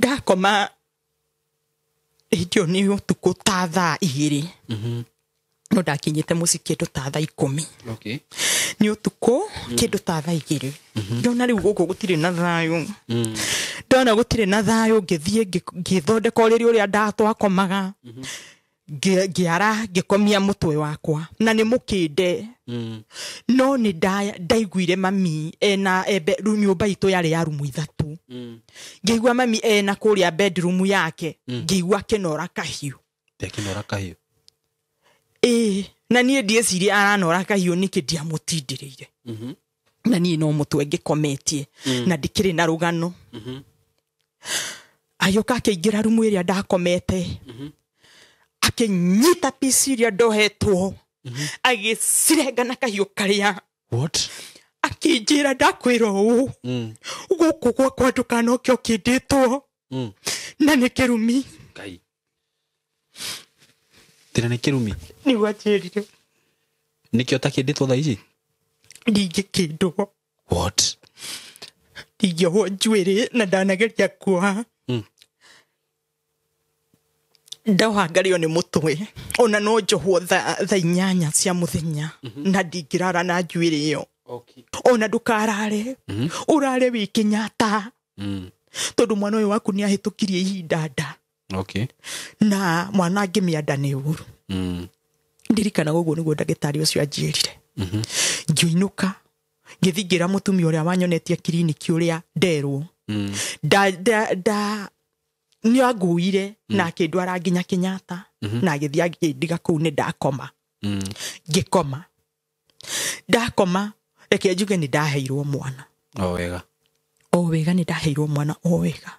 Ndakoma hĩndĩ ĩyo nĩ ũtukũ ta thaa 2, no ndakinyĩte mũciĩ kĩndũ ta thaa 10. Nĩ ũtukũ kĩndũ ta thaa 2, ndona rĩu gũkũ gũtirĩ na thayũ. Ndona gũtirĩ na thayũ, ngĩthiĩ ngĩthondeka ũrĩrĩ ũrĩa ndatwakomaga, ngĩara, ngĩkomia mũtwe wakwa na nĩ mũkĩnde. No nĩ ndaiguire mami ena embe rĩu. Nyũmba itũ yarĩ ya rumu 3. Ngĩigua mami ena kũrĩa bedroom yake, ngĩigua akĩnora kahiũ. Tekinora kahiũ? Ĩĩ, na niĩ ndieciria aranora kahiũ nĩkĩ, ndiamũtindĩrĩire. Na niĩ no mũtwe ngĩkometie na ndikĩrĩ na rũgano. Agĩũka akĩingĩra rumu ĩrĩa ndakomete, akĩnyita pici iria ndohetwo, agĩcirenga na kahiũ karĩa. What? Akĩnjĩra, "Ndakwĩra ũũ, gũkũ gwakwa ndũkanoke ũkĩndĩtwo na nĩ kĩrumi." Ngai, tĩna nĩ kĩrumi? Nĩguo anjĩrire. Nĩkĩo takĩndĩtwo thaa ici? Ndingĩkĩndwo. What? Ndingĩohwo njuĩrĩ na ndanageria kuoha. Ndoha ngarĩo nĩ mũtwe, ona no njohwo thaa 8 cia mũthenya na ndingĩrara na njuĩrĩ ĩyo. Ona ndũkarare, ũrare wĩ Kenyatta, tondũ mwana ũyũ waku nĩ ahĩtũkirie ihinda nda. Na mwana angĩmĩanda nĩ ũru. Ndirikanaga ũguo nĩguo ndagĩtarĩ ũcio anjĩrire. Ngĩinũka, ngĩthiĩ ngĩra mũtumia ũrĩa wanyonetie kiriniki ũrĩa nderwo. Nda nda nda nĩ anguire na akĩndwara nginya Kenyatta na agĩthiĩ akĩndiga kũu. Nĩ ndakoma. Ngĩkoma, ndakoma, reke njuge nĩ ndaheirwo mwana. O wega. O wega, nĩ ndaheirwo mwana o wega.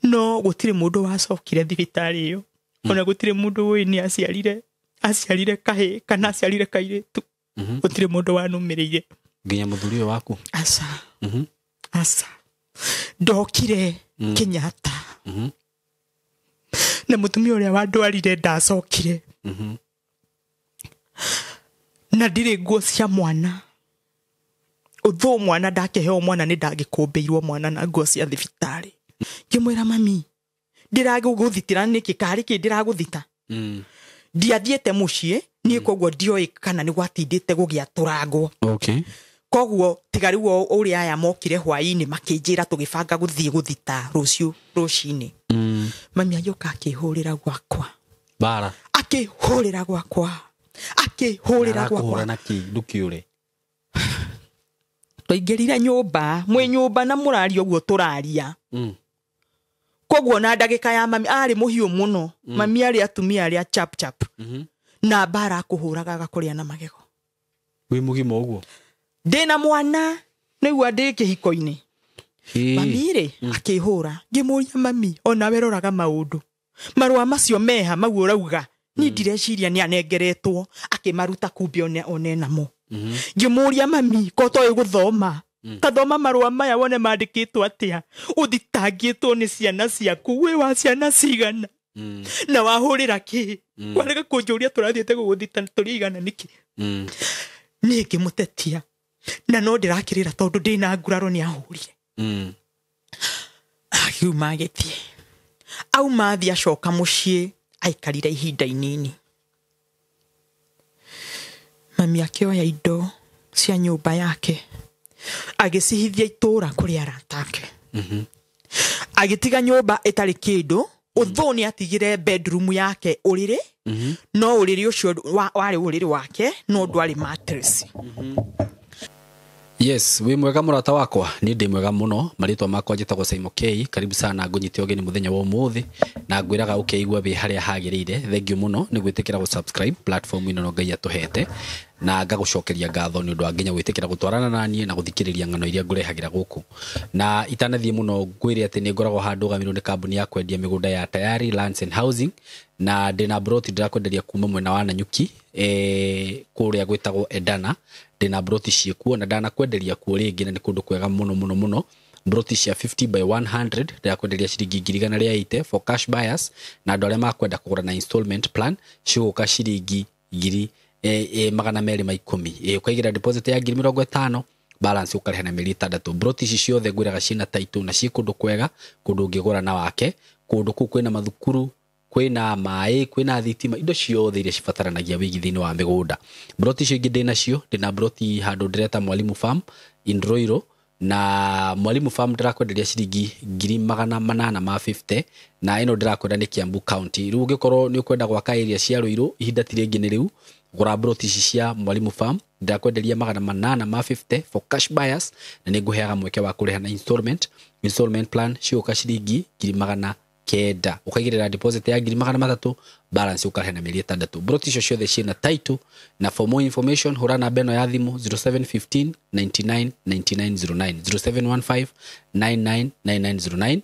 No gũtirĩ mũndũ wacokire thibitarĩ ĩyo, ona gũtirĩ mũndũ ũĩ nĩ aciarire kahĩ kana aciarire kairĩtu. Gũtirĩ mũndũ wanũmĩrĩire. Nginya mũthuri ũyũ waku? Aca. Aca, ndokire Kenyatta na mũtumia ũrĩa wandwarire ndacokire. Na ndirĩ nguo cia mwana ũthũ, mwana ndakĩheo mwana nĩ ndagĩkũmbĩirwo mwana na nguo cia thibitarĩ. Ngĩmwĩra, "Mami, ndĩragũthitĩra nĩkĩ? Karĩ kĩ ndĩragũthita?" Ndiathiĩte mũciĩ niĩ, koguo ndioĩ kana nĩ gwatindĩte gũgĩatũrangwo. Koguo tiga rĩu o ũrĩa aya mokire hwaĩ-inĩ makĩnjĩra tũgĩbanga gũthiĩ gũthita rũciũ rũcinĩ. Mami agĩũka akĩhũrĩra gwakwa. Bara. Akĩhũrĩra gwakwa, akĩhũrĩra gwakwa. Arakũhũra na kĩ? Ndũkĩũre. Twaingĩrire nyũmba, mwĩ nyũmba na mũraria ũguo tũraria. Koguo na ndagĩka ya mami arĩ mũhiũ mũno. Mami arĩ atumia arĩa chap chap na mbara, akũhũraga agakũrĩa na magego. Wĩ mũgima ũguo? Ndĩna mwana nĩgua ndĩ kĩhiko-inĩ. Mami rĩ, akĩhũra. Ngĩmũria, "Mami, onawe roraga maũndũ marũa macio meha mau ũrauga, niĩ ndireciria nĩ anengeretwo akĩmaruta kumbe one namo." Ngĩmũria, "Mami, ko toĩ gũthoma, tathoma marũa maya wone mandĩkĩtwo atĩa. Ũthitangĩtwo nĩ ciana ciaku, wĩ wa ciana cigana na wahũrĩra kĩ? Warega kũnjũria tũrathiĩte gũgũthita tũrĩ igana nĩkĩ?" Niĩ ngĩmũtetia na no ndĩrakĩrĩra tondũ ndĩna nguraro nĩ ahũrire. Akiuma agĩthiĩ, auma athiĩ, acoka mũciĩ aikarire ihinda inini. Mami akĩoya indo cia nyũmba yake agĩcihithia itũũra kũrĩ arata ake. Agĩtiga nyũmba ĩtarĩ kĩndũ. Ũthũ nĩ atigire bedroom yake ũrĩrĩ, no ũrĩrĩ ũcio warĩ ũrĩrĩ wake no ndwarĩ mattress. Yes, wĩ mwega mũrata wakwa? Niĩ ndĩ mwega mũno. Marĩtwa makwa njĩtagwo Simon K. Karibu sana, ngũnyite ũgeni mũthenya wa ũmũthĩ na ngwĩraga ũkeigua wĩ harĩa hagĩrĩire. Thank you mũno nĩ gwĩtĩkĩra gũ subscribe platform ĩno Ngai atũhete, na ngagũcokeria ngatho nĩ ũndũ wa nginya gwĩtĩkĩra gũtwarana na niĩ na gũthikĩrĩria ng'ano iria ngũrehagĩra gũkũ. Na itanathiĩ mũno, ngwĩre atĩ nĩ ngoragwo handũ ndũgamĩrĩirwo nĩ kambuni ya kwendia mĩgũnda ya Tayari Lands and Housing, na ndĩna broti ndĩrakwenderia kuma mwena wa Nanyuki, kũrĩa gwĩtagwo Edana. Ndĩna broti ciĩkuo na ndanakwenderia kuo rĩngĩ, na nĩ kũndũ kwega mũno mũno mũno. Broti cia 50 by 100 ndĩrakwenderia ciringi 180,000 for cash buyers, na andũ arĩa makwenda kũgũra na installment plan cigũka ciringi ngiri 210. Ũkaigĩra deposit ya 50,000. Balance ũkarĩha na mĩeri 6. Broti ici ciothe ngwĩraga ciĩna title na ciĩ kũndũ kwega, kũndũ ũngĩgũra na wake, kũndũ kũu kwĩna mathukuru, kwĩna maĩ, kwĩna thitima, indo ciothe iria cibataranagia wĩigi thĩinĩ wa mĩgũnda. Broti icio ingĩ ndĩnacio, ndĩna broti handũ ndĩreta Mwalimu Farm in Ruiru, na Mwalimu Farm ndĩrakwenderia ciringi 850,000, na ĩno ndĩrakwenda nĩ Kiambu County. Rĩu ũngĩkorwo nĩ ũkwenda gwaka area cia Ruiru, ihinda ti rĩngĩ nĩ rĩu, gũra broti ici cia Mwalimu Farm. Ndĩrakwenderia 850 for cash buyers, na nĩ ngũheaga mweke wa kũrĩha na installment plan. Cigũka ciringi 900,000, ũkaigĩrĩra deposit ya 300,000, balance ũkarĩha na mĩeri 6. Broti icio ciothe ciĩna title, na for more information hũra namba ĩno ya thimũ 0715 99 9909, 0715 99 9909,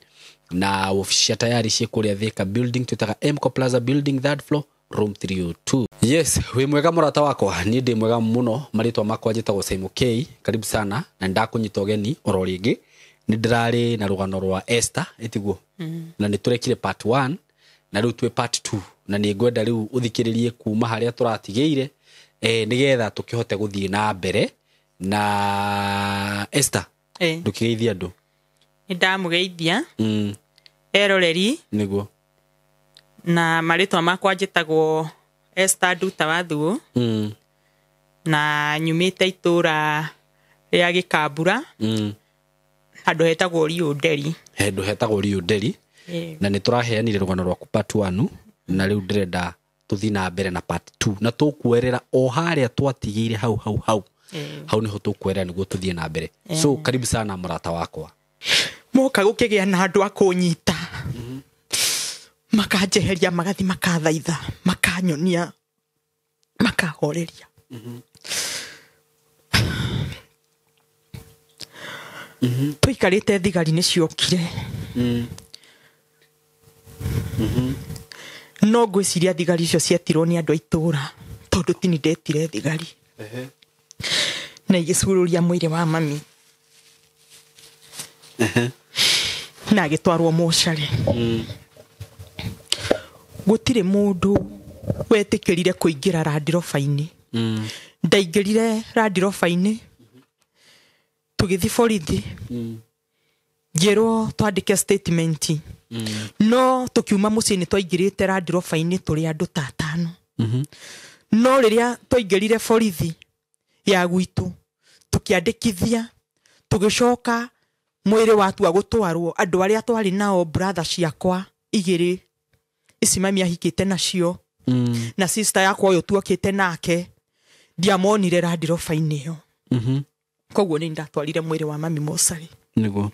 na ofici cia Tayari ciĩ kũrĩa Thika building, twĩtaga Mco Plaza building, third floor, room 302. Yes, wĩ mwega mũrata wakwa? Niĩ ndĩ mwega mũno. Marĩtwa makwa njĩtagwo Simon K. Karibu sana na nĩndakũnyita ũgeni oro rĩngĩ. Nĩ ndĩrarĩ na rũgano rwa Esther, ĩtiguo? Na nĩ tũrekire part 1 na rĩu twĩ part 2, na nĩ ngwenda rĩu ũthikĩrĩrie kuma harĩa tũratigĩire, nĩgetha tũkĩhote gũthiĩ na mbere. Na Esther, ndũkĩgeithie andũ. Nĩ ndamũgeithia eroreri. Nĩguo. Na marĩtwa makwa njĩtagwo Esther Nduta wa Thuo, na nyumĩte itũra rĩa Gĩkambura, handũ hetagwo Riũ Nderi. Handũ hetagwo Riũ Nderi. Na nĩ tũraheanire rũgano rwaku part 1, na rĩu ndĩrenda tũthiĩ na mbere na part 2, na tũkuerera o harĩa twatigĩire hau hau hau. Hau nĩho tũkuerera nĩguo tũthiĩ na mbere. So karibu sana mũrata wakwa. Moka gũkĩgĩa na andũ a kũnyita, makanjeheria, magathi makathaitha, makanyonia, makahoreria. Tũikarĩte, thigari nĩ ciokire. No ngwĩciria thigari icio cietirwo nĩ andũ a itũra, tondũ tini ndetire thigari. Na igĩcururia mwĩrĩ wa mami na agĩtwarwo mocarĩ. Gũtirĩ mũndũ wetĩkĩrire kũingĩra randiroba-inĩ. Ndaingĩrire randiroba-inĩ, tũgĩthiĩ borithi, ngĩrwo twandĩke statement. No tũkiuma mũciĩ nĩ twaingĩrĩte randiroba-inĩ tũrĩ andũ ta atano. No rĩrĩa twaingĩrire borithi ya gwitũ, tũkĩandĩkithia, tũgĩcoka mwĩrĩ watua gũtwarwo, andũ arĩa twarĩ nao, brother ciakwa igĩrĩ ici mami ahikĩte nacio, na sister yakwa ũyũ tuokĩte nake, ndiamonire randiroba-inĩ ĩyo. Koguo nĩ ndatwarire mwĩrĩ wa mami mocarĩ. Nĩguo.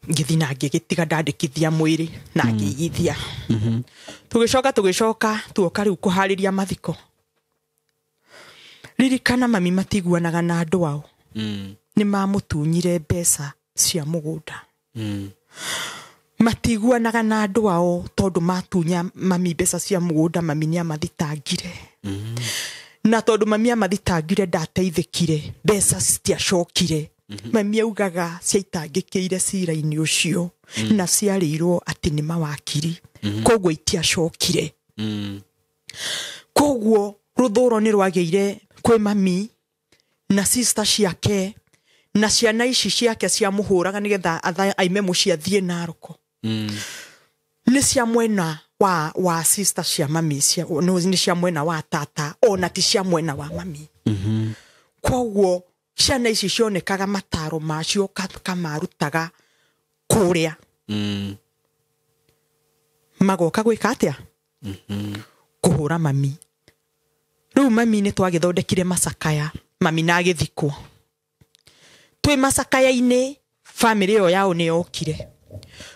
Ngĩthiĩ na ngĩgĩtiga ndandĩkithia mwĩrĩ na ngĩigithia. Tũgĩcoka tuoka rĩu kũharĩria mathiko. Ririkana mami matiguanaga na andũ ao. Nĩ mamũtunyire mbeca cia mũgũnda. Matiguanaga na andũ ao tondũ matunya mami mbeca cia mũgũnda, mami nĩ amathitangire. Na tondũ mami amathitangire, ndateithĩkire, mbeca citiacokire. Mami augaga ciaitangĩkĩire cira-inĩ ũcio, na ciarĩirwo atĩ nĩ mawakiri, koguo itiacokire. Koguo rũthũro nĩ rwagĩire kwĩ mami na sister ciake na ciana ici ciake ciamũhũraga nĩgetha aime mũciĩ athiĩ Naroko. Nĩ cia mwena wa sister cia mami, nĩ cia mwena wa tata, ona ti cia mwena wa mami. Koguo ciana ici cionekaga mataro macio kamarutaga kũrĩa. Magoka gwĩka atĩa? Kũhũra mami. Rĩu mami nĩ twagĩthondekire macakaya, mami na agĩthikwo. Twĩ macakaya-inĩ, bamĩrĩ ĩyo yao nĩ yokire.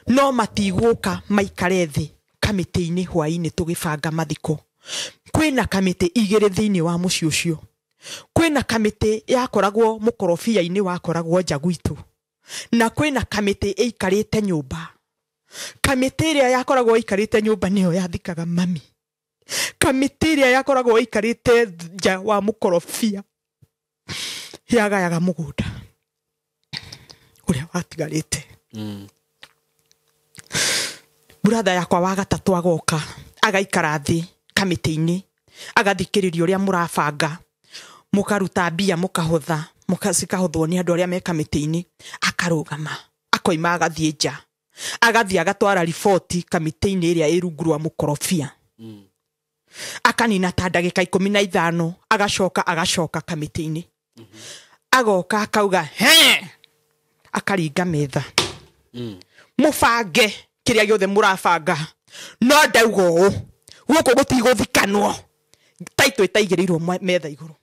No matigũka maikare thĩ kamĩtĩ-inĩ hwaĩ-inĩ tũgĩbanga mathiko. Kwĩna kamĩtĩ igĩrĩ thĩinĩ wa mũciĩ ũcio. Kwĩna kamĩtĩ yakoragwo mũkorobia-inĩ wakoragwo nja gwitũ, na kwĩna kamĩtĩ ĩikarĩte nyũmba. Kamĩtĩ ĩrĩa yakoragwo ĩikarĩte nyũmba nĩyo yathikaga mami. Kamĩtĩ ĩrĩa yakoragwo ĩikarĩte nja wa mũkorobia yagayaga mũgũnda ũrĩa watigarĩte. Brother yakwa wa gatatũ agoka agaikara thĩ kamĩtĩ-inĩ, agathikĩrĩria ũrĩa mũrabanga, mũkaruta mbia mũkahotha, Mũkacikahothwo nĩ andũ arĩa me kamĩtĩ-inĩ, akarũgama akoima agathiĩ nja, agathiĩ agatwara riboti kamĩtĩ-inĩ ĩrĩa ĩ rungu rwa mũkorobia. Akanina ta ndagĩka 15, agacoka agacoka kamĩtĩ-inĩ, agoka akauga he, akaringa metha, mũbange kĩrĩa gĩothe mũrabanga, no ndauga ũũ, gũkũ gũtigũthikanwo, taitũ ĩtaigĩrĩirwo metha igũrũ.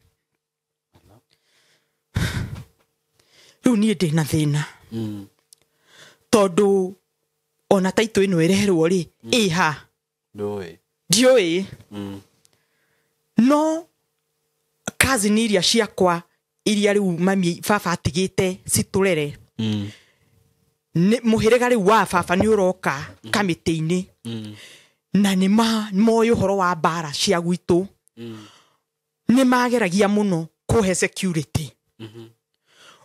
Rĩu niĩ ndĩna thĩna, tondũ ona taitũ ĩno ĩrerwo rĩ, ĩha ndiũĩ. No cousin iria ciakwa iria rĩu mami baba atigĩte citũrere, mũhĩrĩga rĩu wa baba nĩ ũroka kamĩtĩ-inĩ, na nĩ moĩ ũhoro wa mbara cia gwitũ, nĩ mageragia mũno kũhe security.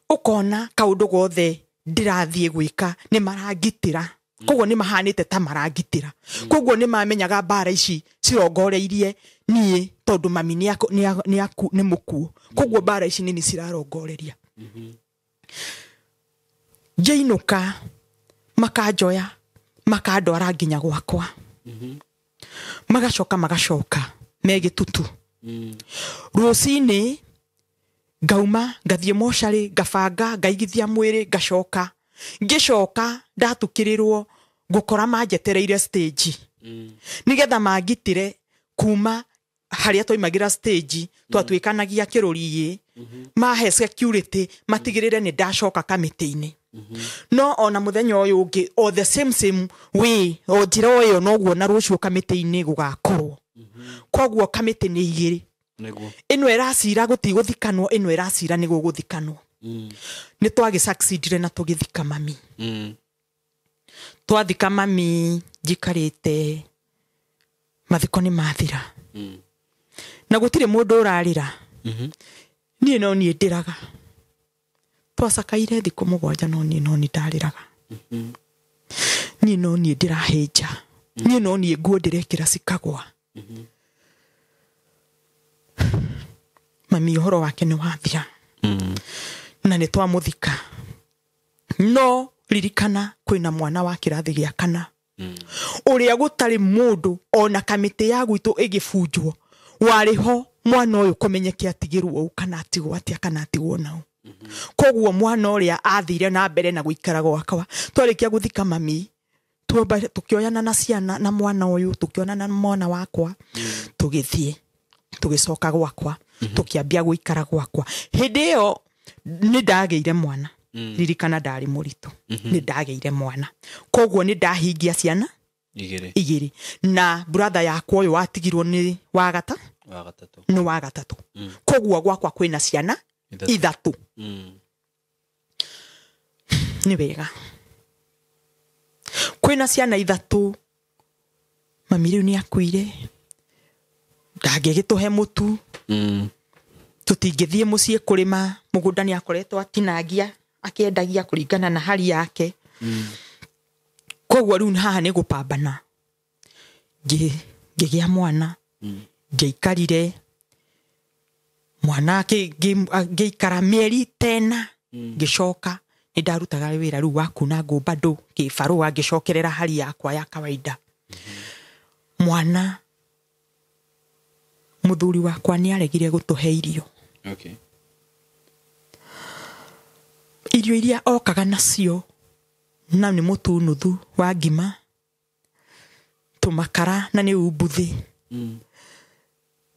Ũkona kaũndũ gothe ndĩrathiĩ gwĩka nĩ marangitĩra, koguo nĩ mahanĩte ta marangitĩra, koguo nĩ mamenyaga mbara ici cirongoreirie niĩ, tondũ mami nĩ mũkuũ, koguo mbara ici nĩ cirarongoreria. Ngĩinũka makanjoya makandwara nginya gwakwa, magacoka magacoka me gĩtutu. Rũcinĩ ngauma ngathiĩ mocarĩ, ngabanga ngaigithia mwĩrĩ, ngacoka. Ngĩcoka ndatukĩrĩrwo ngũkora manjetereire stage, nĩgetha mangitĩre kuma harĩa twaimagĩra stage, twatuĩkanagia kĩrũriĩ, mahe security matigĩrĩre nĩ ndacoka kamĩtĩ-inĩ. No ona mũthenya ũyũ ũngĩ, o the same way, o njĩra o ĩyo noguo na rũciũ kamĩtĩ-inĩ gũgakorwo. Koguo kamĩtĩ nĩ igĩrĩ, ĩno ĩracira gũtigũthikanwo, ĩno ĩracira nĩ gũgũthikanwo. Nĩ twagĩsucceedire na tũgĩthika mami. Twathika mami njikarĩte, mathiko nĩ mathira, na gũtirĩ mũndũ ũrarĩra. Niĩ no niĩ ndĩraga. Twacakaire thikũ 7, no niĩ no niĩ ndarĩraga. Niĩ no niĩ ndĩrahĩnja, niĩ no niĩ nguo ndĩrekĩra cikagwa. Mami ũhoro wake nĩ wathira, na nĩ twamũthika. No ririkana kwĩna mwana wa kĩrathi gĩa kana, ũrĩa gũtarĩ mũndũ ona kamĩtĩ ya gwitũ ĩgĩbunjwo warĩ ho mwana ũyũ kũmenyeke atigĩrwo ũũ kana atigwo atĩa kana atigwo nau. Koguo mwana ũrĩa athire na mbere na gũikara gwakwa, twarĩkia gũthika mami, tũkĩoyana na ciana na mwana ũyũ, tũkĩonana na mwana wakwa, tũgĩthiĩ tũgĩcoka gwakwa, tũkĩambia gũikara gwakwa. Hĩndĩ ĩyo nĩ ndagĩire mwana, ririkana ndarĩ mũritũ, nĩ ndagĩire mwana, koguo nĩ ndahingia ciana igĩrĩ. Na brother yakwa ũyũ watigirwo nĩ wa gatatũ, nĩ wa gatatũ. Koguo gwakwa kwĩna ciana ithatũ. Nĩ wega kwĩna ciana ithatũ. Mami rĩu nĩ akuire, ndangĩgĩtũhe mũtu, tũtingĩthiĩ mũciĩ kũrĩma, mũgũnda nĩ akoretwo atinangia akĩendagia kũringana na hali yake. Koguo rĩu haha nĩ gũpambana. Ngĩgĩa mwana, ngĩikarire mwana ngĩikara mĩeri tena, ngĩcoka nĩ ndarutaga wĩra rĩu wa kuna ngũ bado kĩbarũa, ngĩcokerera hali yakwa ya kawaida. Mwana mũthuri wakwa nĩ aregire gũtũhe irio. Irio iria okaga nacio na nĩ mũtu nuthu wa ngima, tũmakara na nĩ umbuthĩ,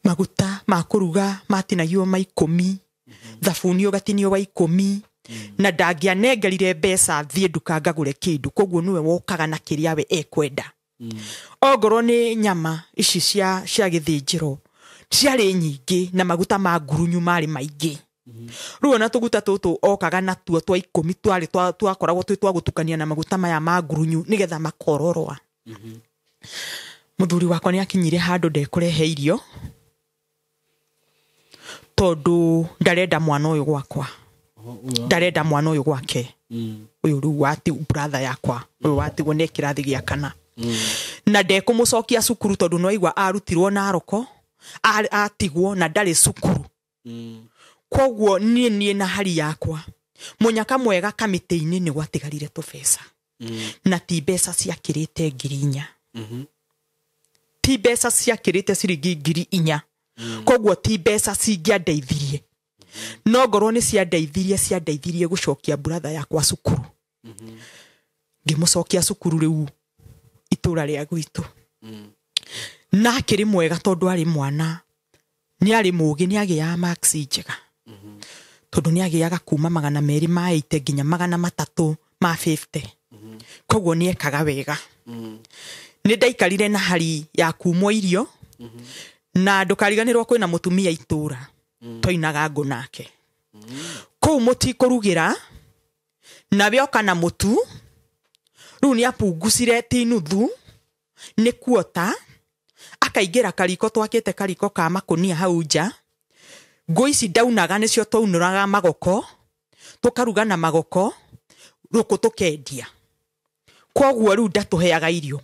maguta ma kũruga matinagio ma 10, thabuni ũgatinio wa 10, na ndangĩanengerire mbeca thiĩ nduka ngagũre kĩndũ, koguo nĩwe wokaga na kĩrĩa we ekwenda. Ongorwo nĩ nyama ici cia gĩthĩnjĩro ciarĩ nyingĩ, na maguta ma ngurunyu marĩ maingĩ. Rĩu ona tũguta tũtũ okaga natuo twa 10 twarĩ twakoragwo twĩ twa gũtukania na maguta maya ma ngurunyu nĩgetha makororoa. Mũthuri wakwa nĩ akinyire handũ ndekũrehe irio, tondũ ndarenda mwana ũyũ gwakwa, ndarenda mwana ũyũ gwake, ũyũ rĩu wati brother yakwa, ũyũ watigwo nĩ kĩrathi gĩa kana, na ndekũmũcokia cukuru tondũ no aigua arutirwo Naroko, atigwo na ndarĩ cukuru. Koguo niĩ na hari yakwa munyaka mwega kamĩtĩ-inĩ nĩ gwatigarire tũbeca. Na ti mbeca ciakĩrĩte 4,000. Ti mbeca ciakĩrĩte ciringi 4,000. Koguo ti mbeca cingĩandeithirie. No ngorwo nĩ ciandeithirie gũcokia brother yakwa cukuru. Ngĩmũcokia cukuru rĩu itũra rĩa gwitũ. Na akĩrĩ mwega tondũ arĩ mwana, nĩ arĩ mũũgĩ, nĩ agĩaga marks njega. Tondũ nĩ agĩaga kuma 280 nginya 350. Koguo nĩ ekaga wega. Nĩ ndaikarire na hari ya kumwo irio. Na ndũkariganĩrwo kwĩna mũtumia itũra twainaga ngũ nake. Kũu mũtikũrugĩra nawe oka na mũtu. Rĩu nĩ apungucire ti nuthu, nĩ kuota akaingĩra kariko, twakĩte kariko ka makũnia hau nja. Ngũ ici ndaunaga nĩcio twaunũraga magoko, tũkaruga na magoko, rũkũ tũkendia. Koguo rĩu ndatũheaga irio.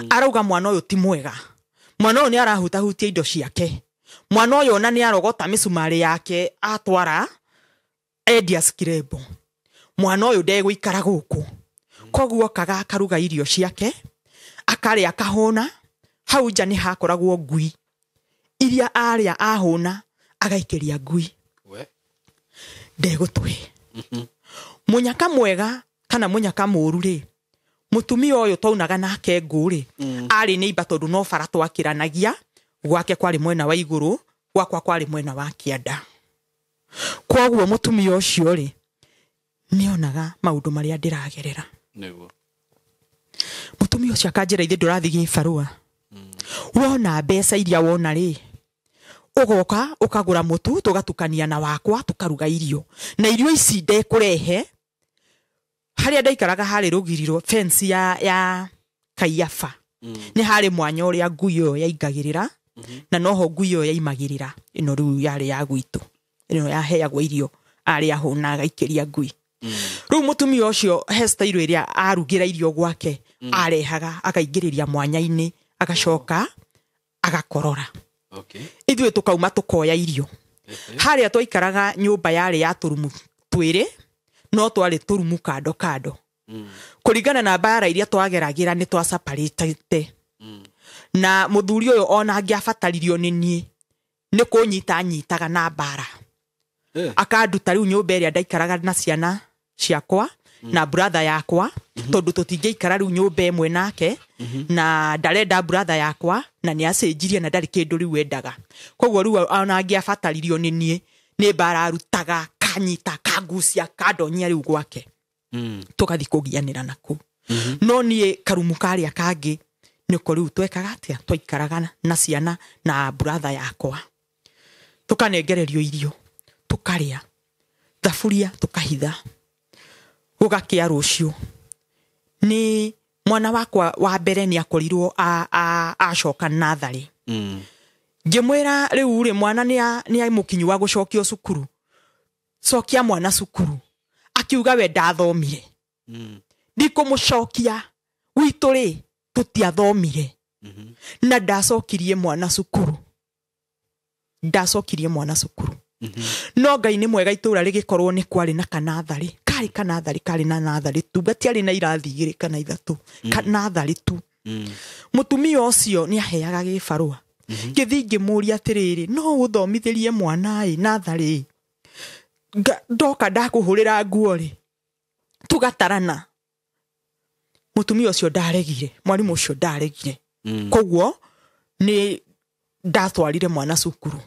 Arauga mwana ũyũ ti mwega, mwana ũyũ nĩ arahutahutia indo ciake, mwana ũyũ ona nĩ arogota mĩcumarĩ yake atwara endia skirebo, mwana ũyũ ndegũikara gũkũ. Koguo okaga akaruga irio ciake, akarĩa akahũna. Hau nja nĩ hakoragwo ngui iria arĩa ahũna agaikĩria ngui. Ndegũtũhe. Mũnyaka mwega kana mũnyaka mũũru rĩ, mũtumia ũyũ twaunaga nake ngũ rĩ, arĩ neighbor tondũ no bara twakĩranagia, gwake kwarĩ mwena wa igũrũ, gwakwa kwarĩ mwena wa kĩanda. Koguo mũtumia ũcio rĩ, nĩonaga maũndũ marĩa ndĩragerera. Nĩguo. Mũtumia ũcio akanjĩra ithe ndũrathiĩ gĩbarũa. Wona mbeca iria wona rĩ, ũgoka ũkagũra mũtu tũgatukania na wakwa tũkaruga irio. Na irio ici ndekũrehe harĩa ndaikaraga harĩ rũgiriro fence ya Kaiafa. Nĩ harĩ mwanya ũrĩa ngui ĩyo yaingagĩrĩra, na noho ngui ĩyo yaimagĩrĩra. Ĩno rĩu yarĩ ya gwitũ, ĩno yaheagwo irio arĩa ahũna agaikĩria ngui. Rĩu mũtumia ũcio he style ĩrĩa arugĩra irio gwake, arehaga akaingĩrĩria mwanya-inĩ, agacoka agakorora. Ithuĩ tũkauma tũkoya irio. Harĩa twaikaraga nyũmba yarĩ ya tũrumu twĩrĩ, no twarĩ tũrumu kando kando. Kũringana na mbara iria twageragĩra nĩ twacaparĩte. Na mũthuri ũyũ ona angĩabataririo nĩ niĩ, nĩ kũnyita anyitaga na mbara. Akanduta rĩu nyũmba ĩrĩa ndaikaraga na ciana ciakwa na brother yakwa, tondũ tũtingĩikara rĩu nyũmba ĩmwe nake, na ndarenda brother yakwa, na nĩ acenjirie na ndarĩ kĩndũ rĩu endaga. Koguo rĩu ona angĩabataririo nĩ niĩ, nĩ mbara arutaga, kanyita, kangucia, kandonyia rĩu gwake. Tũgathiĩ kũgianĩra nakuo. No niĩ karumu karĩa kangĩ nĩko rĩu twekaga atĩa, twaikaraga na ciana na brother yakwa, tũkanengererio irio, tũkarĩa, thaburia tũkahitha. Gũgakĩa rũciũ nĩ mwana wakwa wa mbere nĩ akorirwo acoka natharĩ. Ngĩmwĩra rĩu rĩ, mwana nĩ mũkinyu wa gũcokio cukuru, cokia mwana cukuru. Akiuga we ndathomire. Ndikũmũcokia, gwitũ rĩ tũtiathomire. Na ndacokirie mwana cukuru. Ndacokirie mwana cukuru. No Ngai nĩ mwega, itũra rĩgĩkorwo nĩ kwarĩ na kanatharĩ, karĩ kanatharĩ, karĩ na natharĩ tu, gatiarĩ na irathi igĩrĩ kana ithatũ, kanatharĩ tu. Mũtumia ũcio nĩ aheaga gĩbarũa. Ngĩthiĩ ngĩmũria atĩrĩrĩ, no ũthomithĩrie mwana ĩ natharĩ, ndoka ndakũhũrĩra nguo rĩ, tũgatarana. Mũtumia ũcio ndaregire, mwarimũ ũcio ndaregire. Koguo nĩ ndatwarire mwana cukuru.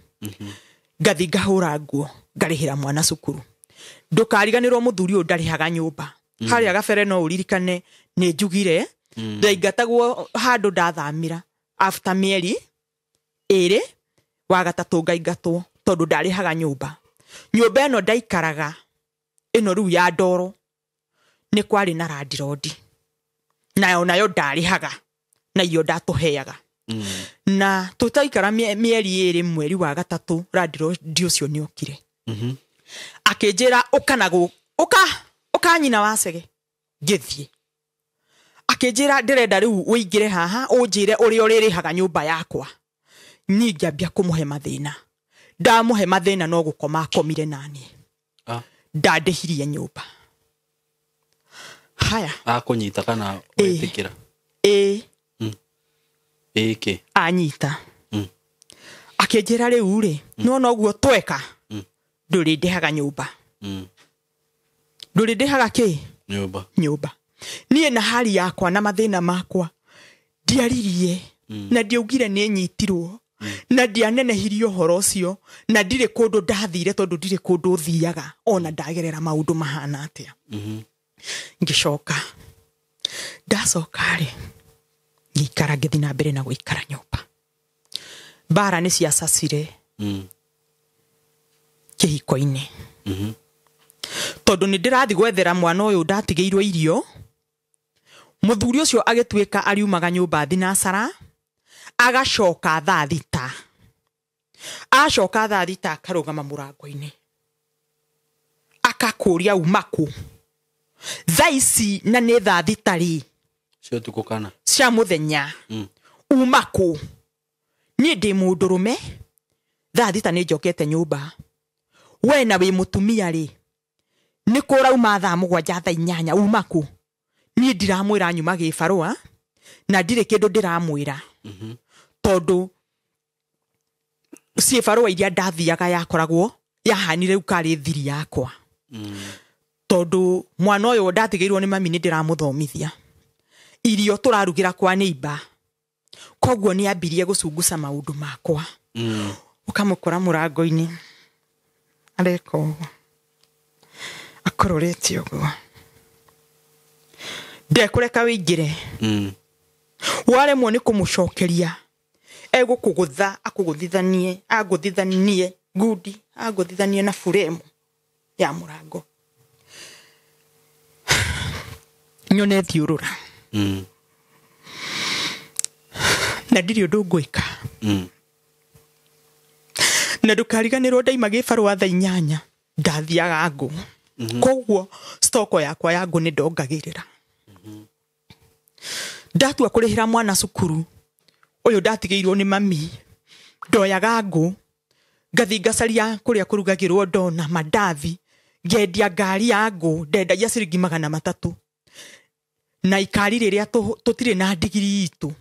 Ngathi ngahũra nguo, ngarĩhĩra mwana cukuru. Ndũkariganĩrwo mũthuri ũyũ ndarĩhaga nyũmba. Harĩa gabere no ũririkane nĩ njugire, ndaingatagwo handũ ndathamĩra after mĩeri 2, wa gatatũ ngaingatwo tondũ ndarĩhaga nyũmba. Nyũmba ĩno ndaikaraga ĩno rĩu ya ndoro nĩ kwarĩ na landlord, nayo ndarĩhaga na iyo ndatũheaga. Na tũtaikara mĩeri 2, mweri wa gatatũ landlord ũcio nĩ okire. Akĩnjĩra ũka na ũka nyina wa Cege. Ngĩthiĩ. Akĩnjĩra ndĩrenda rĩu ũingĩre haha ũnjĩre ũrĩa ũrĩrĩhaga nyũmba yakwa. Niĩ ngĩambia kũmũhe mathĩna. Ndamũhe mathĩna no gũkoma akomire nani. Ndandĩhirie nyũmba. Haya. Akũnyita kana wetĩkĩra? Ĩĩ. Ĩkĩ? Anyita. Akĩnjĩra rĩu rĩ, nĩwona ũguo tweka, ndũrĩndĩhaga nyũmba. Ndũrĩndĩhaga kĩ? Nyũmba. Nyũmba. Niĩ na hali yakwa na mathĩna makwa ndiaririe na ndiaugire nĩ nyitirwo na ndianenehirie ũhoro ũcio na ndirĩ kũndũ ndathire tondũ ndirĩ kũndũ thiaga ona ndagerera maũndũ mahana atĩa. Ngĩcoka ndacoka rĩ, ngĩikara ngĩthiĩ na mbere na gũikara nyũmba. Mbara nĩ ciacacire kĩhiko-inĩ. Tondũ nĩ ndĩrathiĩ gwethera mwana ũyũ ndatigĩirwo irio. Mũthuri ũcio agĩtuĩka ariumaga nyũmba thinacara, agacoka thaa thita. Acoka thaa thita akarũgama mũrango-inĩ, akakũria uma kũ. Thaa ici na nĩ thaa thita rĩ, cia ũtukũ kana cia mũthenya, uma kũ. Niĩ ndĩ mũndũrũme, thaa thita nĩ njokete nyũmba. We na wĩ mũtumia rĩ, nĩ kũ ũrauma thaa mũgwanja thaa inyanya, uma kũ? Niĩ ndiramwĩra nyuma gĩbarũa na ndirĩ kĩndũ ndĩramwĩra. Tondũ ciĩbarũa iria ndathiaga yakoragwo yahanire rĩu karĩ thiri yakwa. Tondũ mwana ũyũ ndatigĩirwo nĩ mami nĩ ndĩramũthomithia. Irio tũrarugĩra kwa neighbor. Koguo nĩ ambirie gũcunguca maũndũ makwa. Ũkamũkora mũrango-inĩ areka ũguo, akororete ũguo, ndekũreka wĩingĩre. Waremwo nĩ kũmũcokeria, egũkũgũtha, akũgũthithanie, agũthithanie ngundi, agũthithanie na buremu ya mũrango. Nyone thiũrũra. Na ndirĩ ũndũ ngwĩka. Na ndũkariganĩrwo ndaima gĩbarũa thaa inyanya, ndathiaga ngũ. Koguo stoko yakwa ya ngũ nĩ ndongagĩrĩra. Ndatua kũrĩhĩra mwana cukuru ũyũ ndatigĩirwo nĩ mami, ndoyaga ngũ ngathiĩ ngacaria kũrĩa kũrugagĩrwo ndona mandathi, ngendia ngari ya ngũ, ndendagia ciringi 300. Na ikari rĩrĩa tũtirĩ na ndigiri itũ.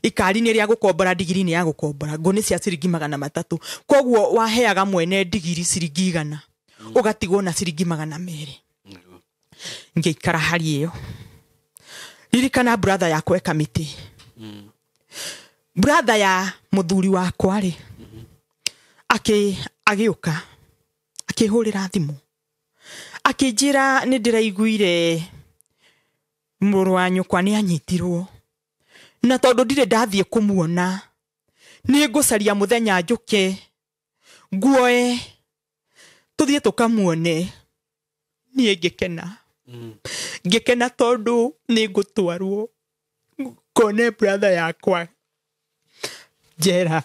Ikari nĩ rĩa gũkombora, ndigiri nĩ ya gũkombora, ngũ nĩ cia ciringi 300. Koguo waheaga mwene ndigiri ciringi 100, ũgatigwo na ciringi 200. Ngĩikara hali ĩyo. Ririkana brother yakwa eka mĩtĩ. Brother ya mũthuri wakwa rĩ, agĩũka akĩhũrĩra thimũ, akĩnjĩra nĩ ndĩraiguire mũrũ wa nyũkwa nĩ anyitirwo, na tondũ ndirĩ ndathiĩ kũmuona nĩ ngũcaria mũthenya njũke nguoe tũthiĩ tũkamuone. Niĩ ngĩkena. Ngĩkena tondũ nĩ ngũtwarwo ngone brother yakwa njera.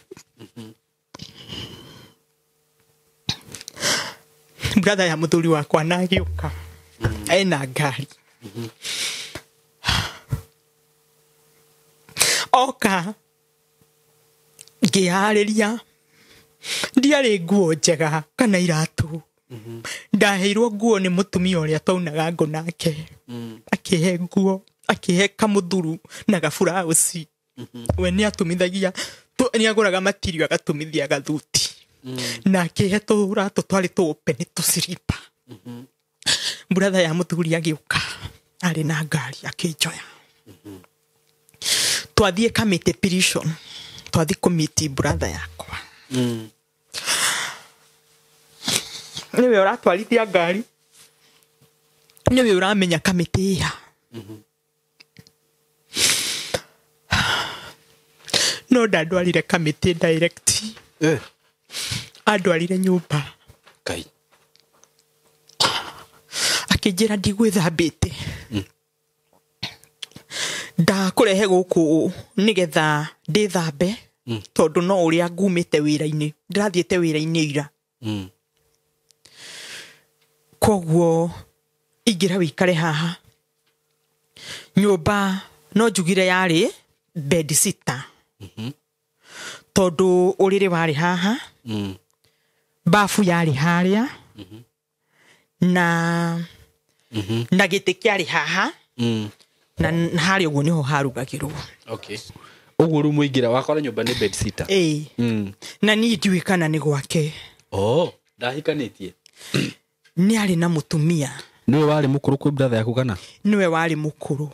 Brother ya mũthuri wakwa na agĩũka ena ngari. Oka ngĩharĩria, ndiarĩ nguo njega kana iratũ. Ndaheirwo nguo nĩ mũtumia ũrĩa twaunaga ngũ nake. Akĩhe nguo, akĩhe kamũthuru na gaburauci. We nĩ atumithagia, nĩ agũraga matirio agatumithia gathuti. Na akĩhe tũratũ twarĩ tũopen tũciripa. Brother ya mũthuri agĩũka arĩ na ngari akĩnjoya. Twathiĩ Kamĩtĩ prison, twathiĩ kũmiti brother yakwa. Nĩwe ũratwarithia ngari, nĩwe ũramenya Kamĩtĩ ĩha. No ndandwarire Kamĩtĩ direct. Andwarire nyũmba. Kai. Akĩnjĩra ndigwĩthambĩte. Ndakũrehe gũkũ nĩgetha ndĩthambe, tondũ no ũrĩa ngumĩte wĩra-inĩ, ndĩrathiĩte wĩra-inĩ ira. Koguo ingĩra wĩikare haha. Nyũmba no njugire yarĩ bed sitter. Tondũ ũrĩrĩ warĩ haha. Bafu yarĩ harĩa na na gĩtĩ kĩarĩ haha na harĩa ũguo nĩho harugagĩrwo. Okay. Ũguo rĩu mũingĩra wakora nyũmba nĩ bed sitter. Ĩĩ. Na niĩ ndiũĩ kana nĩ gwake. Oh, ndahikanĩtie. Nĩ arĩ na mũtumia. Nĩwe warĩ mũkũrũ kwĩ brother yaku kana? Nĩwe warĩ mũkũrũ.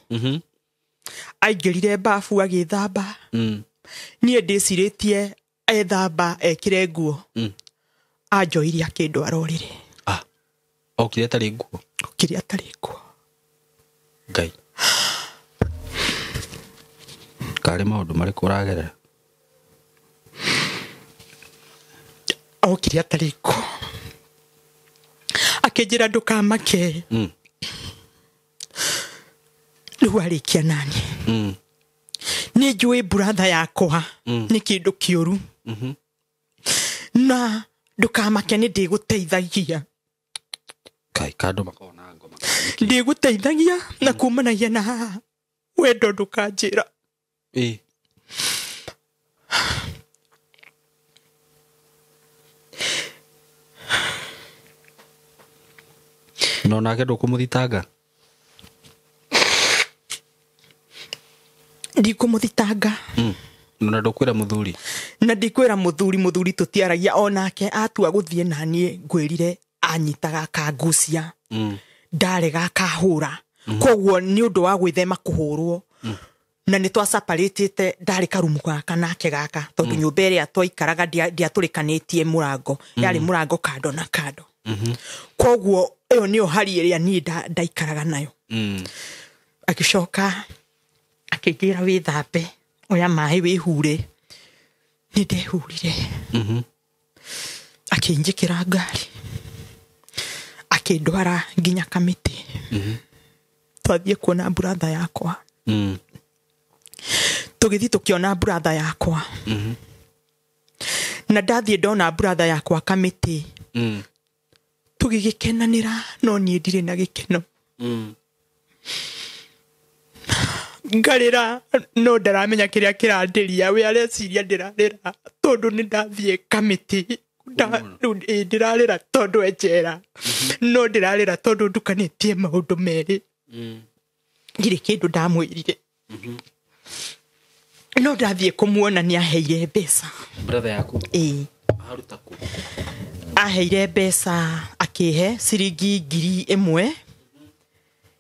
Aingĩrire bafu agĩthamba. Niĩ ndĩcirĩtie ethamba ekĩre nguo. Anjoirie akĩndwara ũrĩrĩ. Ah. Okire atarĩ nguo. Okire atarĩ nguo. Ngai. Karĩ maũndũ marĩkũ ũragerera? Okire atarĩ nguo. Akĩnjĩra ndũkamake. Rĩu arĩkia nani. Nĩ njũĩ brother yakwa nĩ kĩndũ kĩũru. Na ndũkamake nĩ ndĩgũteithagia. Kai kandũ makoragwo na ngoma. Ndĩgũteithagia na kumanagia na haha. Wendo ndũkanjĩra. Ĩĩ. No nake ndũkũmũthitanga? Ndikũmũthitanga. Na ndũkwĩra mũthuri? Na ndikwĩra mũthuri, mũthuri tũtiaragia onake atua gũthiĩ na niĩ ngwĩrire anyitaga akangucia. Ndarega akahũra. Koguo nĩ ũndũ wa gwĩthema kũhũrwo. Na nĩ twaseparatĩte ndarĩ karumu gaka nake gaka tondũ nyũmba ĩrĩa twaikaraga ndiatũrĩkanĩtie mũrango, yarĩ mũrango kando na kando. Koguo ĩyo nĩyo hari ĩrĩa niĩ ndaikaraga nayo. Agĩcoka akĩnjĩra wĩthambe, oya maĩ wĩhure. Nĩ ndehurire. Akĩnjĩkĩra ngari akĩndwara nginya Kamĩtĩ. Twathiĩ kuona brother yakwa. Tũgĩthiĩ tũkĩona brother yakwa. Na ndathiĩ ndona brother yakwa Kamĩtĩ. Tũgĩgĩkenanĩra no niĩ ndirĩ na gĩkeno. Ngarĩra no ndaramenya kĩrĩa kĩrandĩria. We areciria ndĩrarĩra tondũ nĩ ndathiĩ Kamĩtĩ. Ndĩrarĩra tondũ e njera. No ndĩrarĩra tondũ ndukanĩtie maũndũ merĩ. Ndirĩ kĩndũ ndamwĩrire. No ndathiĩ kũmuona nĩ aheire mbeca. Brother yaku? Ĩĩ. Aruta kũ? Aheire mbeca akĩhe ciringi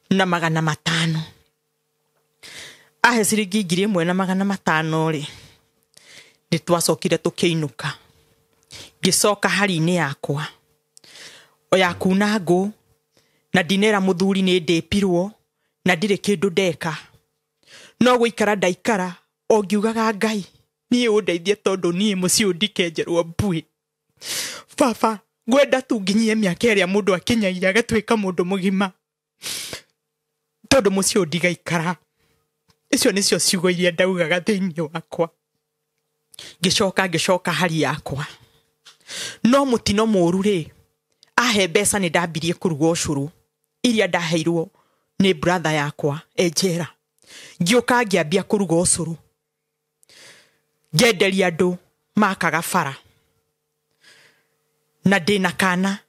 1,500. Ahe ciringi 1,500 rĩ, nĩ twacokire tũkĩinũka. Ngĩcoka hari-inĩ yakwa o ya kuna ngũ, na ndinera mũthuri nĩ ndĩpirwo na ndirĩ kĩndũ ndeka. No gũikara ndaikara o ngiugaga Ngai niĩ ũndeithie tondũ niĩ mũciĩ ũyũ ndikenjerwo mbuĩ. Baba ngwenda tu nginyie mĩaka ĩrĩa mũndũ akinyagia agatuĩka mũndũ mũgima tondũ mũciĩ ũyũ ndigaikara. Icio nĩcio ciugo iria ndaugaga thĩinĩ wakwa. Ngĩcoka hari yakwa. No mũtino mũũru rĩ, ahe mbeca nĩ ndambirie kũruga ũcũrũ iria ndaheirwo nĩ brother yakwa e njera. Ngĩũka ngĩambia kũruga ũcũrũ, ngenderia andũ makaga bara. Na ndĩna kana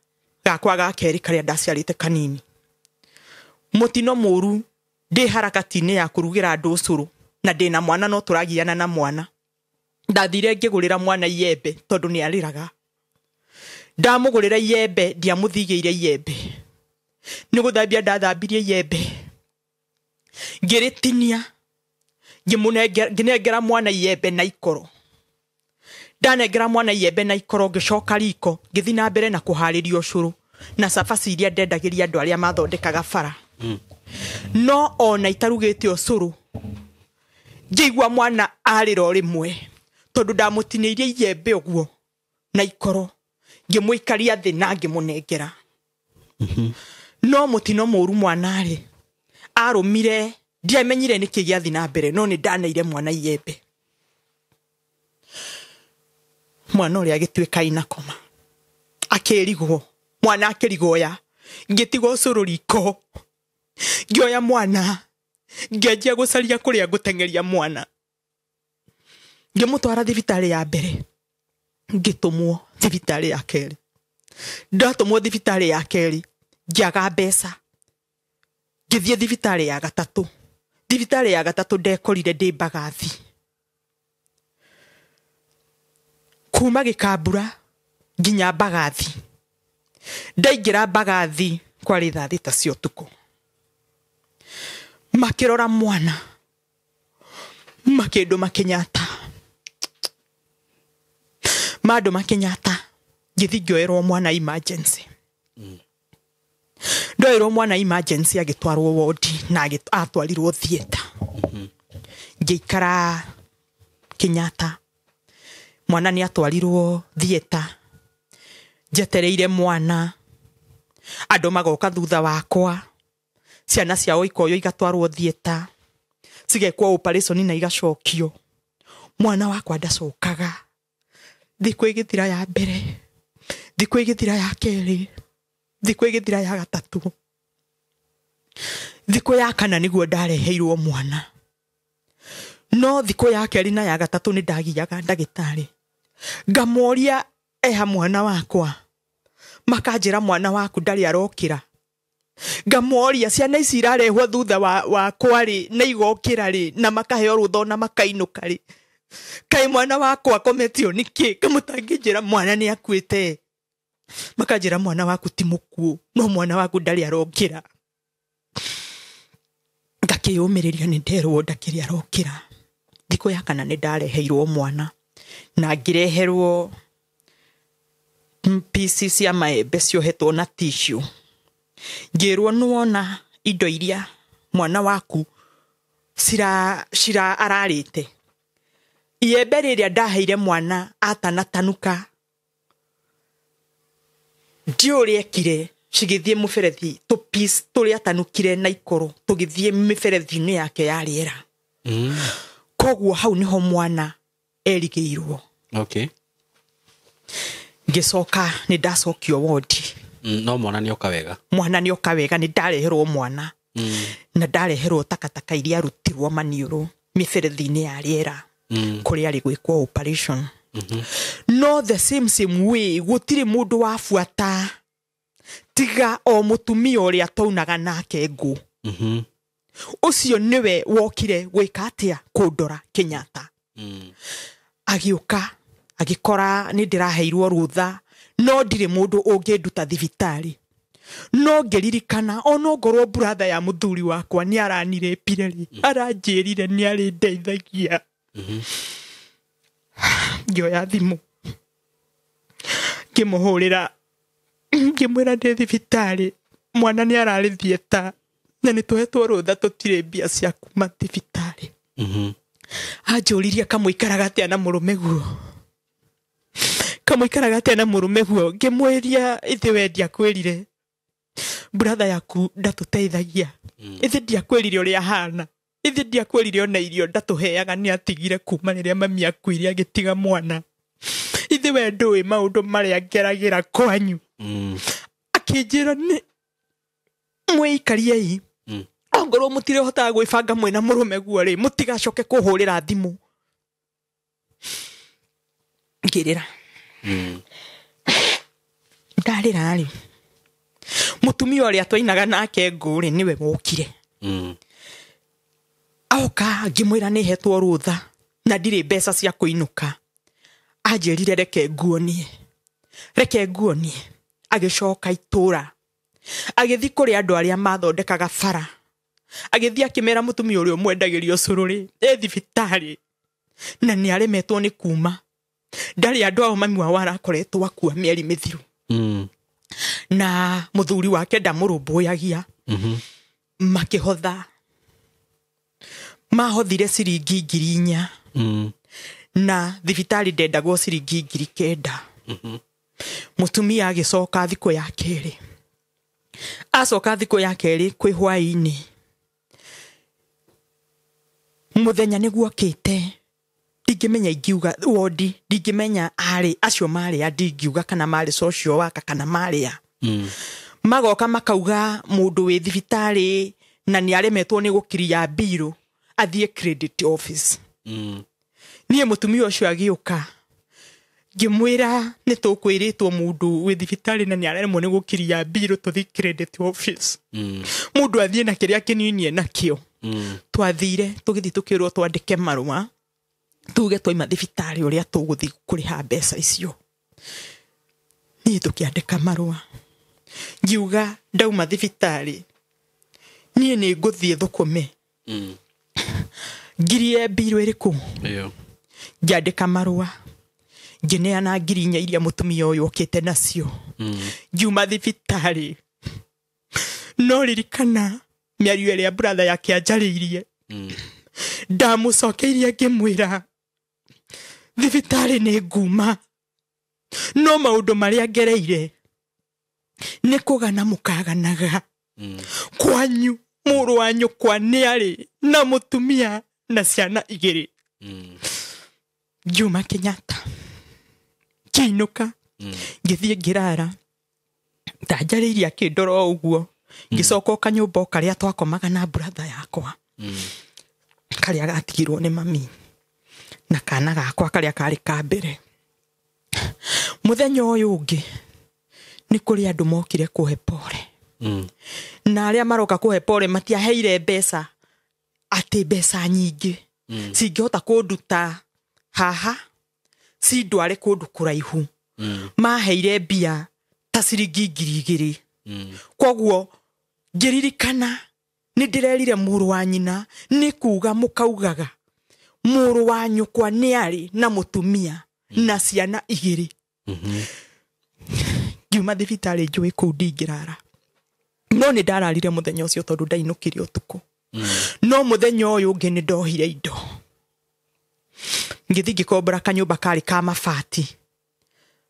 gakwa ga kerĩ karĩa ndaciarĩte kanini. Mũtino mũũru ndĩ harakati-inĩ ya kũrugĩra andũ ũcũrũ na ndĩna mwana no tũragiana na mwana. Ndathire ngĩgũrĩra mwana iembe tondũ nĩ arĩraga. Ndamũgũrĩra iembe ndiamũthigĩire iembe. Nĩ gũthambia ndathambirie iembe. Ngĩrĩtinia ngĩnengera mwana iembe na ikoro. Ndanengera mwana iembe na ikoro ngĩcoka riko ngĩthiĩ na mbere na kũharĩria ũcũrũ na cabaci iria ndendagĩria andũ arĩa mathondekaga bara. No ona itarugĩte ũcũrũ ngĩigua mwana arĩra o rĩmwe tondũ ndamũtinĩirie iembe ũguo na ikoro ngĩmũikaria thĩ na ngĩmũnengera. No mũtino mũũru mwana rĩ arũmire, ndiamenyire nĩkĩ gĩathiĩ na mbere no nĩ ndaneire mwana iembe. Mwana ũrĩa agĩtuĩka inakoma akĩrigwo, mwana akĩrigoya. Ngĩtigwo ũcũrũ riko ngĩoya mwana ngĩanjia gũcaria kũrĩa ngũteng'eria mwana. Ngĩmũtwara thibitarĩ ya mbere, ngĩtũmwo thibitarĩ ya kerĩ. Ndatũmwo thibitarĩ ya kerĩ ngĩaga mbeca, ngĩthiĩ thibitarĩ ya gatatũ. Thibitarĩ ya gatatũ ndekorire ndĩ Mbagathi. Kuma Gĩkambura nginya Mbagathi. Ndaingĩra Mbagathi kwarĩ thaa 6 cia ũtukũ. Makĩrora mwana, makĩndũma Kenyatta. Mandũma Kenyatta, ngĩthiĩ ngĩoerwo mwana emergency. Ndoerwo mwana emergency agĩtwarwo wodi na atwarirwo theatre. Ngĩikara Kenyatta, mwana nĩ atwarirwo theatre. Njetereire mwana, andũ magoka thutha wakwa, ciana ciao ikoywo igatwarwo theatre, cigekwo operation na igacokio. Mwana wakwa ndacokaga. Thikũ ĩgĩthira ya mbere, thikũ ĩgĩthira ya kerĩ, thikũ ĩgĩthira ya gatatũ, thikũ ya kana nĩguo ndareheirwo mwana. No thikũ ya kerĩ na ya gatatũ nĩ ndagiaga ndagĩtarĩ, ngamoria eha mwana wakwa, makanjĩra mwana waku ndarĩ arokĩra. Ngamoria ciana ici irarehwo thutha wakwa rĩ na igokĩra rĩ na makaheo rũtha na makainũka rĩ, kaĩ mwana wakwa akometio nĩkĩ? Kamũtangĩnjĩra mwana nĩ akuĩte. Makanjĩra mwana waku ti mũkuũ, no mwana waku ndarĩ arokĩra. Ngakĩyũmĩrĩria nĩ nderwo ndakĩrĩ arokĩra. Thikũ ya kana nĩ ndareheirwo mwana na ngĩreherwo pieces cia maembe ciohetwo na tissue. Ngĩrwo nĩwona indo iria mwana waku cira ararĩte. Iembe rĩrĩa ndaheire mwana atanatanuka, ndiũĩ ũrĩa ekire, cigĩthiĩ mũberethi, tũ piece tũrĩa atanukire na ikoro tũgĩthiĩ mĩberethi-inĩ yake ya rĩera. Koguo hau nĩho mwana erigĩirwo. Okay. Ngĩcoka nĩ ndacokio wodi. No mwana nĩ oka wega. Mwana nĩ oka wega, nĩ ndareherwo mwana. Na ndareherwo takataka iria arutirwo maniũrũ mĩberethi-inĩ ya rĩera. Kũrĩa arĩ gwĩkwo operation. No the same way gũtirĩ mũndũ wabuata tiga o mũtumia ũrĩa twaunaga nake ngũ. Ũcio nĩwe wokire gwĩka atĩa, kũndora Kenyatta. Agĩũka agĩkora nĩ ndĩraheirwo rũtha, no ndirĩ mũndũ ũngĩnduta thibitarĩ. No ngĩririkana ona ngorwo brother ya mũthuri wakwa nĩ aranirĩpire rĩ, aranjĩrire nĩ arĩndeithagia. Ngĩoya thimũ ngĩmũhũrĩra, ngĩmwĩra ndĩ thibitarĩ, mwana nĩ ararĩ theatre na nĩ tũhetwo rũtha tũtirĩ mbia cia kuma thibitarĩ. Anjũririe kamũikaraga atĩa na mũrũme guo, kamũikaraga atĩa na mũrũme guo. Ngĩmwĩria ithe we ndiakwĩrire brother yaku ndatũteithagia, ithe ndiakwĩrire ũrĩa ahana, ithe ndiakwĩrire ona irio ndatũheaga, nĩ atigire kuma rĩrĩa mami akuire agĩtiga mwana, ithe we ndũĩ maũndũ marĩa ngeragĩra kwanyu. Akĩnjĩra nĩ mwĩikariei, ongorwo mũtirĩhotaga gwĩbanga mwĩna mũrũme guo rĩ, mũtigacoke kũhũrĩra thimũ. Ngĩrĩra. Ndarĩra rĩ, mũtumia ũrĩa twainaga nake ngũ rĩ nĩwe wokire. Aoka ngĩmwĩra nĩ hetwo rũtha na ndirĩ mbeca cia kũinũka. Anjĩrire reke nguonie, reke nguonie. Agĩcoka itũra, agĩthiĩ kũrĩ andũ arĩa mathondekaga bara, agĩthiĩ akĩmera mũtumia ũrĩa ũmwendagĩria ũcũrũ rĩ e thibitarĩ na nĩ aremetwo nĩ kuma, ndarĩ andũ ao mami wao arakoretwo akua mĩeri mĩthiru. Na mũthuri wake ndamũrũmbũyagia. Makĩhotha, mahothire ciringi 4,000 na thibitarĩ ndendagwo ciringi 9,000. Mũtumia agĩcoka thikũ ya kerĩ, acoka thikũ ya kerĩ kwĩ hwaĩ-inĩ, mũthenya nĩguo okĩte, ndingĩmenya ingiuga wodi, ndingĩmenya arĩ acio marĩ a, ndingiuga kana marĩ social worker kana marĩ a. Magoka makauga mũndũ wĩ thibitarĩ na nĩ aremetwo nĩ gũkiria mbirũ athiĩ credit office. Niĩ mũtumia ũcio agĩũka Ngĩmwĩra nĩ tũkwĩrĩtwo mũndũ wĩ thibitarĩ na nĩ araremwo nĩ gũkiria mbirũ tũthiĩ credit office. Mũndũ athiĩ na kĩrĩa kĩnini enakĩo. Twathire tũgĩthiĩ tũkĩrwo twandĩke marũa tuge twaima thibitarĩ ũrĩa tũgũthiĩ kũrĩha mbeca icio. Niĩ tũkĩandĩka marũa ngiuga ndauma thibitarĩ niĩ nĩ ngũthiĩ thũkũme. Ngirie mbirũ ĩrĩkũ? Ngĩandĩka marũa ngĩneana 4,000 iria mũtumia ũyũ okĩte nacio. Ngiuma thibitarĩ no ririkana mĩario ĩrĩa brother yake anjarĩirie. Ndamũcokeirie ngĩmwĩra thibitarĩ nĩ nguma no maũndũ marĩa ngereire nĩ kũgana mũkaganaga. Kwanyu mũrũ wa nyũkwa nĩ arĩ na mũtumia na ciana 2. Ngiuma Kenyatta ngĩinũka ngĩthiĩ ngĩrara ndanjarĩirie akĩndora o ũguo. Ngĩcoka o kanyũmba o karĩa twakomaga na brother yakwa karĩa gatigirwo nĩ mami na kana gakwa karĩa karĩ ka mbere. Mũthenya ũyũ ũngĩ nĩ kũrĩ andũ mokire kũhe pore. Na arĩa maroka kũhe pore matiaheire mbeca atĩ mbeca nyingĩ cingĩhota kũnduta haha cindware kũndũ kũraihu. Maheire mbia ta ciringi 2,000. Koguo ngĩririkana nĩ ndĩrerire mũrũ wa nyina nĩ kuga mũkaugaga mũrũ wa nyũkwa nĩ arĩ na mũtumia na ciana 2. Ngiuma thibitarĩ njũĩ kũu ndingĩrara no nĩ ndararire mũthenya ũcio tondũ ndainũkire ũtukũ. No mũthenya ũyũ ũngĩ nĩ ndohire indo ngĩthiĩ ngĩkombora kanyũmba karĩ ka mabati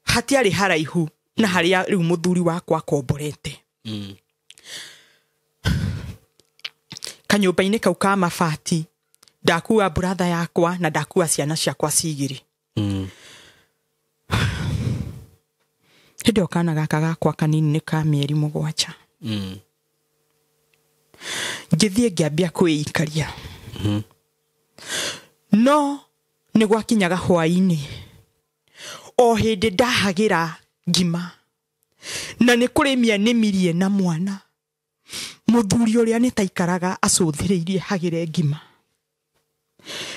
hatiarĩ haraihu na harĩa rĩu mũthuri wakwa akomborete. Kanyũmba-inĩ kau ka mabati ndakua brother yakwa na ndakua ciana ciakwa 2. Hĩndĩ ĩyo kana gaka gakwa kanini nĩ ka mĩeri 7. Ngĩthiĩ ngĩambia kwĩikaria. No nĩ gwakinyaga hwaĩ-inĩ o hĩndĩ ndahagĩra ngima na nĩ kũrĩmia nĩmirie na mwana mũthuri ũrĩa nĩ taikaraga acũthĩrĩirie hagĩre ngima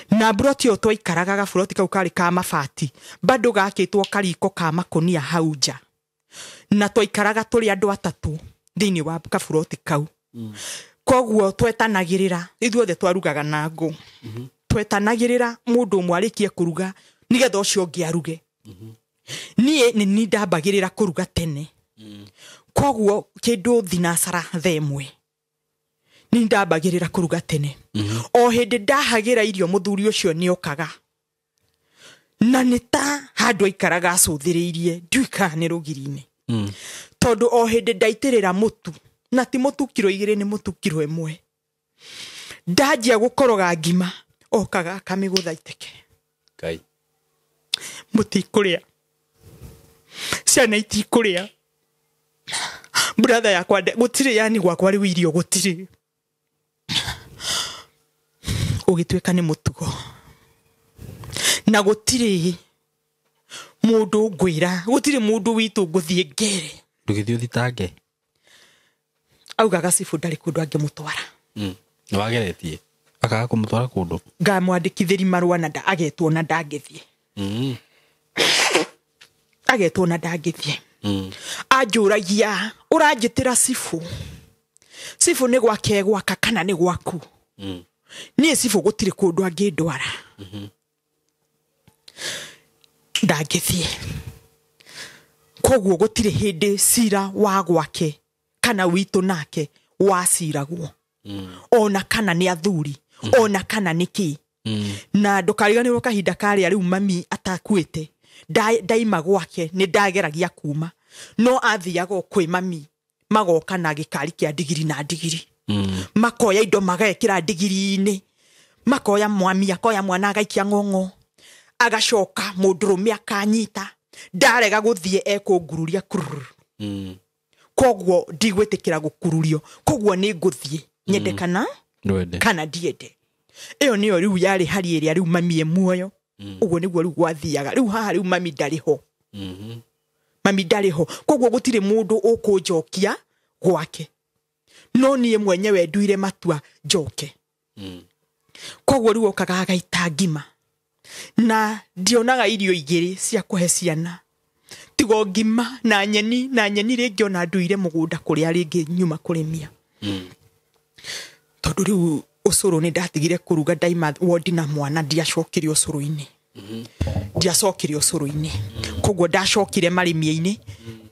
na mburoti ĩyo twaikaraga gaburoti kau karĩ ka mabati bado gakĩtwo kariko ka makũnia hau nja na twaikaraga tũrĩ andũ 3 thĩinĩ wa kaburoti kau. Koguo twetanagĩrĩra ithuothe twarugaga na ngũ. Twetanagĩrĩra mũndũ ũmwe arĩkie kũruga nĩgetha ũcio ũngĩ aruge. Niĩ nĩ niĩ ndambagĩrĩra kũruga tene. Koguo kĩndũ thinacara thaa 1 nĩ ndambagĩrĩra kũruga tene. O hĩndĩ ndahagĩra irio mũthuri ũcio nĩ okaga na nĩ ta handũ aikaraga acũthĩrĩirie ndiũĩ kana nĩ rũgiri-inĩ. Tondũ o hĩndĩ ndaitĩrĩra mũtu na ti mũtu kiro 2 nĩ mũtu kiro 1 ndanjia gũkoroga ngima okaga akamĩgũtha iteke. Ngai mũtikũrĩa ciana itikũrĩa brother yakwa gũtirĩ yani gwakwa rĩu irio gũtirĩ. Ũgĩtuĩka nĩ mũtugo na gũtirĩ mũndũ ngwĩra gũtirĩ mũndũ witũ ngũthiĩ ngere. Ndũgĩthiĩ ũthitange. Augaga cibũ ndarĩ kũndũ angĩmũtwara. Nĩ wageretie akaga kũmũtwara kũndũ? Ngamwandĩkithĩri marũa na agetwo na ndangĩthiĩ. Agetwo na ndangĩthiĩ. Anjũragia ũranjĩtĩra cibũ cibũ nĩ gwake gwaka kana nĩ gwaku? Niĩ cibũ gũtirĩ kũndũ angĩndwara. Ndangĩthiĩ. Koguo gũtirĩ hĩndĩ cira wa gwake kana witũ nake waciragwo. Ona kana nĩ athuri ona kana nĩ kĩ. Na ndũkariganĩrwo kahinda karĩa rĩu mami atakuĩte ndaima gwake nĩ ndageragia kuma no athiaga o kwĩ mami magoka na gĩkari kĩa ndigiri na ndigiri. Makoya indo magekĩra ndigiri-inĩ makoya mwami akoya mwana agaikia ng'ong'o agacoka mũndũrũme akanyita ndarega gũthiĩ ekũngururia kururu. Koguo ndigwĩtĩkĩra gũkururio koguo nĩ ngũthiĩ nyende kana Ndwende. Kana ndiende. Ĩyo nĩyo rĩu yarĩ hari ĩrĩa rĩu mami e muoyo. Ũguo nĩguo rĩu gwathiaga. Rĩu haha rĩu mami ndarĩ ho. Mami ndarĩ ho. Koguo gũtirĩ mũndũ ũkũnjokia gwake. No niĩ mwenyewe nduire matua njoke. Koguo rĩu okaga agaita ngima. Na ndionaga irio igĩrĩ cia kũhe ciana. Tigo ngima na nyeni, na nyeni rĩngĩ ona nduire mũgũnda kũrĩa rĩngĩ nyuma kũrĩmia. Tondũ rĩu ũcũrũ nĩ ndatigire kũruga ndaima wondi na mwana ndiacokire ũcũrũ-inĩ. Ndiacokire ũcũrũ-inĩ. Koguo ndacokire marĩmia-inĩ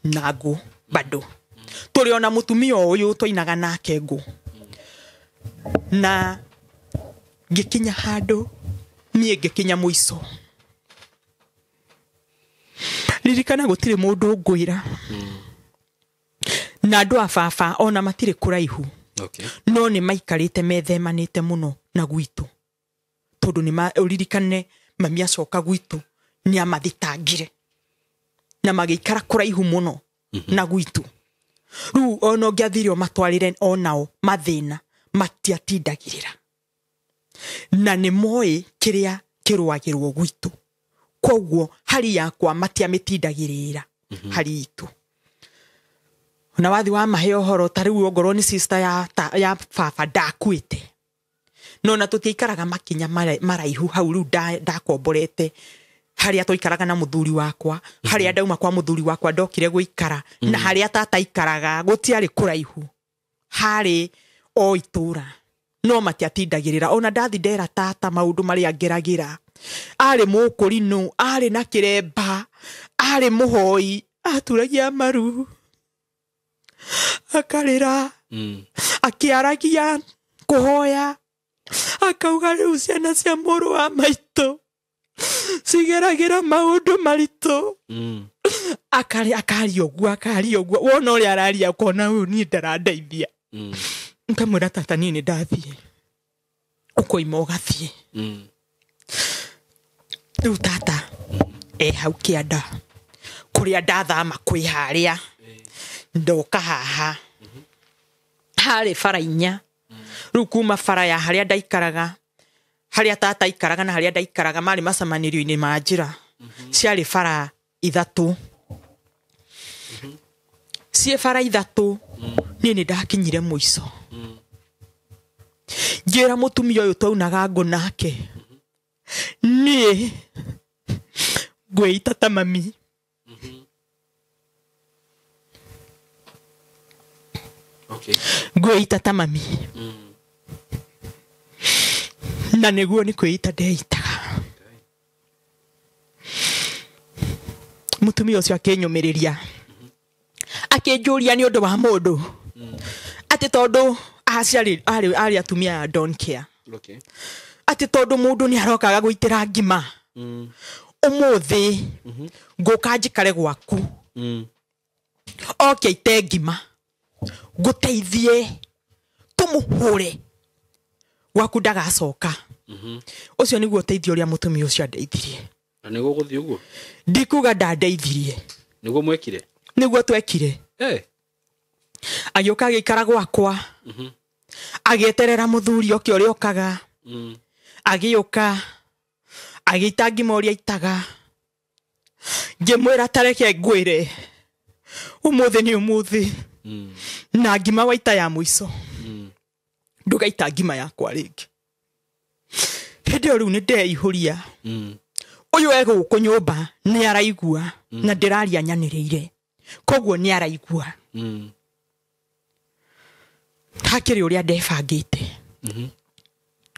na ngũ bado. Tũrĩ ona mũtumia ũyũ twainaga nake ngũ. Na ngĩkinya handũ niĩ ngĩkinya mũico. Ririkana gũtirĩ mũndũ ngwĩra. Na andũ a baba ona matirĩ kũraihu. Okay. No nĩ maikarĩte methemanĩte mũno na gwitũ. Tondũ nĩ ũririkane mami acoka gwitũ nĩ amathitangire. Na magĩikara kũraihu mũno na gwitũ. Rĩu ona ũngĩathire ũmatwarĩre onao mathĩna matiatindagĩrĩra. Na nĩ moĩ kĩrĩa kĩrũagĩrwo gwitũ. Koguo hari yakwa matiamĩtindagĩrĩra hari itũ. Na wathi wa mahe ũhoro ta rĩu ongorwo nĩ sister ya baba ndakuĩte. No na tũtiaikaraga makinya maraihu hau rĩu ndakomborete harĩa twaikaraga na mũthuri wakwa, harĩa ndauma kwa mũthuri wakwa ndokire gũikara, na harĩa tata aikaraga gũtiarĩ kũraihu. Harĩ o itũra. No matiatindagĩrĩra. Ona ndathi ndera tata maũndũ marĩa ngeragĩra. Arĩ mũkũrinũ, arĩ na kĩremba, arĩ mũhoi, aturagia maru. Akarĩra, akĩaragia, kũhoya, akauga rĩu ciana cia mũrũ wa maitũ cigeragĩra maũndũ maritũ. Akaria ũguo, akaria ũguo. Wona ũrĩa araria ũkona ũyũ niĩ ndarandeithia. Nkamwĩra tata niĩ nĩ ndathiĩ. Ũkoima ũgathiĩ. Rĩu tata e hau kĩanda kũrĩa ndathama kwĩ harĩa ndoka haha harĩ bara inya. Rĩu kuma bara ya harĩa ndaikaraga, harĩa tata aikaraga na harĩa ndaikaraga marĩ macemanĩrio-inĩ ma njĩra. Ciarĩ bara ithatũ. Ciĩ bara ithatũ niĩ nĩ ndakinyire mũico. Ngĩra mũtumia ũyũ twaunaga ngũ nake, niĩ ngwĩita ta mami. Okay. Ngwĩita ta mami. Na nĩguo nĩ kwĩita ndeitaga. Mũtumia ũcio akĩnyũmĩrĩria. Akĩnjũria nĩ ũndũ wa mũndũ. Atĩ tondũ aciarĩ arĩ atumia a don't care. Okay. Atĩ tondũ mũndũ nĩ arokaga gũitĩra ngima. Ũmũthĩ ngũka njikare gwaku. Oke aite ngima. Ngũteithie tũmũhũre. Gwaku ndagacoka. Ũcio nĩguo ũteithio ũrĩa mũtumia ũcio andeithirie. Na nĩguo gũthiĩ ũguo? Ndikuga ndandeithirie. Nĩguo mwekire? Nĩguo twekire. Agĩũka agĩikara gwakwa. Agĩeterera mũthuri oke ũrĩa okaga. Agĩũka agĩita ngima ũrĩa aitaga. Ngĩmwĩra tareke ngwĩre ũmũthĩ nĩ ũmũthĩ. Na ngima waita ya mũico. Ndũgaita ngima yakwa rĩngĩ. Hĩndĩ ĩyo rĩu nĩ ndeihũria. Ũyũ e gũkũ nyũmba nĩ araigua na ndĩraria nyanĩrĩire. Koguo nĩ araigua. Hakĩrĩ ũrĩa ndebangĩte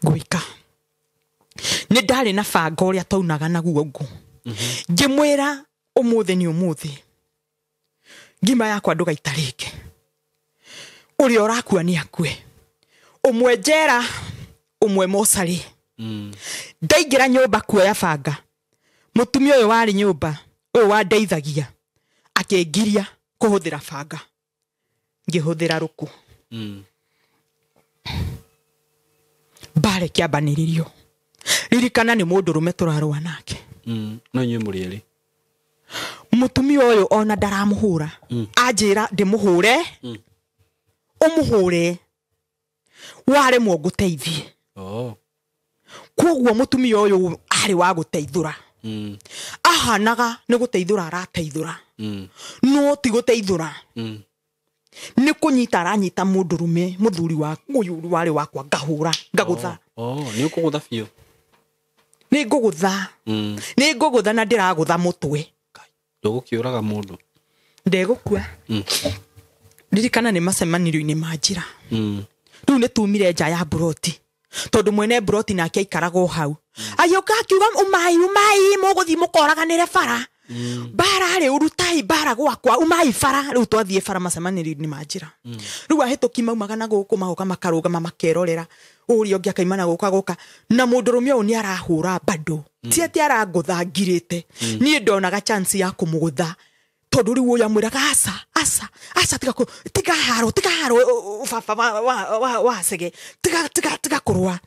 gwĩka. Nĩ ndarĩ na banga ũrĩa twaunaga naguo ngũ. Ngĩmwĩra ũmũthĩ nĩ ũmũthĩ. Ngima yakwa ndũgaita rĩngĩ. Ũrĩa ũrakua nĩ akue. Ũmwe njera, ũmwe mocarĩ. Ndaingĩra nyũmba kuoya banga. Mũtumia ũyũ warĩ nyũmba, ũyũ wandeithagia, akĩngiria kũhũthĩra banga. Ngĩhũthĩra rũkũ. Mbara ĩkĩambanĩrĩrio. Ririkana nĩ mũndũrũme tũrarũa nake. No inyuĩ mũrĩ erĩ. Mũtumia ũyũ ona ndaramũhũra. Anjĩra ndĩmũhũre. Ũmũhũre. Waremwo ngũteithie. Koguo mũtumia ũyũ Arĩ wa gũteithũra. Ahanaga nĩ gũteithũra arateithũra. No ti gũteithũra. Nĩ kũnyita aranyita mũndũrũme mũthuri wa ũyũ warĩ wakwa ngahũra ngagũtha. Nĩ ũkũgũtha biũ. Nĩ ngũgũtha. Nĩ ngũgũtha na ndĩragũtha mũtwe. Ndũgũkĩũraga mũndũ. Ndegũkua. Ririkana nĩ macemanio-inĩ ma njĩra. Rĩu nĩ tumire nja ya mburoti tondũ mwene mburoti nake aikaraga o hau. Agĩũka akiuga umai umai mũgũthiĩ mũkoraganĩre bara. Bara rĩ urutai bara gwakwa umai bara. Rĩu twathiĩ bara macemanio-inĩ ma njĩra. Rĩu ahĩtũki maumaga na gũkũ magoka makarũgama makerorera. Ũrĩa ũngĩ akaima na gũka gũka na mũndũrũme ũyũ nĩ arahũra bado. Ti atĩ arangũtha ngirĩte. Niĩ ndonaga chance ya kũmũgũtha tondũ rĩu ũyũ amwĩraga aca aca aca tiga haro tiga haro baba wa cege tiga tiga tiga kũrũa.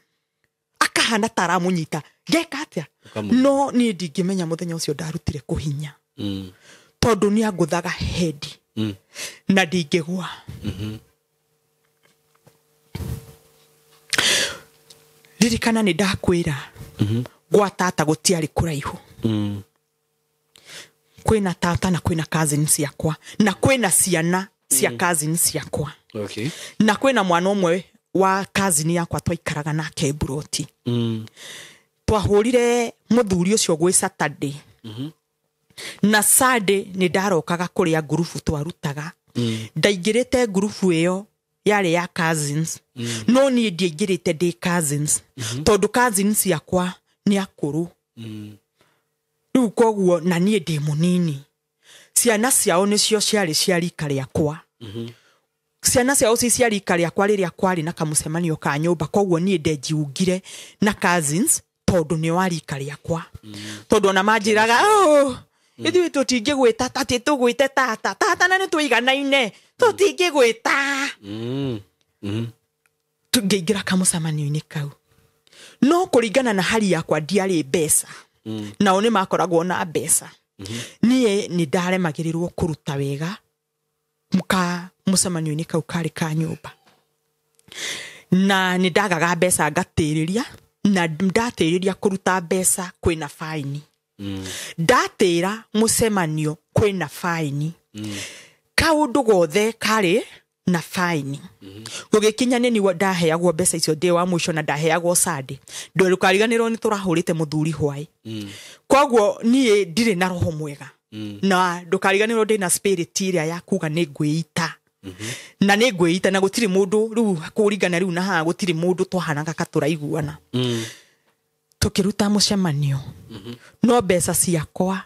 Akahana ta aramũnyita ngeka atĩa? No niĩ ndingĩmenya mũthenya ũcio ndarutire kũhinya. Tondũ nĩ angũthaga hendi na ndingĩgwa. Ririkana nĩ ndakwĩra gwa tata gũtiarĩ kũraihu. Kwĩna tata na kwĩna cousins ciakwa na kwĩna ciana cia cousins ciakwa. Na kwĩna mwana ũmwe wa cousin yakwa twaikaraga nake mburoti. Twahũrire mũthuri ũcio gwĩ Saturday. Na Sunday nĩ ndarokaga kũrĩa ngurubu twarutaga. Ndaingĩrĩte ngurubu ĩyo yarĩ ya cousins. No niĩ ndiaingĩrĩte ndĩ cousins. Tondũ cousins ciakwa nĩ akũrũ. Rĩu koguo na niĩ ndĩ mũnini. Ciana ciao nĩcio ciarĩ cia rika rĩakwa. Ciana ciao ci cia rika rĩakwa rĩrĩa kwarĩ na kamũcemanio ka nyũmba. Koguo niĩ ndenjiungire na cousins tondũ nĩ wa rika rĩakwa. Tondũ ona manjĩraga ithuĩ tũtingĩgwĩta tatĩ tũgwĩte tata tata na nĩ tũiganaine tũtingĩgwĩta. Ngĩingĩra kamũcemanio-inĩ kau. No kũringana na hali yakwa ndiarĩ mbeca. Nao nĩ makoragwo na mbeca. Niĩ nĩ ndaremagĩrĩrwo kũruta wega mũcemanio-inĩ kau karĩ ka nyũmba. Na nĩ ndagaga mbeca ngatĩrĩria na ndatĩrĩria kũruta mbeca kwĩna faini. Ndatĩra mũcemanio kwĩna faini. Kaũndũ gothe karĩ na faini. Gũgĩkinya nĩ niĩ ndaheagwo mbeca icio ndĩ wa mũico na ndaheagwo Sunday. Ndũkariganĩrwo nĩ tũrahũrĩte mũthuri hwaĩ. Koguo niĩ ndirĩ na roho mwega. Na ndũkariganĩrwo ndĩ na spirit ĩrĩa ya kuga nĩ ngwĩita. Na nĩ ngwĩita na gũtirĩ mũndũ rĩu kũringana rĩu na haha gũtirĩ mũndũ twahanaga ka tũraiguana. Tũkĩruta mũcemanio. No mbeca ciakwa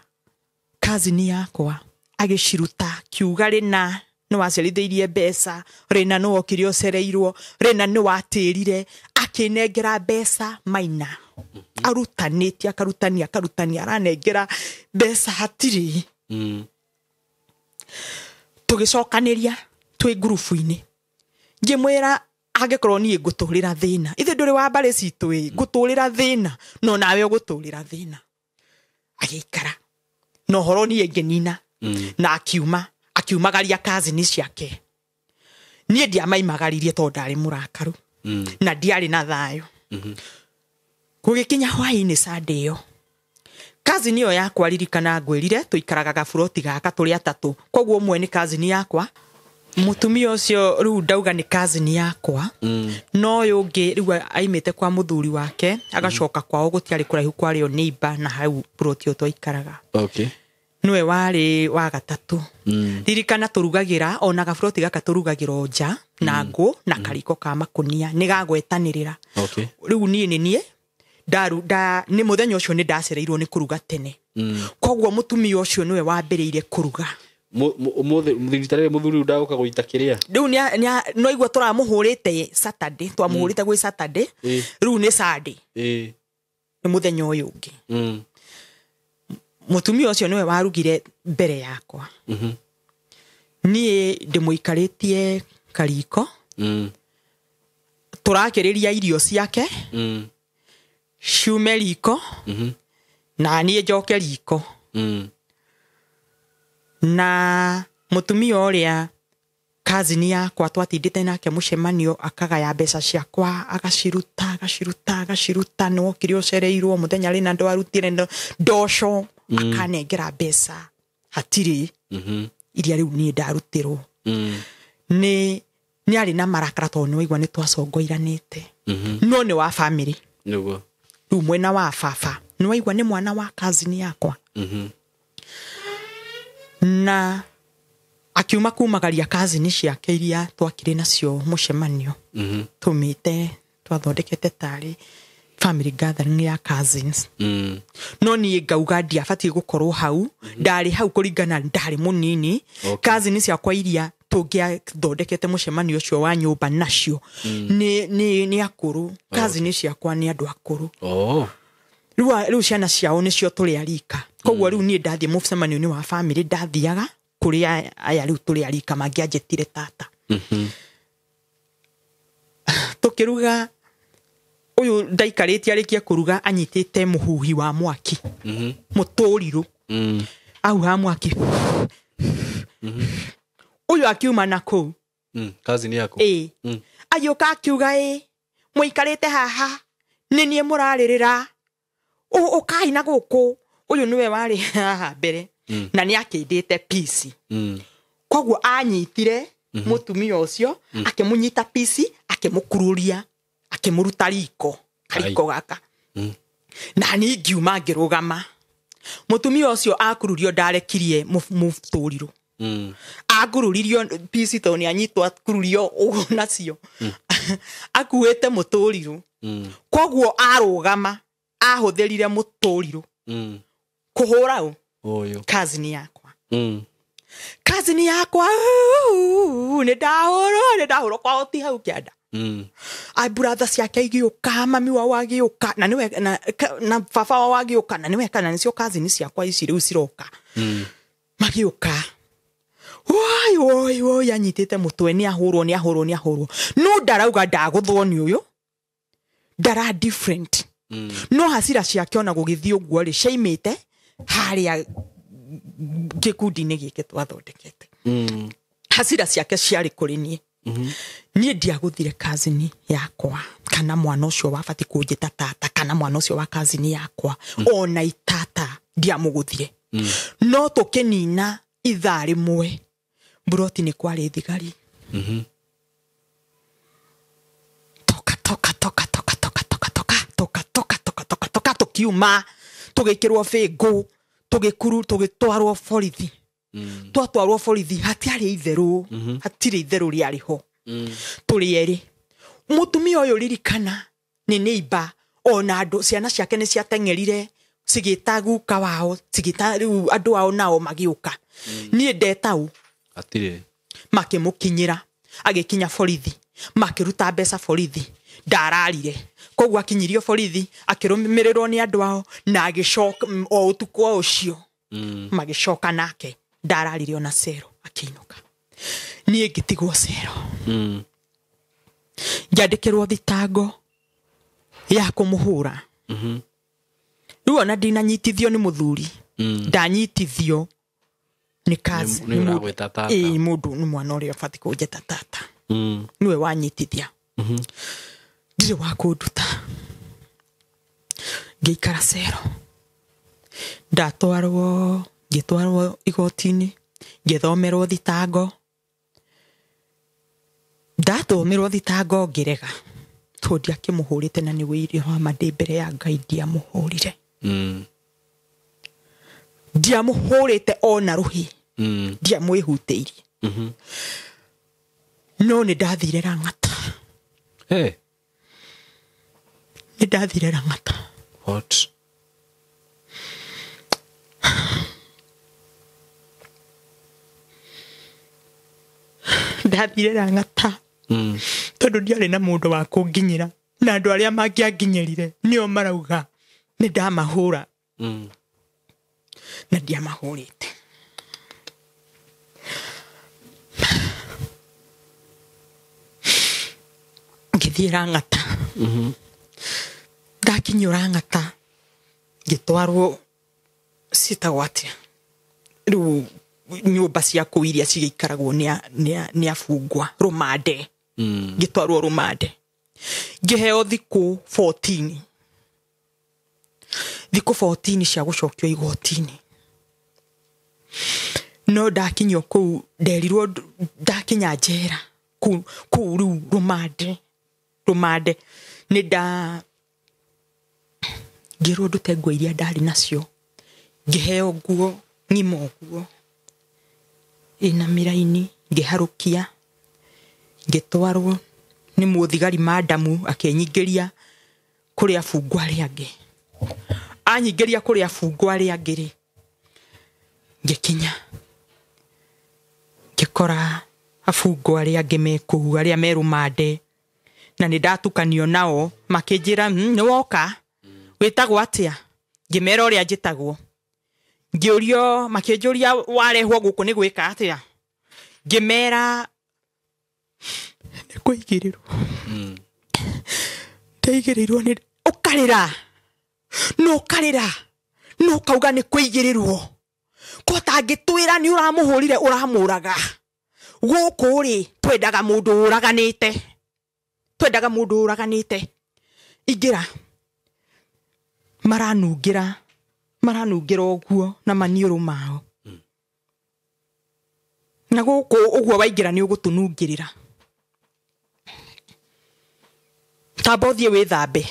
cousin yakwa agĩciruta kiuga rĩna nĩ wacerithĩirie mbeca rĩna nĩ wokire ũcereirwo rĩna nĩ watĩrire akĩnengera mbeca maina. Arutanĩtie akarutania akarutania aranengera mbeca hatirĩ. Tũgĩcokanĩria twĩ ngurubu-inĩ. Ngĩmwĩra angĩkorwo niĩ ngũtũrĩra thĩna ithe ndũrĩ wa mbarĩ citũ ĩ ngũtũrĩra thĩna no nawe ũgũtũrĩra thĩna. Agĩikara na ũhoro niĩ ngĩnina na akiuma akiumagaria cousin ciake. Niĩ ndiamaimagaririe tondũ ndarĩ mũrakaru na ndiarĩ na thayũ. Gũgĩkinya hwaĩ-inĩ Sunday ĩyo cousin ĩyo yakwa ririkana ngwĩrire tũikaraga gaburoti gaka tũrĩ atatũ. Koguo ũmwe nĩ cousin yakwa. Mũtumia ũcio rĩu ndauga nĩ cousin yakwa. No ũyũ ũngĩ rĩu aimĩte kwa mũthuri wake agacoka kwao gũtiarĩ kũraihu kwarĩ o neighbor na hau buroti ĩyo twaikaraga. Nĩwe warĩ wa gatatũ. Ririkana tũrugagĩra ona gaburoti gaka tũrugagĩra o nja na ngũ na kariko ka makũnia nĩ gagwetanĩrĩra. Rĩu niĩ nĩ niĩ nĩ mũthenya ũcio nĩ ndacereirwo nĩ kũruga tene. Koguo mũtumia ũcio nĩwe wambĩrĩirie kũruga. Mũthuri rĩrĩ mũthuri ndagũka gũita kĩrĩa. Rĩu no igua tũramũhũrĩte Saturday twamũhũrĩte gwĩ Saturday. Rĩu nĩ Sunday. Nĩ mũthenya ũyũ ũngĩ. Mũtumia ũcio nĩwe warugire mbere yakwa. Niĩ ndĩmũikarĩtie kariko. Tũrakĩrĩria irio ciake. Ciume riko. Na niĩ njoke riko. Na mũtumia ũrĩa Kazini yakwa twatindĩte nake mũcemanio akagaya mbeca ciakwa agaciruta agaciruta agaciruta nĩ wokire ũcereirwo mũthenya rĩna ndwarutire ndoco akanengera mbeca hatirĩ iria rĩu niĩ ndarutĩrwo nĩ arĩ na marakara tondũ nĩ waigua nĩ twacongoiranĩte no nĩ wa family nĩguo rĩu mwena wa baba nĩ waigua nĩ mwana wa kazini yakwa na akiuma kumagaria kazini ciake iria twakire nacio mũcemanio tumite twathondekete tarĩ family gathering ya cousins no niĩ ngauga ndiabatiĩ gũkorwo hau ndarĩ hau kũringana ndarĩ mũnini kazini ciakwa iria tũngĩathondekete mũcemanio ũcio wa nyũmba nacio nĩ akũrũ kazini ciakwa nĩ andũ akũrũ rĩu ciana ciao nĩcio tũrĩ arika koguo rĩu niĩ ndathiĩ mũcemanio-inĩ wa family ndathiaga kũrĩ aya rĩu tũrĩ arika mangĩanjĩtire tata tũkĩruga ũyũ ndaikarĩtie arĩkia kũruga anyitĩte mũhuhi wa mwaki mũtũrirũ ahuha mwaki ũyũ akiuma na kũu kazini yaku ĩĩ agĩũka akiuga ĩ mũikarĩte haha nĩ niĩ mũrarĩrĩra ũkai na gũkũ ũyũ nĩwe warĩ haha mbere na nĩ akĩndĩte pici koguo anyitire mũtumia ũcio akĩmũnyita pici akĩmũkururia akĩmũruta riko kariko gaka na niĩ ngiuma ngĩrũgama mũtumia ũcio akururio ndarekirie mũtũrirũ akururirio pici tondũ nĩ anyitwo akururio ũguo nacio akuĩte mũtũrirũ koguo arũgama ahũthĩrire mũtũrirũ kũhũra ũ kazini yakwa kazini yakwa nĩ ndahũrwo kwao ti hau kĩanda brother ciake igĩũka mami wao agĩũka na nĩwe na baba wao agĩũka na nĩwe kana nĩcio kazini ciakwa ici rĩu ciroka magĩũka woi woi woi anyitĩte mũtwe nĩ ahũrwo nĩ ahũrwo nĩ ahũrwo no ndarauga ndagũthwo nĩ ũyũ ndara different no hasira ciake ona gũgĩthiĩ ũguo rĩ ciaimĩte harĩa gĩkundi-inĩ gĩkĩ twathondekete hasira ciake ciarĩ kũrĩ niĩ niĩ ndiagũthire kazini yakwa kana mwana ũcio wabatiĩ kũnjĩta tata kana mwana ũcio wa kazini yakwa ona itata ndiamũgũthire no tũkĩnina ithaa rĩmwe mburoti nĩ kwarĩ thigari toka toka toka toka toka toka toka toka toka toka toka toka tũkiuma tũgĩkĩrwo bĩngũ tũgĩkuru tũgĩtwarwo borithi twatwarwo borithi hatiarĩ itherũ hatirĩ itherũ rĩarĩ ho tũrĩ erĩ mũtumia ũyũ ririkana nĩ neighbor ona andũ ciana ciake nĩ ciateng'erire cigĩta guka wao cigĩta rĩu andũ ao nao magĩũka niĩ ndetau hatirĩ makĩmũkinyĩra agĩkinya borithi makĩruta mbeca borithi ndararire koguo akinyirio borithi akĩrũmĩrĩrwo nĩ andũ ao na agĩcoka o ũtukũ o ũcio magĩcoka nake ndararire ona cero akĩinũka niĩ ngĩtigwo cero ngĩandĩkĩrwo thitango ya kũmũhũra rĩu ona ndinanyitithio nĩ mũthuri ndanyitithio nĩ kazi ĩĩ mũndũ nĩ mwana ũrĩa ũbatiĩ kũnjĩta tata nĩwe wanyitithia ndirĩ wa kũnduta ngĩikara cero ndatwarwo ngĩtwarwo igoti-inĩ ngĩthomerwo thitango ndathomerwo thitango ngĩrega tondũ ndiakĩmũhũrĩte na nĩ wĩire wa ma ndĩ mbere ya Ngai ndiamũhũrire ndiamũhũrĩte ona rũhĩ ndiamwĩhutĩirie no nĩ ndathire Lang'ata nĩ ndathire Lang'ata what ndathire Lang'ata tondũ ndiarĩ na mũndũ wa kũnginyĩra na andũ arĩa mangĩanginyĩrire nĩo marauga nĩ ndamahũra na ndiamahũrĩte ngĩthiĩ Lang'ata ndakinyio Lang'ata ngĩtwarwo ciĩtagwo atĩa rĩu nyũmba cia kũu iria cigĩikaragwo nĩ abungwa rũmande. Ngĩtwarwo rũmande ngĩheo thikũ 14 thikũ 14 cia gũcokio igoti-inĩ. No ndakinyio kũu nderirwo ndakinya njera kũu rĩu rũmande nĩ nda ngĩrwo ndute nguo iria ndarĩ nacio ngĩheo nguo ng'ima ũguo ĩna mĩraini ngĩharũkia ngĩtwarwo nĩ mũthigari madamu akĩnyingĩria kũrĩ abungwa arĩa angĩ. Anyingĩria kũrĩ abungwa arĩa angĩ rĩ ngĩkinya ngĩkora abungwa arĩa angĩ me kũu arĩa me rũmande na nĩ ndatukanio nao makĩnjĩra nĩ woka wĩtagwo atĩa ngĩmera ũrĩa njĩtagwo ngĩũrio makĩnjũria warehwo gũkũ nĩ gwĩka atĩa ngĩmera nĩ kũigĩrĩrwo. Ndaigĩrĩirwo nĩ ũkarĩra no ũkarĩra no ũkauga nĩ kũigĩrĩrwo ko tangĩtwĩra nĩ ũramũhũrire ũramũraga gũkũ rĩ twendaga mũndũ ũraganĩte twendaga mũndũ ũraganĩte ingĩra maranungĩra ũguo na maniũrũ mao na gũkũ ũguo waingĩra nĩ ũgũtũnungĩrĩra tamba ũthiĩ wĩthambe.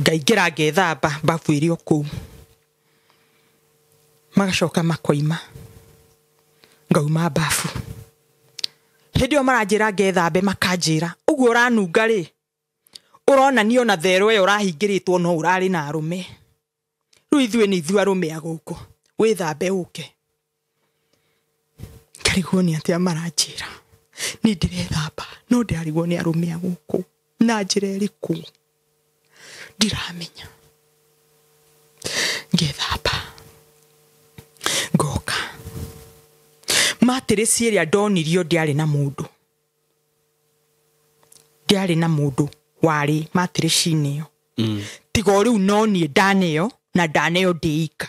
Ngaingĩra ngethamba bafu ĩrĩ o kũu magacoka makoima ngauma bafu hĩndĩ ĩyo maranjĩra ngethambe makanjĩra ũguo ũranunga rĩ ũronanio na thero ĩyo ũrahingĩrĩtwo no ũrarĩ na arũme rĩu ithuĩ nĩ ithuĩ arũme a gũkũ wĩthambe ũke. Ngarigwo nĩ atĩa maranjĩra niĩ ndĩrethamba no ndĩrarigwo nĩ arũme a gũkũ na njĩra ĩrĩkũ ndiramenya. Ngethamba ngoka matirĩci ĩrĩa ndonirio ndiarĩ na mũndũ ndiarĩ na mũndũ warĩ matirĩci-inĩ ĩyo tiga o rĩu no niĩ ndaneo na ndaneo ndĩika.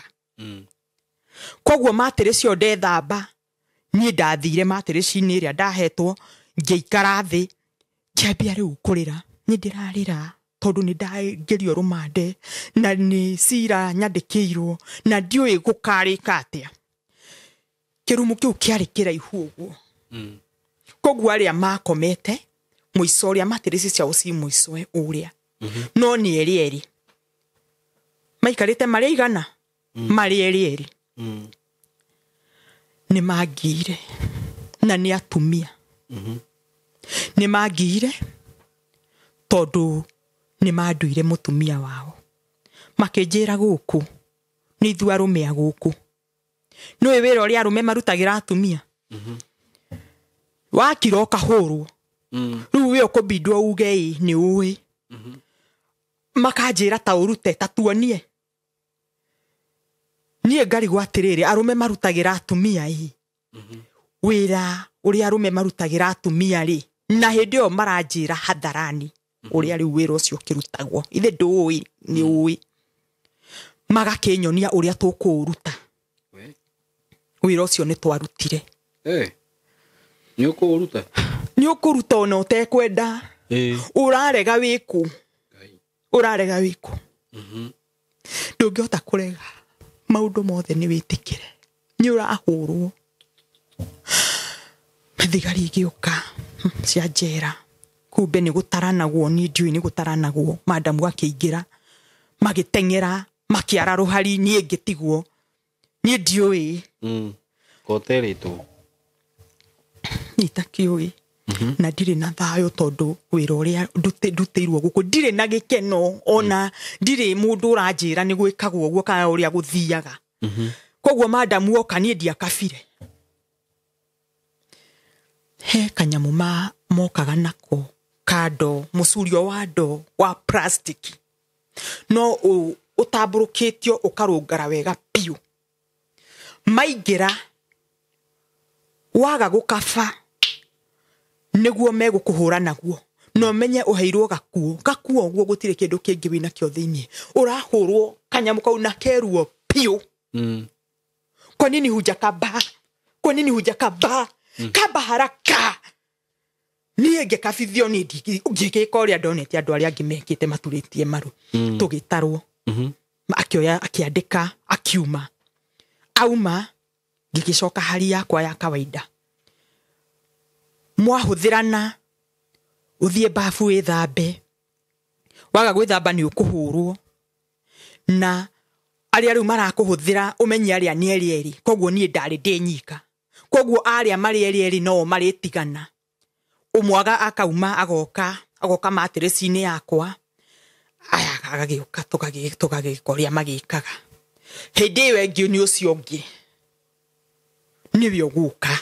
Koguo matirĩci ĩyo ndethamba niĩ ndathire matirĩci-inĩ ĩrĩa ndahetwo ngĩikara thĩ ngĩambia rĩu kũrĩra nĩ ndĩrarĩra tondũ nĩ ndaingĩrio rũmande na nĩ cira nyandĩkĩirwo na ndiũĩ gũkarĩka atĩa. Kĩrumu kĩu kĩarĩ kĩraihu ũguo koguo arĩa makomete mũico ũrĩa matirĩci ciao ci mũico ũrĩa no nĩ erĩ erĩ maikarĩte marĩ igana marĩ erĩ erĩ nĩ mangĩire na nĩ atumia nĩ mangĩire tondũ nĩ manduire mũtumia wao makĩnjĩra gũkũ nĩ ithuĩ arũme a gũkũ nĩũĩ wĩra ũrĩa arũme marutagĩra atumia wakira ũkahũrwo rĩu we ũkũbindwo uge ĩ nĩ ũĩ makanjĩra ta ũrute ta tuonie niĩ ngarigwo atĩrĩrĩ arũme marutagĩra atumia ĩ wĩra ũrĩa arũme marutagĩra atumia rĩ na hĩndĩ ĩyo maranjĩra hadharani ũrĩa rĩu wĩra ũcio ũkĩrutagwo ithe ndũĩ nĩ ũĩ magakĩnyonia ũrĩa tũkũũruta wĩra ũcio nĩ twarutire. Nĩ ũkũũruta nĩ ũkũruta ona ũtekwenda ũrarega wĩkũ ũrarega wĩkũ ndũngĩhota kũrega maũndũ mothe nĩ wĩtĩkĩre nĩ ũrahũrwo. Thigari igĩũka cia njera kumbe nĩ gũtaranagwo niĩ ndiũĩ nĩ gũtaranagwo madamu akĩingĩra magĩteng'era makĩara rũhari niĩ ngĩtigwo niĩ ndiũĩ koterĩtwo niĩ itakĩũĩ na ndirĩ na thayũ tondũ wĩra ũrĩa ndutĩirwo gũkũ ndirĩ na gĩkeno ona ndirĩ mũndũ ũranjĩra nĩ gwĩkagwo ũguo kana ũrĩa gũthiaga. Koguo madamu oka niĩ ndiakabire he kanyamũ mokaga nako kando mũcurio wa ndoo wa plastic no ũtambũrũkĩtio ũkarũngara wega biũ maingĩra waga gũkaba nĩguo megũkũhũra naguo no menye ũheirwo gakuo gakuo ũguo gũtirĩ kĩndũ kĩngĩ wĩnakĩo thĩinĩ ũrahũrwo Kanyamũ kau na keruo piũ. Kwa nini hujakaba? Kwa nini hujakaba? Kaba haraka. Niĩ ngĩkabithio niĩ ngĩgĩka ũrĩa ndonete andũ arĩa angĩ mekĩte maturĩtie maru. Tũgĩtarwo. Akĩoya akĩandĩka akiuma. Auma ngĩgĩcoka hali yakwa ya kawaida. Mwahũthĩrana ũthiĩ bafu wĩthambe. Waga gwĩthamba nĩ ũkũhũrwo. Na arĩa rĩu marakũhũthĩra ũmenye arĩa nĩ erĩ erĩ. Koguo niĩ ndarĩ ndĩ nyika. Koguo arĩa marĩ erĩ erĩ no marĩtigana. Ũmwaga akauma agoka matireci-inĩ yakwa. Aya agagĩũka tũgagĩka ũrĩa magĩkaga. Hĩndĩ ĩyo ĩngĩ nĩ ũcio ũngĩ nĩwe ũgũka.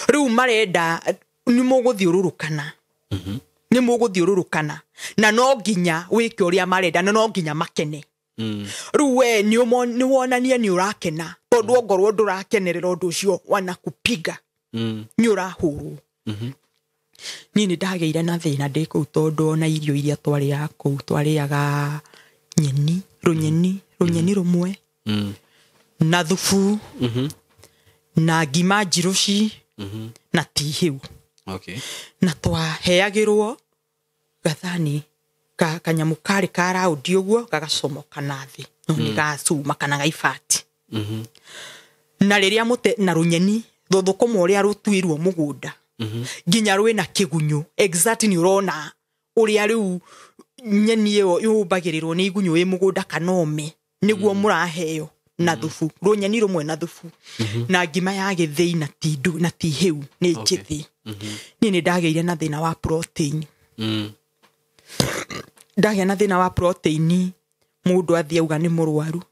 Rĩu marenda nĩ mũgũthiũrũrũkana. Nĩ mũgũthiũrũrũkana na no nginya wĩke ũrĩa marenda na no nginya makene. Rĩu we nĩ wonanie nĩ ũrakena tondũ ongorwo ndũrakenerera ũndũ ũcio wanakupiga nĩ ũrahũrwo. Niĩ nĩ ndagĩire na thĩna ndĩ kũu tondũ ona irio iria twarĩaga kũu twarĩaga nyeni rũnyeni rũmwe na thubu na ngima njirũci na tihĩu. Na twaheagĩrwo gathani kanyamũ karĩ ka raundi ũguo gagacomoka na thĩ no nĩ gacuma kana gaibati. Na rĩrĩa mũte na rũnyeni thũthũkũma ũrĩa rũtuirwo mũgũnda nginya rwĩna kĩgunyũ exactly nĩ ũrona ũrĩa rĩu nyeni ĩyo yũmbagĩrĩrwo nĩ igunyũ ĩ mũgũnda kana ome nĩguo mũraheo na thubu rũnyeni rũmwe na thubu na ngima ya gĩthĩi na tindu na tihĩu nĩ njĩthĩ. Niĩ nĩ ndagĩire na thĩna wa protein. Ndagĩa na thĩna wa protein mũndũ athiĩ auga nĩ mũrwaru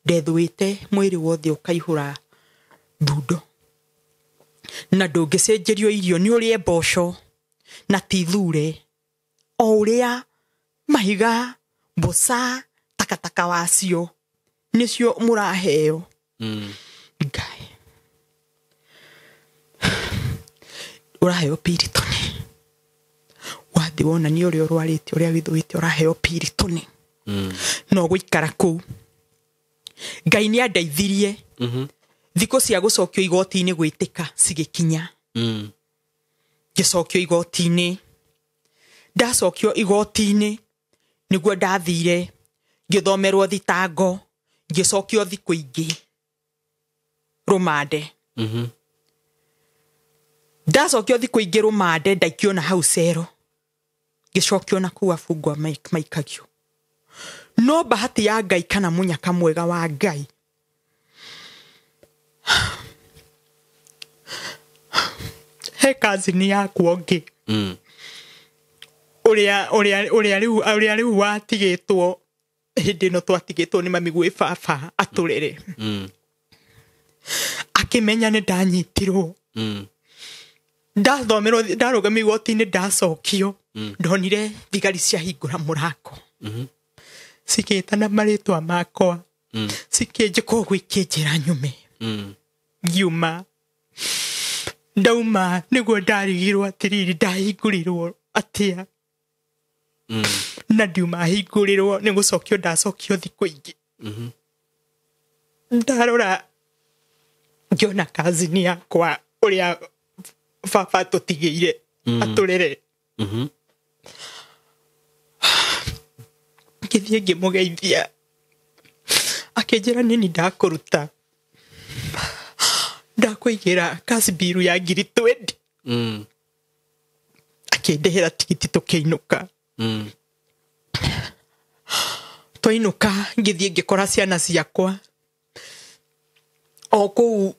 ndethũĩte mwĩrĩ wothe ũkaihũra thundo na ndũngĩcenjerio irio nĩ ũrĩe mboco na tithure o ũrĩa mahiga mboca takataka wacio nĩcio mũraheo. Ngai ũraheo piritoni wathi wona nĩ ũrĩa ũrwarĩte ũrĩa withũĩte ũraheo piritoni no gũikara kũu. Ngai nĩ andeithirie. Thikũ cia gũcokio igoti-inĩ gwĩtĩka cigĩkinya. Ngĩcokio igoti-inĩ. Ndacokio igoti-inĩ nĩguo ndathire ngĩthomerwo thitango ngĩcokio thikũ ingĩ rũmande. Ndacokio thikũ ingĩ rũmande ndaikio na hau cero ngĩcokio na kũu abungwa maikagio. No bahati ya Ngai kana mũnyaka mwega wa Ngai he kazini yakwa ũngĩ ũrĩa rĩu watigĩtwo hĩndĩ ĩno twatigĩtwo nĩ mami gwĩ baba atũrere. Akĩmenya nĩ ndanyitirwo. Ndathomerwo ndarũgamio igoti-inĩ ndacokio ndonire thigari ciahingũra mũrango cikĩtana marĩtwa makwa cikĩnjĩka ũguo ikĩnjĩra nyume. Ngiuma ndauma nĩguo ndarigirwo atĩrĩrĩ ndahingũrĩrwo atĩa na ndiuma hingũrĩrwo nĩ gũcokio ndacokio thikũ ingĩ. Ndarora ngĩona kazini yakwa ũrĩa baba tũtigĩire atũrere. Ngĩthiĩ ngĩmũgeithia akĩnjĩra nini ndakũruta ndakũigĩra kaci biru ya 20,000. Akĩndĩhĩra tigiti tũkĩinũka. Twainũka ngĩthiĩ ngĩkora ciana ciakwa o kũu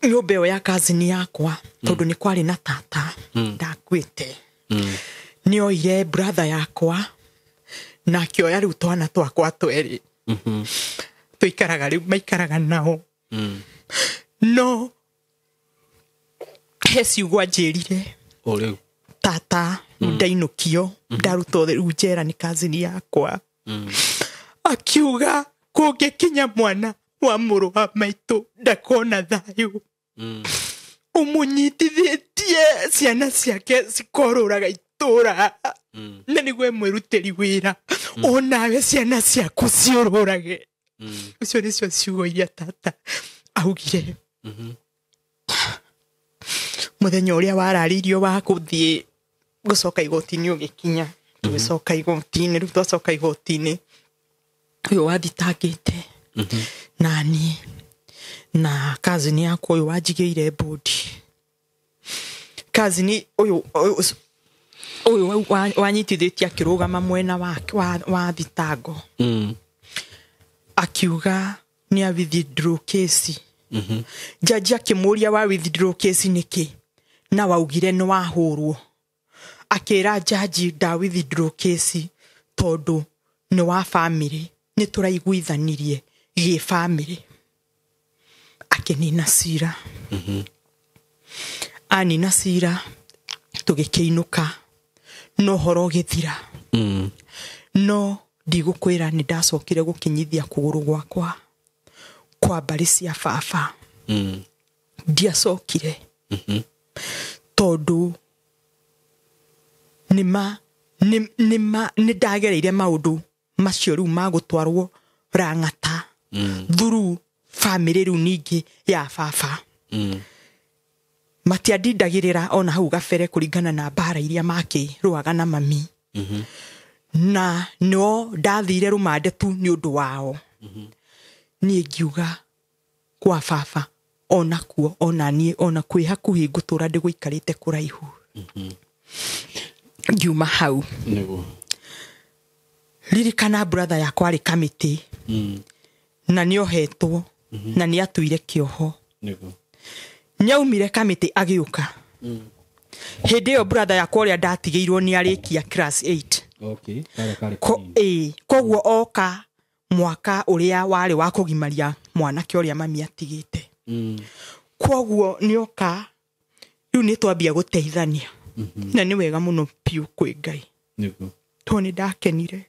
nyũmba ĩyo ya kazini yakwa tondũ nĩ kwarĩ na tata ndakuĩte. Nĩ oire brother yakwa na akĩoya rĩu twana twakwa twerĩ tũikaraga rĩu maikaraga nao. No he ciugo anjĩrire tata ndainũkio ndarutwo rĩu njera nĩ kazini yakwa. Akiuga kũngĩkinya mwana wa mũrũ wa maitũ ndakona thayũ. Ũmũnyitithĩtie ciana ciake cikorũraga itũra. Na nĩguo mwĩrutĩri wĩra onawe ciana ciaku ciũrũrage. Icio nĩcio ciugo iria tata augire. Mũthenya ũrĩa wararĩirio wa gũthiĩ gũcoka igoti-inĩ ũgĩkinya, tũgĩcoka igoti-inĩ. Rĩu twacoka igoti-inĩ, ũyũ wathitangĩte nani na cousin yakwa ũyũ wanjigĩire bodi, cousin ũyũ ũyũ wanyitithĩtie akĩrũgama mwena wa thitango, akiuga nĩ a withdraw case. Jaji akĩmũria, wa withdraw case nĩkĩ na waugire nĩ wahũrwo? Akĩra jaji, nda withdraw case tondũ nĩ wa family, nĩ tũraiguithanirie gĩ family. Akĩnina cira. Anina cira, tũgĩkĩinũka no ũhoro ũgĩthira. No ndigũkwĩra nĩ ndacokire gũkinyithia kũgũrũ gwakwa kwa mbarĩ cia baba. Ndiacokire tondũ nĩma nĩma nĩ ndagereire maũndũ macio rĩu ma gũtwarwo Rang'ata through family rĩu ningĩ ya baba. Matiandindagĩrĩra ona hau gabere kũringana na mbara iria makĩrũaga na mami. Na no ndathire rũmande tu nĩ ũndũ wao. Niĩ ngiuga kwa baba ona kuo ona niĩ ona kwĩ hakuhĩ ngũtũra ndĩgũikarĩte kũraihu. Ngiuma hau. Nĩguo. Ririkana brother yakwa arĩ kamĩtĩ na nĩohetwo na nĩatuire kĩoho. Nĩguo. Nĩaumire kamĩtĩ agĩũka. Hĩndĩ ĩyo brother yakwa ũrĩa ndatigĩirwo nĩ arĩkia class 8. Okay. Karĩa karĩ Ko, kanini. ĩ koguo oka mwaka ũrĩa warĩ wa kũgimaria mwanake ũrĩa mami atigĩte. Koguo nĩoka rĩu nĩ twambia gũteithania. Na nĩ wega mũno piũ kwĩ Ngai. Nĩguo. Tondũ nĩ ndakenire.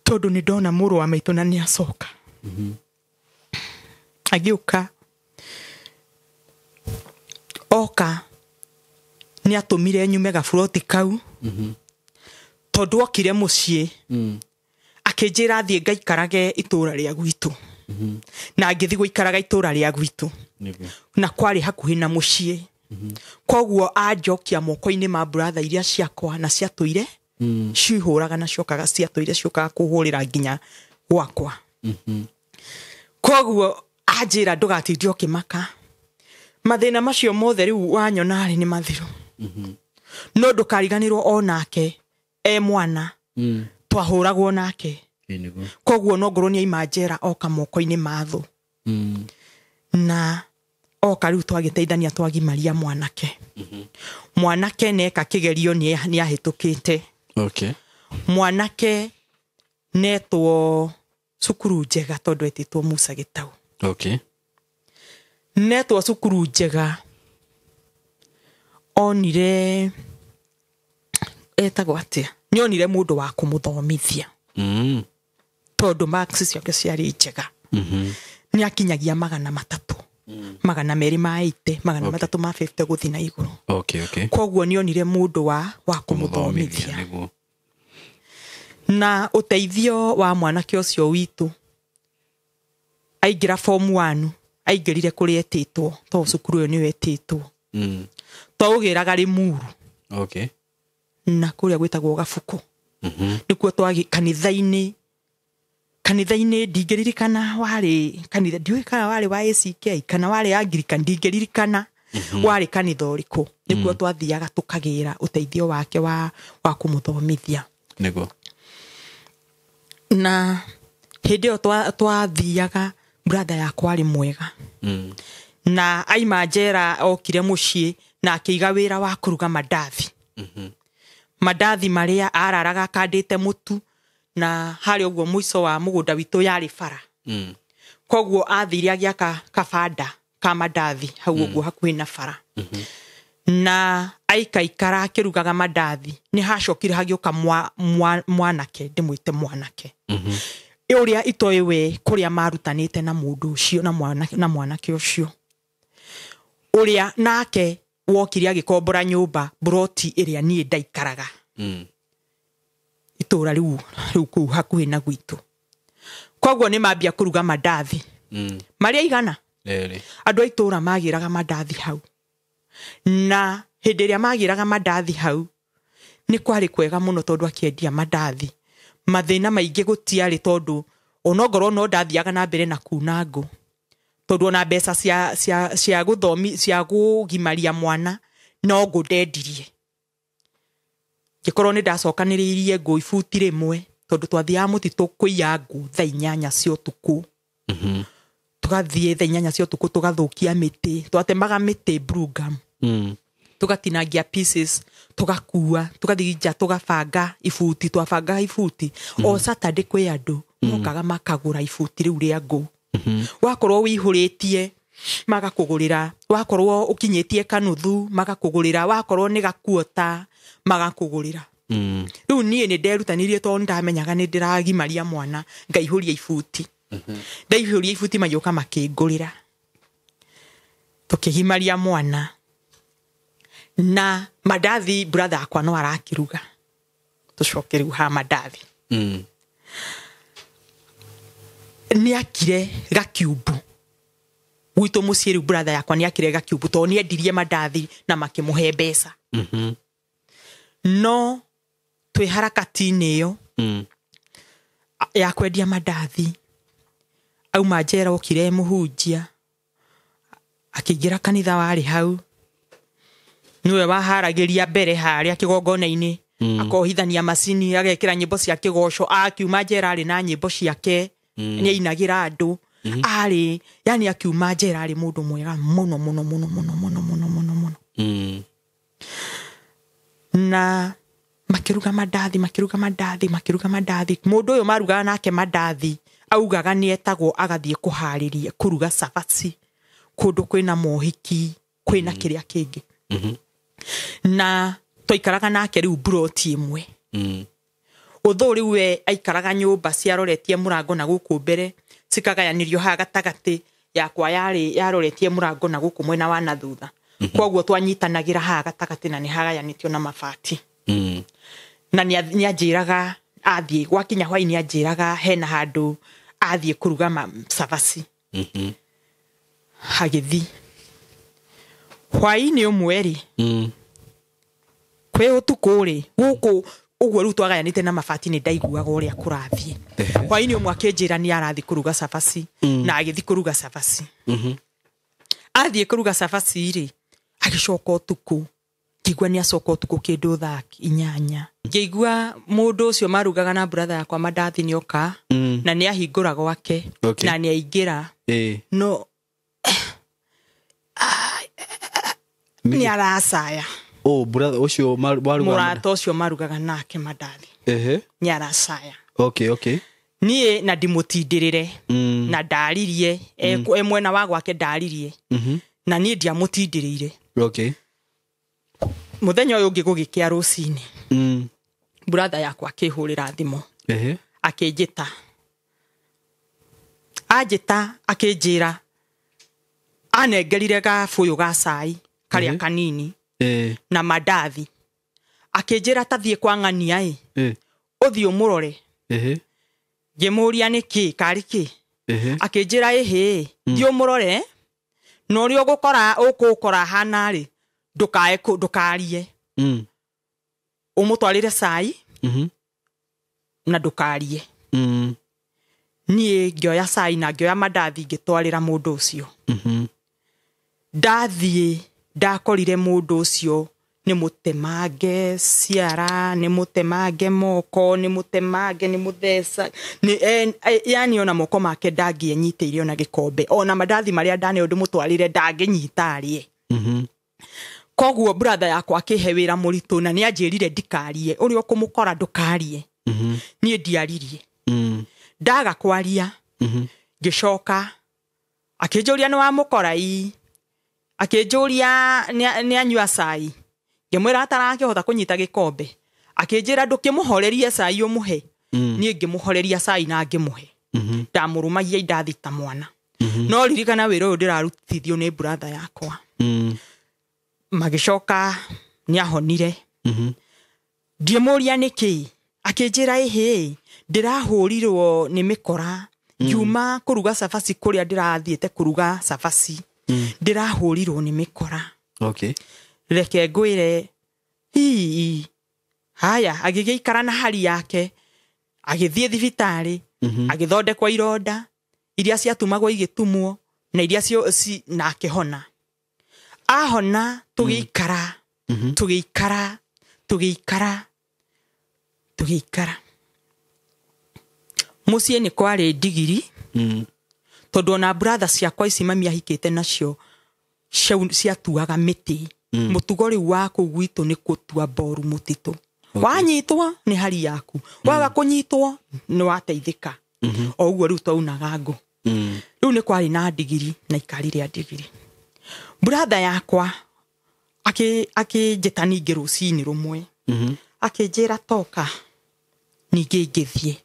Tondũ nĩ ndona mũrũ wa maitũ na nĩ acoka. Agĩũka oka nĩ atũmire nyume gaburoti kau. Tondũ okire mũciĩ akĩnjĩra thiĩ ngaikarage itũra rĩa gwitũ. Na ngĩthiĩ gũikaraga itũra rĩa gwitũ. Nĩguo. Na kwarĩ hakuhĩ na mũciĩ. Koguo anjokia moko-inĩ ma brother iria ciakwa na ciatũire cihũraga na ciokaga ciatũire ciũkaga kũhũrĩra nginya gwakwa. Koguo anjĩra ndũgatinde ũkĩmaka, mathĩna macio mothe rĩu wanyona rĩ nĩ mathiru. No ndũkariganĩrwo onake e mwana twahũragwo nake. Ĩ nĩguo. Koguo no ngorwo nĩ aima njera oka moko-inĩ ma thũ. Na oka rĩu twagĩteithania twagimaria mwanake. Mwanake neka kĩgerio nĩ ahĩtũkĩte. Okay. Mwanake netwo cukuru njega tondũ etĩtwo Musa Gĩtau. Okay. Netwo cukuru njega onire etagwo atĩa, nĩonire mũndũ wa kũmũthomithia. Tondũ marks ciake ciarĩ njega. Nĩ akinyagia 300. 200 ma 80, 300 ma 50 gũthiĩ na igũrũ. Okay, okay. Koguo nĩonire mũndũ wa kũmũthomithia. Nĩguo. Na ũteithio wa mwanake ũcio witũ aingĩra form 1, aingĩrire kũrĩa etĩtwo tondũ cukuru ĩyo nĩyo etĩtwo. Twaũgĩraga Rĩmuru. Okay. Na kũrĩa gwĩtagwo Gabuku. Nĩkuo twagĩ kanitha-inĩ. Kanitha-inĩ ndingĩririkana warĩ kanitha, ndiũĩ kana warĩ wa ACK kana warĩ Anglican, ndingĩririkana warĩ kanitha ũrĩkũ. Nĩkuo twathiaga tũkagĩra ũteithio wake wa kũmũthomithia. Nĩguo. Na hĩndĩ ĩyo twathiaga brother yakwa arĩ mwega. Na aima njera okire mũciĩ na akĩiga wĩra wa kũruga mandathi. Mandathi marĩa araraga akandĩte mũtu na harĩa ũguo mũico wa mũgũnda witũ yarĩ bara. Koguo athire agĩaka kabanda ka mandathi hau ũguo hakuhĩ na bara. Na aikaikara akĩrugaga mandathi nĩ hacokire hagĩũka mwanake, ndĩmwĩte mwanake. Ũrĩa itoĩ we kũrĩa marutanĩte na mũndũ ũcio na mwanake ũcio. Ũrĩa nake wokire agĩkombora nyũmba broti ĩrĩa niĩ ndaikaraga. Itũra rĩu kũu hakuhĩ na gwitũ. Koguo nĩ mambia kũruga mandathi. Marĩa igana? Andũ a itũra magĩraga mandathi hau. Na hĩndĩ ĩrĩa magĩraga mandathi hau nĩ kwarĩ kwega mũno tondũ akĩendia mandathi. Mathĩna maingĩ gũtiarĩ tondũ onongorwo no ndathiaga na mbere na kuna ngũ. Tondũ ona mbeca cia gũthomi cia kũgimaria mwana no ngũ ndendirie. Ngĩkorwo nĩ ndacokanĩrĩirie ngũ ibuti rĩmwe tondũ twathiaga mũtitũ kũiya ngũ thaa 8 cia ũtukũ. Tũgathiĩ thaa 8 cia ũtukũ tũgathũkia mĩtĩ, twatemaga mĩtĩ blue gum. Tũgatinangia pieces, tũgakua, tũgathiĩ nja tũgabanga ibuti, twabanga ibuti. O Saturday kwĩ andũ mokaga makagũra ibuti rĩu rĩa ngũ. Wakorwo wĩihũrĩtie magakũgũrĩra, wakorwo ũkinyĩtie kanuthu magakũgũrĩra, wakorwo nĩ gakuota magakũgũrĩra. Rĩu niĩ nĩ nderutanirie tondũ ndamenyaga nĩ ndĩragimaria mwana ngaihũria ibuti. Ndaihũria ibuti magĩũka makĩngũrĩra. Tũkĩgimaria mwana. Na mandathi brother akwa no arakĩruga. Tũcoke rĩu ha mandathi. Nĩ akire gakiumbu. Gwitũ mũciĩ rĩu brother yakwa nĩ akire gakiumbu tondũ nĩ endirie mandathi na makĩmũhe mbeca. No twĩ harakati-inĩ ĩyo ya kwendia mandathi, auma njera okire mũhunjia akĩingĩra kanitha warĩ hau. Nĩwe waharagĩria mbere harĩa kĩgongona-inĩ, akohithania macini, agekĩra nyĩmbo cia kĩgoco. Akiuma njera arĩ na nyĩmbo ciake, nĩ ainagĩra andũ. Arĩ, yani akiuma njera arĩ mũndũ mwega mũno mũno mũno mũno mũno mũno mũno mũno. Na makĩruga mandathi, makĩruga mandathi, makĩruga mandathi. Mũndũ ũyũ marugaga nake mandathi augaga nĩ etagwo agathiĩ kũharĩria kũruga cabaci kũndũ kwĩna mohiki, kwĩna kĩrĩa kĩngĩ. Na twaikaraga nake rĩu mburoti ĩmwe. Ũthũ rĩu we aikaraga nyũmba ciaroretie mũrango na gũkũ mbere, cikagayanĩrio haha gatagatĩ, yakwa yarĩ yaroretie mũrango na gũkũ mwena wa na thutha. Koguo twanyitanagĩra haha gatagatĩ na nĩ hagayanĩtio na mabati. Na nĩ anjĩraga athiĩ gwakinya hwaĩ-inĩ anjĩraga hena handũ athiĩ kũruga cabaci. Agĩthiĩ hwaĩ-inĩ ũmwe rĩ, kwĩ ũtukũ rĩ, gũkũ ũguo rĩu twagayanĩte na mabati nĩ ndaiguaga ũrĩa kũrathiĩ. Hwaĩ-inĩ ũmwe akĩnjĩra nĩ arathiĩ kũruga cabaci, na agĩthiĩ kũruga cabaci. Athiĩ kũruga cabaci rĩ, agĩcoka ũtukũ. Ngĩigua nĩ acoka ũtukũ kĩndũ thaa 8. Ngĩigua mũndũ ũcio marugaga na brother yakwa mandathi nĩ oka, na nĩ ahingũra gwake, na nĩ aingĩra. No nĩ aracaya. Oh, brother ũcio marugaga mũrata ũcio marugaga nake mandathi. Nĩ aracaya. Okay. Niĩ na ndimũtindĩrĩre, na ndaririe, e mwena wa gwake ndaririe. Na niĩ ndiamũtindĩrĩire. Mũthenya ũyũ ũngĩ gũgĩkĩa rũcinĩ. Brother yakwa akĩhũrĩra thimũ. Akĩnjĩta. Anjĩta akĩnjĩra anengerire gabũyũ ga cai karĩa kanini na mandathi. Akĩnjĩra ta thiĩ kwa ng'ania ĩ, ũthiĩ ũmũrore. Ngĩmũria nĩ kĩ, karĩ kĩ? Akĩnjĩra ĩhĩ, thiĩ ũmũrore, na ũrĩa ũgũkora ũkũkora hana rĩ, ndũkarie. Ũmũtwarĩre cai, na ndũkarie. Niĩ ngĩoya cai na ngĩoya mandathi ngĩtwarĩra mũndũ ũcio. Ndathiĩ ndakorire mũndũ ũcio nĩ mũtemange ciara, nĩ mũtemange moko, nĩ mũtemange, nĩ mũtheca, yani ona moko make ndangĩenyitĩire ona gĩkombe, ona mandathi marĩa ndaneo ndĩmũtwarĩre ndangĩnyita arĩe. Koguo brother yakwa akĩhe wĩra mũritũ na nĩ anjĩrire ndikarie, ũrĩa ũkũmũkora ndũkarie. Niĩ ndiaririe. Ndaga kwaria, ngĩcoka akĩnjũria nĩ wamũkora ii, akĩnjũria nĩ anyua cai, ngĩmwĩra atarakĩhota kũnyita gĩkombe, akĩnjĩra ndũkĩmũhorerie cai ũmũhe. Niĩ ngĩmũhoreria cai na ngĩmũhe. Ndamũrũmagia indathi ta mwana. No ririkana wĩra ũyũ ndĩrarutithio nĩ brother yakwa. Magĩcoka nĩ ahonire. Ngĩmũria nĩkĩ, akĩnjĩra ĩhĩ ndĩrahũrirwo nĩ mĩkora ngiuma kũruga cabaci kũrĩa ndĩrathiĩte kũruga cabaci, ndĩrahũrirwo nĩ mĩkora. Okay. Reke ngwĩre ii haya, agĩgĩikara na hari yake, agĩthiĩ thibitarĩ, agĩthondekwo ironda iria ciatumagwo igĩtumwo na iria na akĩhona. Ahona tũgĩikara, tũgĩikara, tũgĩikara, tũgĩikara. Mũciĩ nĩ kwarĩ ndigiri, tondũ ona brother ciakwa ici mami ahikĩte nacio ciatuaga mĩtĩ. Mũtugo rĩu wa kũu gwitũ nĩ gũtua mboru mũtitũ. Wanyitwo nĩ hari yaku, waga kũnyitwo nĩ wateithĩka. O ũguo rĩu twaunaga ngũ. Rĩu nĩ kwarĩ na ndigiri na ikari rĩa ndigiri. Brother yakwa akĩnjĩta ningĩ rũcinĩ rũmwe, akĩnjĩra toka, ningĩ ngĩthiĩ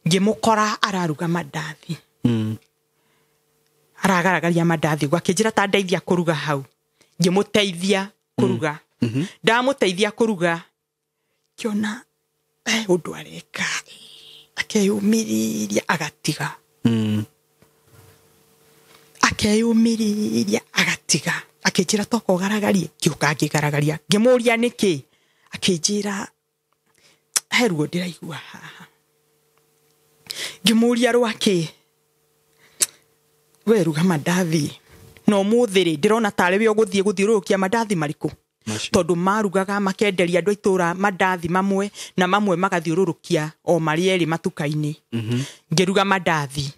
ngĩmũkora araruga mandathi. Aragaragaria mandathi ũguo, akĩnjĩra ta ndeithia kũruga hau. Ngĩmũteithia kũruga. Ndamũteithia kũruga, ngĩona ũndũ areka, akeyũmĩrĩria agatiga. Akeyũmĩrĩria agatiga. Akĩnjĩra toka ũgaragarie, ngĩũka ngĩgaragaria. Ngĩmũria nĩkĩ, akĩnjĩra he ruo ndĩraigua haha. Ngĩmũria rwakĩ, we ruga mandathi na ũmũthĩ rĩ ndĩrona tarĩ we ũgũthiĩ gũthiũrũrũkia mandathi marĩkũ, tondũ marugaga makenderia andũ a itũra mandathi mamwe na mamwe magathiũrũrũkia o marĩ erĩ matuka-inĩ. Ngĩruga mandathi,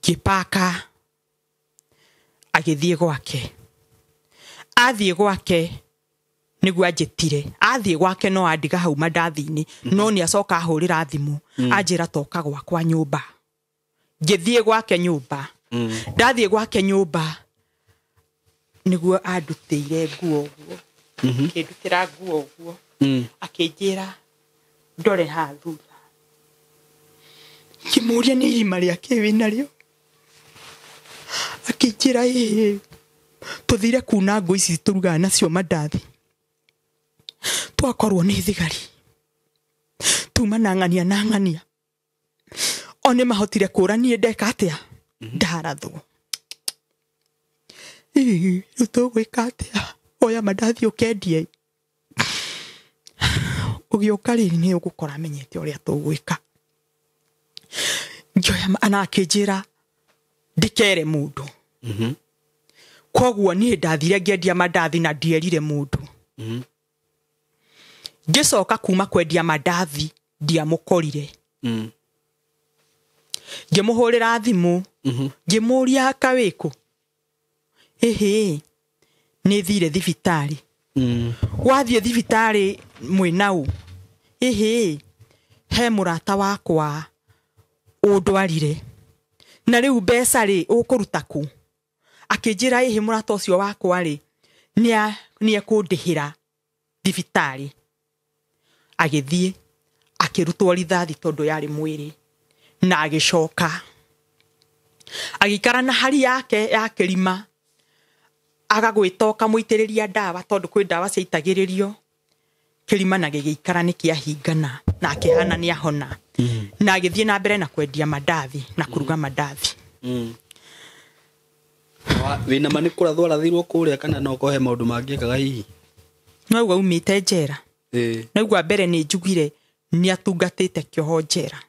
ngĩpaka, agĩthiĩ gwake. Athiĩ gwake nĩguo anjĩtire. Athiĩ gwake no andiga hau mandathi-inĩ, no nĩ acoka ahũrĩra thimũ, anjĩra toka gwakwa nyũmba. Ngĩthiĩ gwake nyũmba. Ndathiĩ gwake nyũmba nĩguo andutĩire nguo ũguo. Akĩndutĩra nguo ũguo. Akĩnjĩra ndore haha thutha. Ngĩmũria nĩ irima rĩa kĩ wĩnarĩo. Akĩnjĩra ĩĩ tũthire kuna ngũ ici tũrugaga nacio mandathi, twakorwo nĩ thigari, tuma na ng'ania na ng'ania, o nĩ mahotire kũra, niĩ ndeka atĩa, ndarathwo. Rĩu tũgwĩka atĩa? Oya mandathi ũkendie, ũgĩũka rĩ nĩ ũgũkora menyete ũrĩa tũgwĩka. Ngĩoya na akĩnjĩra ndikere mũndũ. Koguo niĩ ndathire ngĩendia mandathi na ndierire mũndũ. Ngĩcoka kuma kwendia mandathi ndiamũkorire. Ngĩmũhũrĩra thimũ, ngĩmũria kawĩkũ, ĩhĩ nĩ thire thibitarĩ. Wathiĩ thibitarĩ mwĩna ũ? Ĩhĩ he mũrata wakwa ũndwarire, na rĩu mbeca rĩ ũkũruta kũ? Akĩnjĩra ĩhĩ mũrata ũcio wakwa rĩ nĩ ekũndĩhĩra thibitarĩ. Agĩthiĩ akĩrutwo rithathi tondũ yarĩ mwĩrĩ, na agĩcoka agĩikara na hari yake ya kĩrima, agagwĩta ũkamũitĩrĩria ndawa tondũ kwĩ ndawa ciaitagĩrĩrio kĩrima, na gĩgĩikara nĩ kĩahingana na akĩhana nĩ ahona, na agĩthiĩ na mbere na kwendia mandathi na kũruga mandathi. Wĩna ma nĩ kũrathwo arathirwo kũrĩa kana no kohe maũndũ mangĩkaga hihi? No uga umĩte njera. No igua mbere nĩ njugire nĩ atungatĩte kĩoho njera.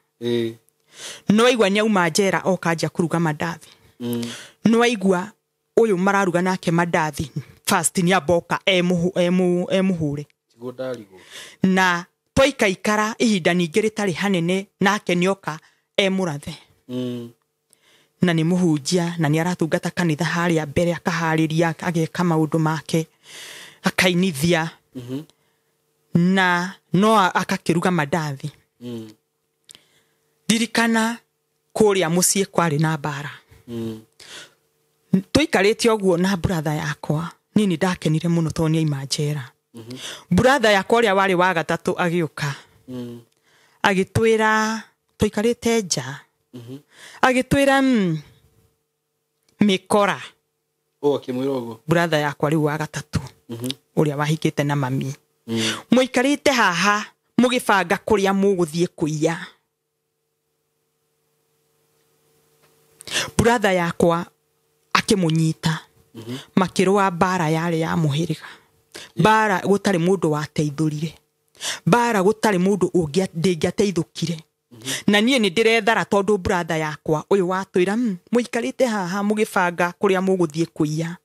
No aigua nĩ auma njera oka nja kũruga mandathi. No aigua ũyũ mararuga nake mandathi first nĩ amboka emũhũre. Na twaikaikara ihinda ningĩ rĩtarĩ hanene nake nĩoka emũrathe. Na nĩ mũhunjia na nĩ aratungata kanitha harĩa mbere, akaharĩria ageka maũndũ make, akainithia. Na no akakĩruga mandathi. Ndirikana kũrĩa mũciĩ kwarĩ na mbara. Tũikarĩte ũguo na brother yakwa, niĩ nĩ ndakenire mũno tondũ nĩ aima njera. Brother yakwa ũrĩa warĩ wa gatatũ agĩũka, agĩtwĩra tũikarĩte nja, agĩtwĩra mĩkora. Akĩmwĩra ũguo brother yakwa rĩu wa gatatũ, ũrĩa wahikĩte na mami. Mũikarĩte haha mũgĩbanga kũrĩa mũgũthiĩ kũiya. Brother yakwa akĩmũnyita. Makĩrũa mbara yarĩ ya mũhĩrĩga. Mbara gũtarĩ mũndũ wateithũrire. Mbara gũtarĩ mũndũ ndĩngĩateithũkire. Na niĩ nĩ ndĩrethara tondũ brother yakwa ũyũ watwĩra mũikarĩte haha mũgĩbanga kũrĩa mũgũthiĩ kũiya.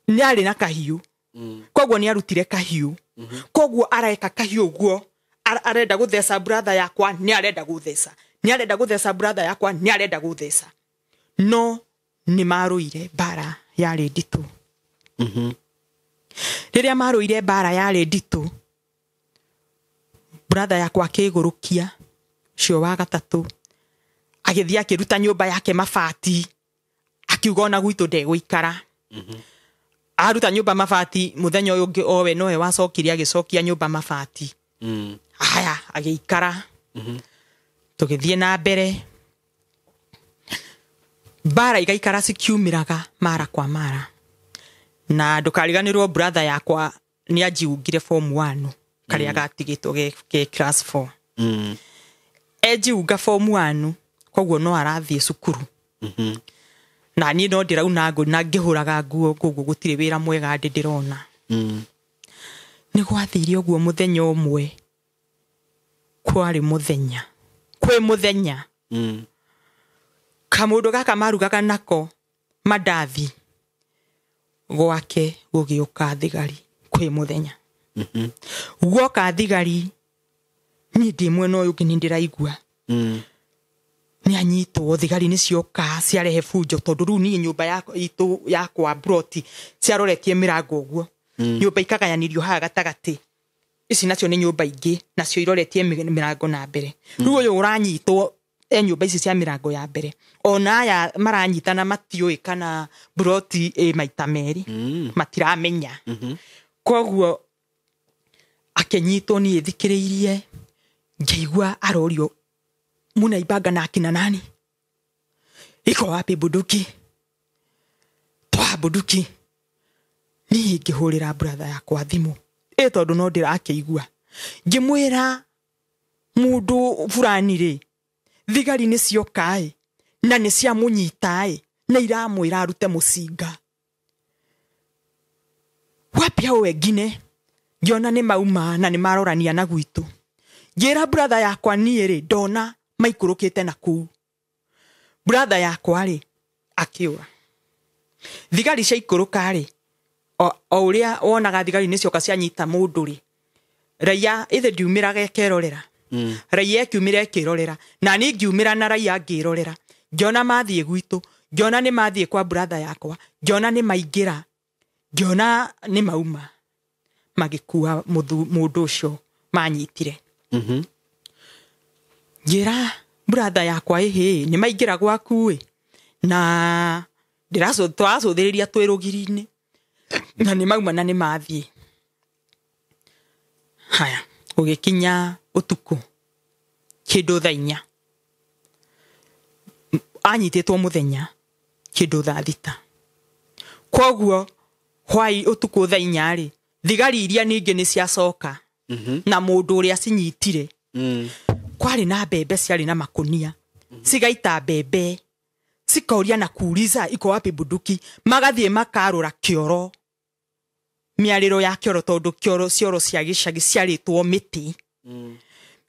Nĩ arĩ na kahiũ. Koguo nĩ arutire kahiũ. Koguo areka kahiũ ũguo arenda gũtheca brother yakwa, nĩ arenda gũtheca. Nĩ arenda gũtheca brother yakwa, nĩ arenda gũtheca. No nĩ marũire mbara yarĩ nditũ. Rĩrĩa marũire mbara yarĩ nditũ, brother yakwa akĩgũrũkia ũcio wa gatatũ, agĩthiĩ akĩruta nyũmba yake mabati, akiuga ona gwitũ ndegũikara. Aruta nyũmba mabati mũthenya ũyũ ũngĩ owe nowe wacokire agĩcokia nyũmba mabati. Haya agĩikara. Tũgĩthiĩ na mbere. Mbara igaikara cikiumĩraga mara kwa mara. Na ndũkariganĩrwo brother yakwa nĩ anjiungire form 1 karĩa gatigĩtwo ge class 4. Enjiunga form 1 koguo no arathiĩ cukuru. Na niĩ no ndĩrauna ngũ na ngĩhũraga nguo koguo gũtirĩ wĩra mwega ndĩrona. Nĩ gwathire ũguo mũthenya ũmwe kwarĩ mũthenya. Kwĩ mũthenya. Kamũndũ gaka marugaga nako mandathi gwake gũgĩũka thigari kwĩ mũthenya. Guoka thigari niĩ ndĩ mwena ũyũ ũngĩ nĩ ndĩraigua. Nĩ anyitwo thigari nĩ cioka ciarehe bunjo tondũ rĩu niĩ nyũmba itũ yakwa broti ciaroretie mĩrango ũguo. Nyũmba ikagayanirio haha gatagatĩ. Ici nacio nĩ nyũmba ingĩ nacio iroretie mĩrango na mbere. Rĩu ũyũ ũranyitwo nyũmba ici cia mĩrango ya mbere. Ona aya maranyitana matiũĩ kana broti ĩ maita merĩ. Matiramenya. Koguo akĩnyitwo niĩ thikĩrĩirie ngĩigua arorio munaibanga na akina nani? Iko wapi bunduki? Toa bunduki. Niĩ ngĩhũrĩra brother yakwa thimũ. Ĩ tondũ no ndĩrakĩigua. Ngĩmwĩra mũndũ fulani rĩ, thigari nĩ cioka ĩ, na nĩ ciamũnyita ĩ, na iramwĩra arute mũcinga. Wapi hao wengine? Ngĩona nĩ mauma na nĩ marorania na gwitũ. Ngĩra brother yakwa niĩ rĩ, ndona maikũrũkĩte na kũu. Brother yakwa rĩ, akĩũra. Thigari ciaikũrũka rĩ, o ũrĩa wonaga thigari nĩ cioka cianyita mũndũ rĩ, raia ithe ndiumĩraga ĩkerorera. Raia ĩkiumĩra ĩkĩrorera. Na niĩ ngiumĩra na raia ngĩrorera. Ngĩona mathiĩ gwitũ, ngĩona nĩ mathiĩ kwa brother yakwa, ngĩona nĩ maingĩra, ngĩona nĩ mauma. Magĩkua mũndũ ũcio manyitire. Ngĩra brother yakwa ĩhĩ nĩ maingĩra gwaku ĩ, na twacũthĩrĩria twĩ rũgiri-inĩ na nĩ mauma na nĩ mathiĩ. Haya gũgĩkinya ũtukũ kĩndũ thaa 4. Anyitĩtwo mũthenya kĩndũ thaa 6. Koguo hwai ũtukũ thaa 4 rĩ, thigari iria ningĩ nĩ ciacoka na mũndũ ũrĩa cinyitire. Kwarĩ na mbembe ciarĩ na makunia. Cigaita mbembe cikoria na kuuliza iko wapi bunduki, magathiĩ makarũra kĩoro, mĩarĩro ya kĩoro tondũ kĩoro cioro cia gĩcagi ciarĩtwo mĩtĩ.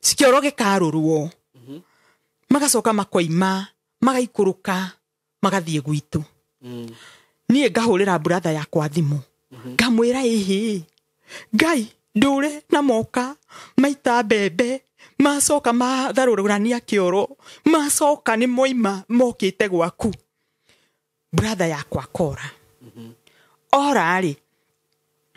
Kĩoro gĩkarũrwo. Magacoka makoima magaikũrũka magathiĩ gwitũ. Niĩ ngahũrĩra brother yakwa thimũ. Ngamwĩra ĩhĩ Ngai ndũre na moka maita mbembe macoka matharũrania kĩoro macoka nĩ moima mokĩte gwaku. Brother yakwa kora. Ora rĩ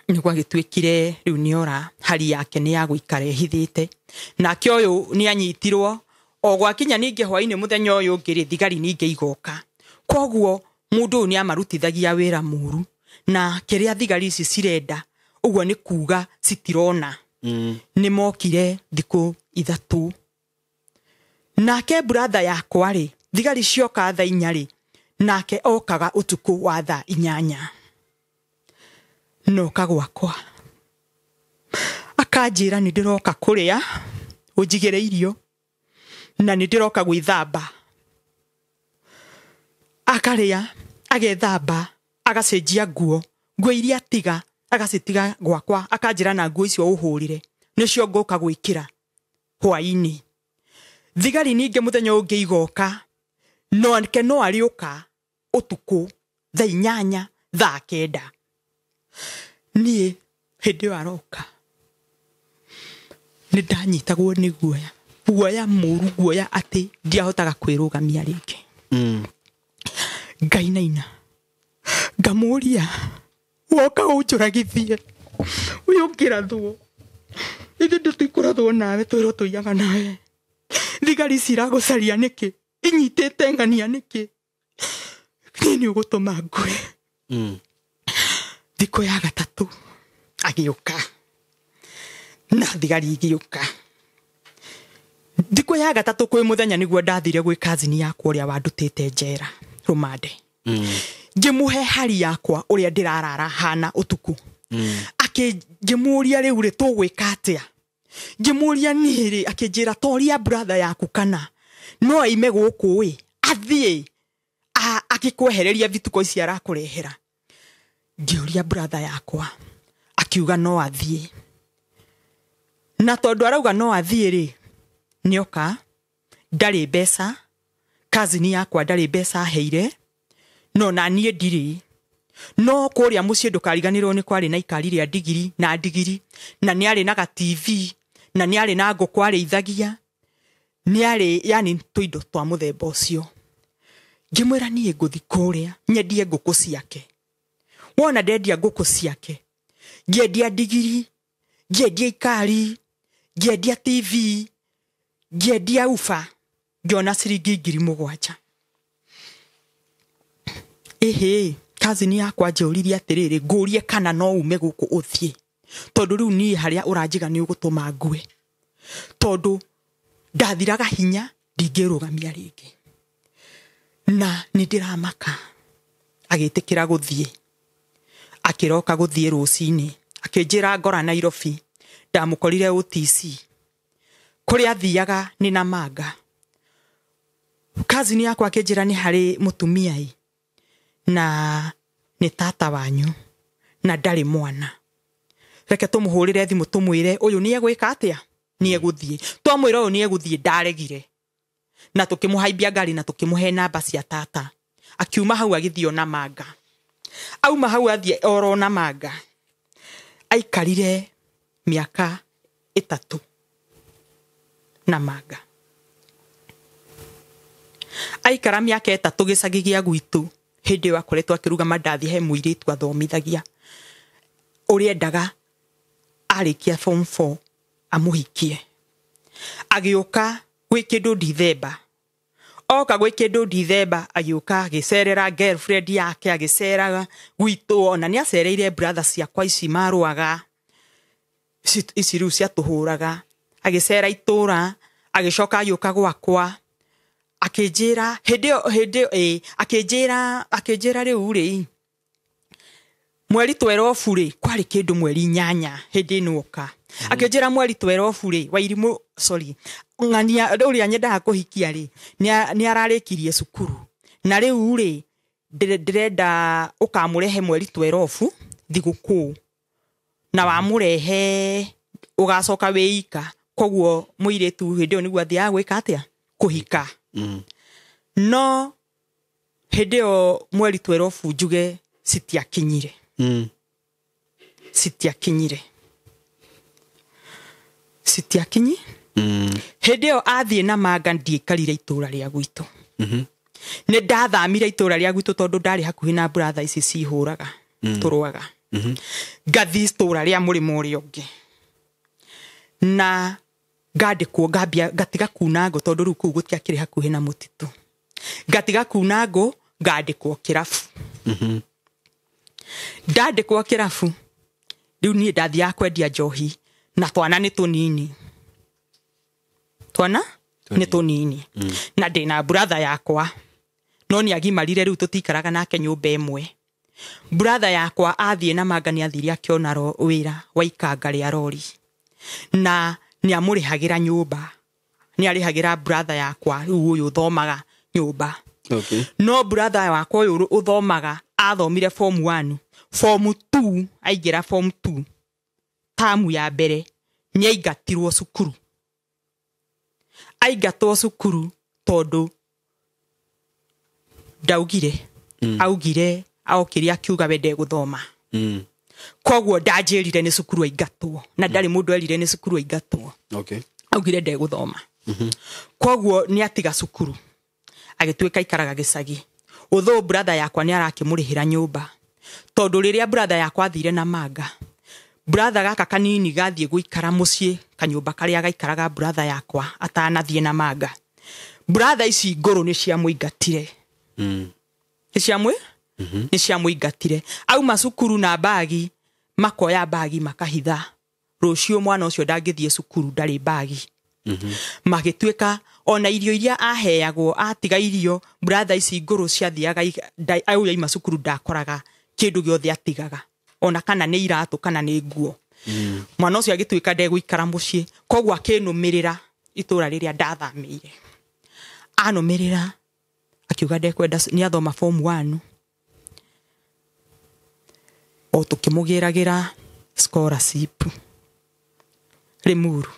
nĩ gwagĩtuĩkire rĩu nĩ ora, hali yake nĩ ya gũikara ĩhithĩte. Nake ũyũ nĩ anyitirwo o gwakinya ningĩ hwainĩ mũthenya ũyũ ũngĩ rĩ, thigari ningĩ igoka. Koguo mũndũ ũyũ nĩ amarutithagia wĩra mũru, na kĩrĩa thigari ici cirenda ũguo nĩ kuga citirona. Nĩ mokire thikũ 3. Nake brother yakwa rĩ, thigari cioka thaa 4 rĩ, nake okaga ũtukũ wa thaa 8. Noka gwakwa. Akanjĩra nĩ ndĩroka kũrĩa ũnjigĩre irio na nĩ ndĩroka gwĩthamba. Akarĩa agethamba agacenjia nguo, nguo iria atiga agacitiga gwakwa, akanjĩra na nguo icio ũhũrĩre nĩcio ngũka gwĩkĩra hwaĩ-inĩ. Thigari ningĩ mũthenya ũngĩ igoka, no ke no arĩũka ũtukũ thaa 8 thaa 9. Niĩ hĩndĩ ĩyo aroka nĩ ndanyitagwo nĩ guoya, guoya mũru, guoya atĩ ndiahotaga kwĩrũgamia rĩngĩ. Ngainaina ngamũria woka ũnjũragithie ũyũ ũngĩrathwo, ithuĩ ndĩtũikũrathwo nawe, twĩrwo tũiyaga nawe. Thigari ici iragũcaria nĩkĩ? Inyitĩte ng'ania nĩkĩ? Niĩ nĩ ũgũtũma ngue. Thikũ ya gatatũ agĩũka na thigari igĩũka. Thikũ ya gatatũ kwĩ mũthenya nĩguo ndathire gwĩ kazini yakwa ũrĩa wandutĩte njera rũmande. Ngĩmũhe hari yakwa ũrĩa ndĩrarara hana ũtukũ. Akĩngĩmũria rĩu rĩ tũgwĩka atĩa? Ngĩmũria niĩ rĩ, akĩnjĩra toria brother yaku kana no aime gũkũ ĩ athiĩ akĩkwehereria vituko ici arakũrehera. Ngĩũria brother yakwa akiuga no athiĩ, na tondũ arauga no athiĩ rĩ, nĩoka ndarĩ mbeca, kazini yakwa ndarĩ mbeca aheire, no na niĩ ndirĩ. No kũrĩa mũciĩ ndũkariganĩrwo nĩ kwarĩ na ikari rĩa ndigiri na ndigiri, na nĩ arĩ na ga TV, na nĩ arĩ na ngũkũ arĩithagia, nĩ arĩ yani tũindo twa mũthemba ũcio. Ngĩmwĩra niĩ ngũthi kũrĩa nyendie ngũkũ ciake. Wona ndendia ngũkũ ciake, ngĩendia ndigiri, ngĩendia ikari, ngĩendia TV, ngĩendia uba, ngĩona ciringi 7,000. Ĩhĩ, kazini yakwa njũririe atĩrĩrĩ, ngũrie kana no ume gũkũ ũthiĩ, tondũ rĩu niĩ harĩa ũranjiga nĩ ũgũtũma ngue, tondũ ndathiraga hinya ndingĩrũgamia rĩngĩ na nĩ ndĩramaka. Agĩtĩkĩra gũthiĩ, akĩroka gũthiĩ rũcinĩ, akĩnjĩra ngora Nairobi. Ndamũkorire OTC kũrĩa athiaga nĩ Namanga. Kazini yakwa akĩnjĩra nĩ harĩ mũtumia ĩ na nĩ tata wanyu na ndarĩ mwana, reke tũmũhũrĩre thimũ tũmwĩre ũyũ nĩ egwĩka atĩa, nĩ egũthiĩ. Twamwĩra ũyũ nĩ egũthiĩ, ndaregire, na tũkĩmũhaimbia ngari na tũkĩmũhe namba cia tata. Akiuma hau agĩthiĩ Namanga. Auma hau athiĩ oro Namanga, aikarire mĩaka 3 Namanga. Aikara mĩaka 3 gĩcagi gĩa gwitũ. Hĩndĩ ĩyo akoretwo akĩruga mandathi he mũirĩtu athomithagia ũrĩa endaga arĩkia form 4 amũhikie. Agĩũka gwĩ kĩndũ Dithemba, oka gwĩ kĩndũ Dithemba, agĩũka agĩcerera girlfriend yake, agĩceraga gwitũ, ona nĩ acereire brother ciakwa ici marũaga ici rĩu ciatũhũraga. Agĩcera itũra, agĩcoka agĩũka gwakwa akĩnjĩra hĩndĩ ĩyo akĩnjĩra rĩu rĩ mweri 12 rĩ kwarĩ kĩndũ mweri 8 hĩndĩ ĩno oka. Akĩnjĩra mweri 12 rĩ Wairimũ, sorry, ng'ania ũrĩa nyendaga kũhikia rĩ nĩ ararĩkirie cukuru, na rĩu rĩ ndĩrenda ũkamũrehe mweri 12 thigũkũ, na wamũrehe ũgacoka wĩika. Koguo mũirĩtu hĩndĩ ĩyo nĩguo athiaga gwĩka atĩa, kũhika. No hĩndĩ ĩyo mweri 12 njuge citiakinyire. Citiakinyire. Citiakinyi. Hĩndĩ ĩyo athiĩ Namanga ndiaikarire itũra rĩa gwitũ. Nĩ ndathamire itũra rĩa gwitũ tondũ ndarĩ hakuhĩ na brother ici cihũraga tũrũaga. Ngathiĩ itũra rĩa mũrĩmo ũrĩa ũngĩ na ngandĩkwo, ngambia ngatiga kuna ngũ tondũ rĩu kũu gũtiakĩrĩ hakuhĩ na mũtitũ. Ngatiga kuna ngũ ngandĩkwo kĩrabu. Ndandĩkwo kĩrabu rĩu niĩ ndathiaga kwendia njohi na twana nĩ tũnini, twana nĩ tũnini, na ndĩna brother yakwa no nĩ agimarire rĩu tũtikaraga nake nyũmba ĩmwe. Brother yakwa athiĩ Namanga nĩ athire akĩona wĩra wa ikanga rĩa rori. Na nĩ amũrĩhagĩra nyũmba, nĩ arĩhagĩra brother yakwa rĩu ũyũ ũthomaga nyũmba. Okay. No brother wakwa ũyũ ũthomaga athomire form 1, form 2, aingĩra form 2 tamu ya mbere nĩ aingatirwo cukuru. Aingatwo cukuru tondũ ndaugire, augire aokire akiuga we ndegũthoma. Koguo ndanjĩrire nĩ cukuru aingatwo, na ndarĩ mũndũ erire nĩ cukuru aingatwo. Okay. Augire ndegũthoma. Koguo nĩ atiga cukuru agĩtuĩka aikaraga gĩcagi. Although brother yakwa nĩ arakĩmũrĩhĩra nyũmba, tondũ rĩrĩa brother yakwa athire na manga, brother gaka kanini gathiĩ gũikara mũciĩ kanyũmba karĩa gaikaraga brother yakwa atanathiĩ na manga, brother ici ngũrũ nĩ ciamũingatire. Nĩ ciamũingatire. Auma cukuru na bagi, makoya bagi makahitha, rũciũ mwana ũcio ndangĩthiĩ cukuru ndarĩ bagi. Magĩtuĩka ona irio iria aheagwo atiga irio, brother ici ngũrũ ciathiaga au yaima cukuru ndakoraga kĩndũ gĩothe atigaga, ona kana nĩ iratũ kana nĩ nguo. Mwana ũcio agĩtuĩka ndegũikara mũciĩ, koguo akĩnũmĩrĩra itũra rĩrĩa ndathamĩire. Anũmĩrĩra akiuga ndekwenda, nĩ athoma form 1, o tũkĩmũgĩragĩra scholarship Limuru,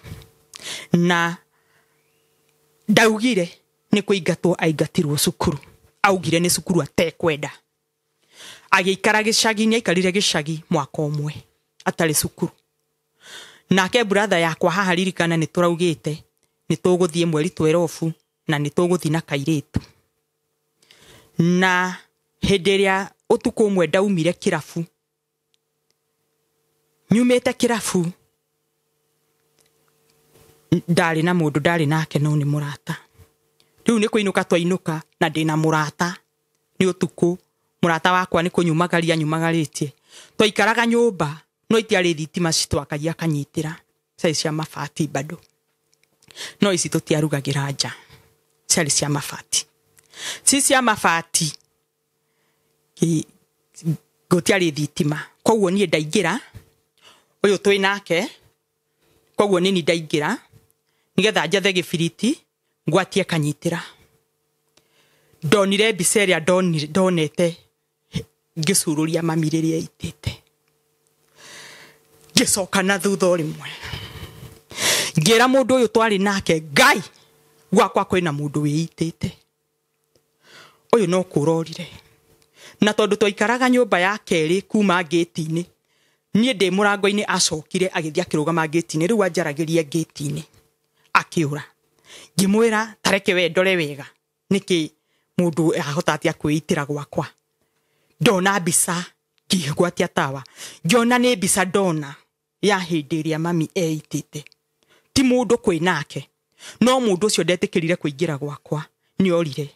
na ndaugire nĩ kũingatwo aingatirwo cukuru, augire nĩ cukuru atekwenda. Agĩikara gĩcagi, nĩ aikarire gĩcagi mwaka ũmwe atarĩ cukuru. Nake brother yakwa haha ririkana nĩ tũraugĩte nĩ tũgũthiĩ mweri 12 na nĩ tũgũthiĩ na kairĩtu. Na hĩndĩ ĩrĩa ũtukũ ũmwe ndaumire kĩrabu, nyumĩte kĩrabu, ndarĩ na mũndũ ndarĩ nake no nĩ mũrata. Rĩu nĩ kũinũka twainũka na ndĩna mũrata, nĩ ũtukũ, mũrata wakwa nĩ kũnyumagaria nyumagarĩtie. Twaikaraga nyũmba no itiarĩ thitima citwakagia kanyitĩra, ciarĩ cia mabati bado, no ici tũtiarugagĩra nja, ciarĩ cia mabati. Ci cia mabati gũtiarĩ thitima, koguo niĩ ndaingĩra, ũyũ twĩ nake, koguo nĩ niĩ ndaingĩra nĩgetha njethe gĩbiriti ngwatie kanyitĩra. Ndonire mbica ĩrĩa ndonete ngĩcururia mami rĩrĩa aitĩte, ngĩcoka na thutha o rĩmwe ngĩra mũndũ ũyũ twarĩ nake, Ngai gwakwa kwĩna mũndũ wĩitĩte, ũyũ no kũrorire. Na tondũ twaikaraga nyũmba ya kerĩ kuma ngĩti-inĩ, niĩ ndĩ mũrango-inĩ acokire agĩthiĩ akĩrũgama ngĩti-inĩ, rĩu anjaragĩria ngĩti-inĩ akĩũra. Ngĩmwĩra tareke we ndore wega nĩkĩ mũndũ ahota atĩa kwĩitĩra gwakwa. Ndona mbica ngĩgwatia tawa, ngĩona nĩ mbica ndona ya hĩndĩ ĩrĩa mami eitĩte, ti mũndũ kwĩ nake, no mũndũ ũcio ndetĩkĩrire kũingĩra gwakwa, nĩ orire.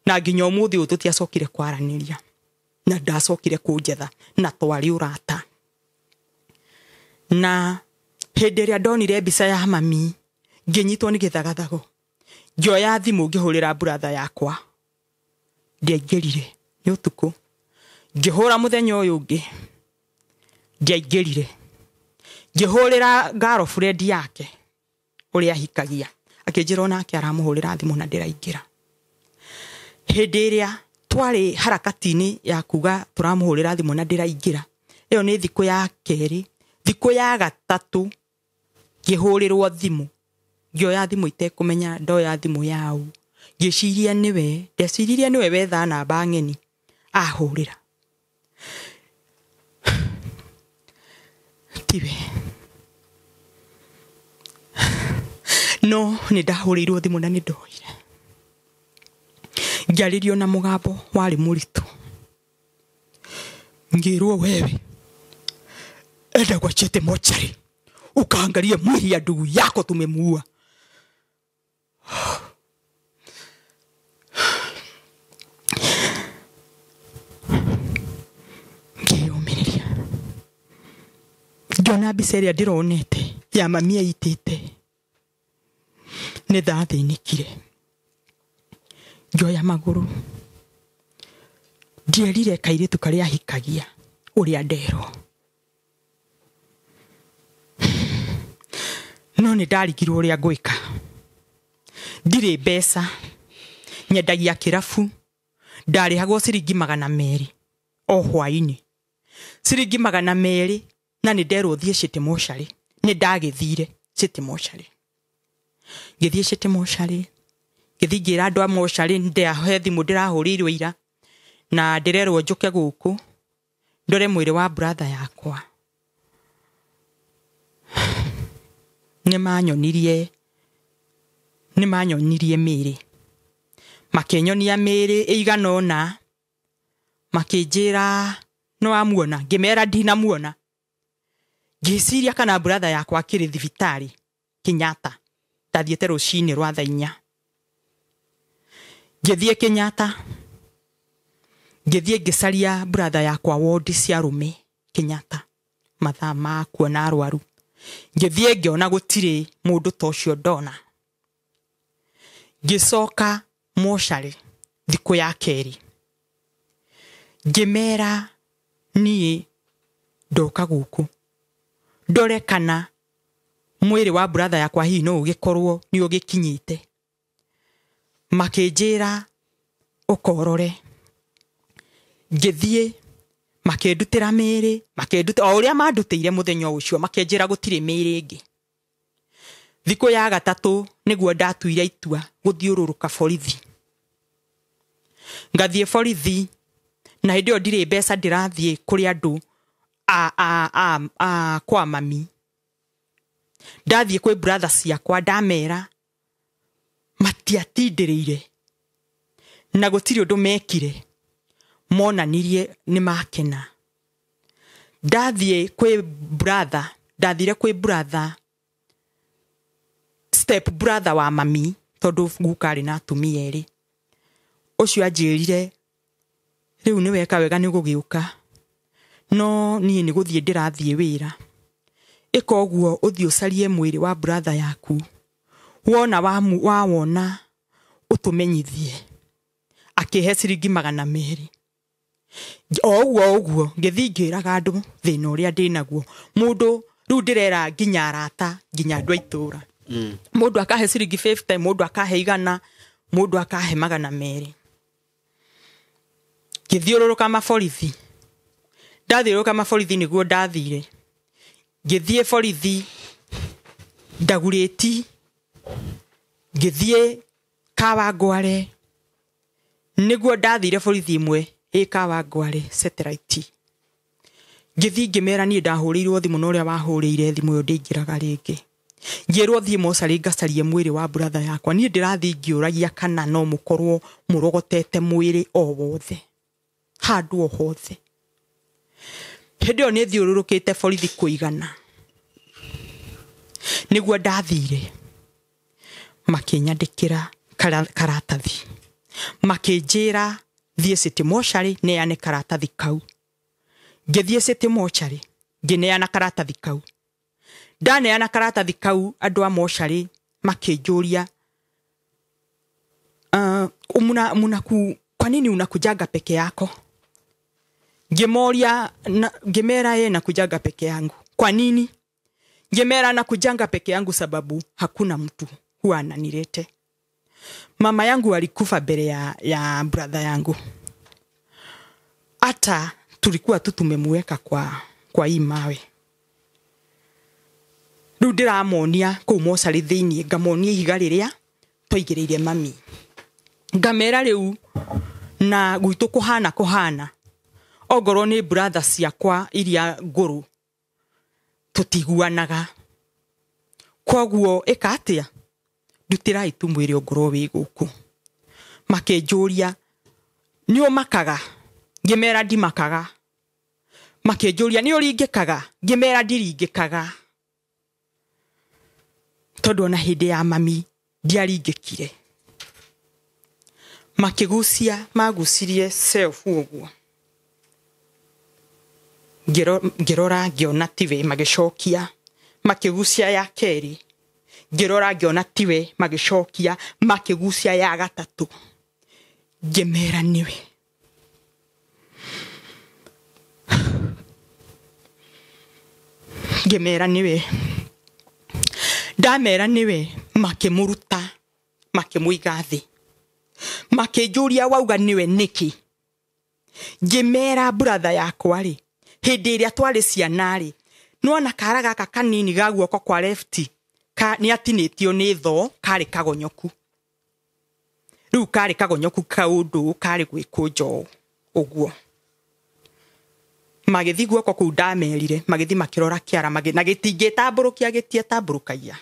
Na nginya ũmũthĩ ũyũ tũtiacokire kwaranĩria, na ndacokire kũnjetha, na twarĩ ũrata. Na hĩndĩ ĩrĩa ndonire mbica ya mami ngĩnyitwo nĩ gĩthagathago, ngĩoya thimũ ngĩhũrĩra brother yakwa, ndiaingĩrire, nĩ ũtukũ. Ngĩhũra mũthenya ũyũ ũngĩ, ndiaingĩrire. Ngĩhũrĩra girlfriend yake ũrĩa ahikagia, akĩnjĩra onake aramũhũrĩra thimũ na ndĩraingĩra. Hĩndĩ ĩrĩa twarĩ harakati-inĩ ya kuga tũramũhũrĩra thimũ na ndĩraingĩra, ĩyo nĩ thikũ ya kerĩ. Thikũ ya gatatũ ngĩhũrĩrwo thimũ, ngĩoya thimũ itekũmenya ndoya thimũ yau, ngĩciria nĩwe, ndeciririe nĩwe wetha namba ng'eni ahũrĩra, tiwe. No nĩ ndahũrĩirwo thimũ na nĩ ndoire, ngĩarĩrio na mũgambo warĩ mũritũ, ngĩrwo wewe enda kwa Chete mochari ukaangalie mwili ya ndugu yako tumemuua. Ngĩyũmĩrĩria, ngĩona mbica ĩrĩa ndĩronete ya mami aitĩte, nĩ ndathĩnĩkire. Ngĩoya magũrũ, ndierire kairĩtu karĩa ahikagia ũrĩa nderwo. No nĩ ndarigirwo ũrĩa ngwĩka. Ndirĩ mbeca, nyendagia kĩrabu, ndarĩhagwo ciringi 200 o hwainĩ. Ciringi 200 na nĩ nderwo thiĩ City Mortuary. Nĩ ndagĩthire City Mortuary. Ngĩthiĩ City Mortuary, ngĩthiĩ ngĩra andũ a mortuary he thimũ ndĩrahũrĩirwo ira na ndĩrerwo njũke gũkũ ndore mwĩrĩ wa brother yakwa. Nĩ manyonirie mĩĩrĩ, makĩnyonia mĩĩrĩ ĩigana ũna, makĩnjĩra nĩ wamuona, ngĩmera ndinamuona. Ngĩciria kana brother yakwa akĩrĩ thibitarĩ Kenyatta. Ndathiĩte rũcinĩ rwa thaa 4. Ngĩthiĩ Kenyatta, ngĩthiĩ ngĩcaria brother yakwa wodi cia arũme Kenyatta, mathaa ma kuona arwaru. Ngĩthiĩ ngĩona gũtirĩ mũndũ ta ũcio ndona. Ngĩcoka mocarĩ thikũ ya kerĩ, ngĩmera niĩ ndoka gũkũ ndore kana mwĩrĩ wa brother yakwa hihi no ũgĩkorwo nĩ ũgĩkinyĩte. Makĩnjĩra ũkorore. Ngĩthiĩ makĩndutĩra mĩĩrĩ, makĩndutĩra o ũrĩa mandutĩire mũthenya ũcio, makĩnjĩra gũtirĩ mĩĩrĩ ĩngĩ. Thikũ ya gatatũ nĩguo ndatuire itua gũthiũrũrũka borithi. Ngathiĩ borithi na hĩndĩ ĩyo ndirĩ mbeca, ndĩrathiĩ kũrĩ andũ a kwa mami. Ndathiĩ kwĩ brother ciakwa ndamera matiatindĩrĩire na gũtirĩ ũndũ mekire, monanirie nĩ makena. Ndathiĩ kwĩ brother, ndathire kwĩ brother, step brother wa mami, tondũ guka arĩ na atumia erĩ. Ũcio anjĩrire rĩu nĩ weka wega nĩ gũgĩũka, no niĩ nĩ gũthiĩ ndĩrathiĩ wĩra. Ĩka ũguo ũthiĩ ũcarie mwĩrĩ wa brother yaku, wona wawona ũtũmenyithie. Akĩhe ciringi 200. O ũguo ũguo ngĩthiĩ ngĩraga andũ thĩna ũrĩa ndĩnaguo. Mũndũ rĩu ndĩrera nginya arata, nginya andũ a itũũra. Mũndũ akahe ciringi 50, mũndũ akahe 100, mũndũ akahe 200. Ngĩthiũrũrũka maborithi. Ndathiũrũrũka maborithi nĩguo ndathire. Ngĩthiĩ borithi Ndagurĩti, ngĩthiĩ Kawangware, nĩguo ndathire borithi ĩmwe ĩ Kawangware satellite. Ngĩthiĩ ngĩmera niĩ ndahũrĩirwo thimũ na ũrĩa wahũrĩire thimũ ĩyo ndĩingĩraga rĩngĩ. Ngĩrwo thiĩ mocarĩ ngacarie mwĩrĩ wa brother yakwa. Niĩ ndĩrathiĩ ngĩũragia kana no mũkorwo mũrogotete mwĩrĩ o wothe, handũ o hothe. Hĩndĩ ĩyo nĩ thiũrũrũkĩte borithi kũigana. Nĩguo ndathire, makĩnyandĩkĩra karatathi, makĩnjĩra thiĩ City Mortuary neane karatathi kau. Ngĩthiĩ City Mortuary ngĩneana karatathi kau. Ndaneana karatathi kau andũ a mortuary makĩnjũria, kwa nini unakujaga peke yako? Ngĩmoria, ngĩmera yeye nakujaga peke yangu. Kwa nini? Ngĩmera nakujanga peke yangu sababu hakuna mtu huwa ananilete. Mama yangu alikufa mbele ya brother yangu. Hata tulikuwa tu tumemweka kwa hii mawe. Rĩu ndĩramonia kũu mocarĩ thĩinĩ, ngamonia ihiga rĩrĩa twaigĩrĩire mami. Ngamera rĩu na gwitũ kũhana kũhana, ongorwo nĩ brother ciakwa iria ngũrũ tũtiguanaga. Kwoguo ĩka atĩa? Ndutĩrai tu mwĩrĩ ongorwo wĩ gũkũ. Makĩnjũria nĩ ũmakaga? Ngĩmera ndimakaga. Makĩnjũria nĩ ũringĩkaga? Ngĩmera ndiringĩkaga. Tondũ ona hĩndĩ ya mami ndiaringĩkire. Makĩgucia, magucirie self ũguo. Ngĩrora ngĩona tiwe, magĩcokia. Makĩgucia ya kerĩ, ngĩrora ngĩona tiwe, magĩcokia. Makĩgucia ya gatatũ, ngĩmera nĩwe. Ngĩmera nĩwe. Ndamera nĩwe, makĩmũruta, makĩmũiga thĩ, makĩnjũria wauga nĩwe nĩkĩ. Ngĩmera brother yakwa rĩ, hĩndĩ ĩrĩa twarĩ ciana rĩ, nĩwona kara gaka kanini ga guoko kwa left nĩ atinĩtio nĩ thoo, karĩ kagonyoku. Rĩu karĩ kagonyoku kaũndũ karĩ gwĩkũnja ũũ ũguo. Magĩthiĩ guoko kũu ndamerire, magĩthiĩ makĩrora kĩara, na gĩtingĩtambũrũkia, gĩtietambũrũkagia.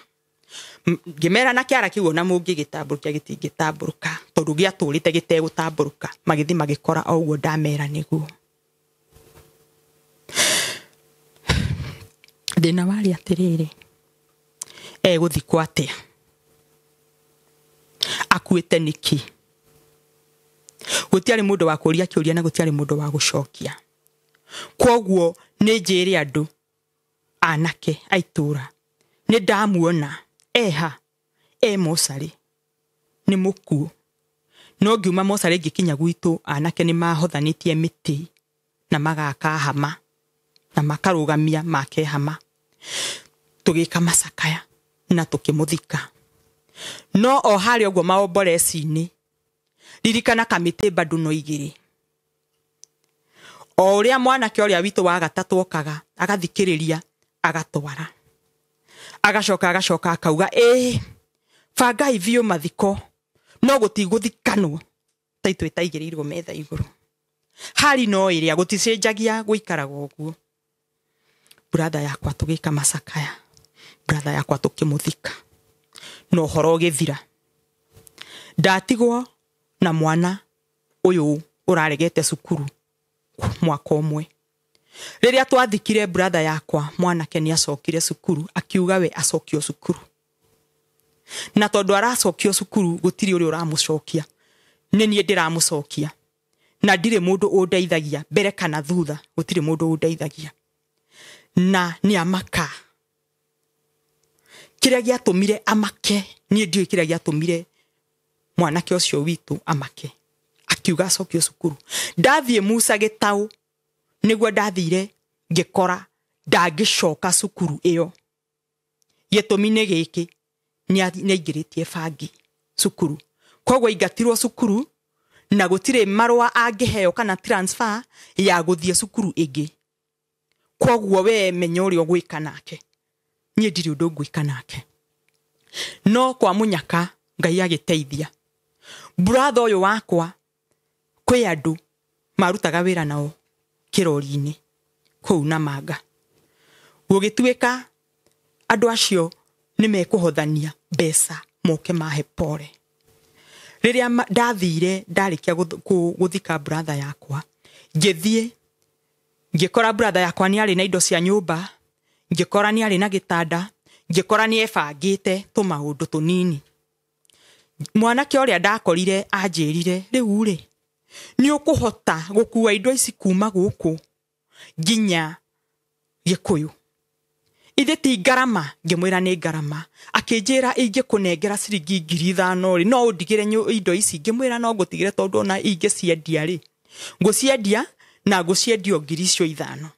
Ngĩmera na kĩara kĩu ona mũngĩgĩtambũrũkia gĩtingĩtambũrũka, tondũ gĩatũrĩte gĩtegũtambũrũka. Magĩthiĩ magĩkora o ũguo ndamera nĩguo. Thĩna warĩ atĩrĩrĩ, egũthikwo atĩa? Akuĩte nĩkĩ? Gũtiarĩ mũndũ wa kũũria kĩũria na gũtiarĩ mũndũ wa gũcokia. Kwoguo nĩ njĩre andũ anake a itũũra, nĩ ndamuona eha e mocarĩ, nĩ mũkuũ. No ngiuma mocarĩ ngĩkinya gwitũ, anake nĩ mahothanĩtie mĩtĩ na magaka hama na makarũgamia make hama, tũgĩka macakaya na tũkĩmũthika. No o harĩa ũguo maomboreci-inĩ, ririkana kamĩtĩ bado no igĩrĩ. O ũrĩa mwanake ũrĩa witũ wa gatatũ okaga, agathikĩrĩria, agatwara, agacoka agacoka akauga, ĩĩ bangai biũ mathiko, no gũtigũthikanwo ta itũ ĩtaigĩrĩirwo metha igũrũ. Hari no ĩrĩa gũticenjagia, gũikaraga ũguo. Brother yakwa tũgĩka macakaya, brother yakwa tũkĩmũthika, na ũhoro ũgĩthira. Ndatigwo na mwana ũyũ ũraregete cukuru mwaka ũmwe. Rĩrĩa twathikire brother yakwa, mwanake nĩ acokire cukuru, akiuga we acokio cukuru. Na tondũ aracokio cukuru gũtirĩ ũrĩa ũramũcokia, nĩ niĩ ndĩramũcokia, na ndirĩ mũndũ ũndeithagia mbere kana thutha, gũtirĩ mũndũ ũndeithagia. Na nĩ amaka. Kĩrĩa gĩatũmire amake, niĩ ndiũĩ kĩrĩa gĩatũmire mwanake ũcio witũ amake, akiuga acokio cukuru. Ndathiĩ Musa Gĩtaũ, nĩguo ndathire ngĩkora ndangĩcoka cukuru ĩyo. Gĩtũmi nĩ gĩkĩ, nĩ aingĩrĩtie bangi cukuru, koguo aingatirwo cukuru na gũtirĩ marũa angĩheo kana transfer ya gũthiĩ cukuru ĩngĩ. Koguo we menya ũrĩa ũgwĩka nake, niĩ ndirĩ ũndũ ngwĩka nake. No kwa mũnyaka Ngai agĩteithia. Brother ũyũ wakwa kwĩ andũ marutaga wĩra nao kĩrori-inĩ kũu Namanga. Gũgĩtuĩka andũ acio nĩ mekũhothania mbeca moke mahe pole. Rĩrĩa ndathire ndarĩkia gũthika brother yakwa, ngĩthiĩ ngĩkora brother yakwa nĩ arĩ na indo cia nyũmba, ngĩkora nĩ arĩ na gĩtanda, ngĩkora nĩ ebangĩte tũmaũndũ tũnini. Mwanake ũrĩa ndakorire anjĩrire, rĩu rĩ, nĩ ũkũhota gũkua indo ici kuma gũkũ nginya Gĩkũyũ? Ithe ti ngarama? Ngĩmwĩra nĩ ngarama. Akĩnjĩra ingĩkũnengera ciringi 5,000 rĩ, no ũndigĩre indo ici? Ngĩmwĩra no ngũtigĩre, tondũ ona ingĩciendia rĩ, ngũciendia na ngũciendio 5,000,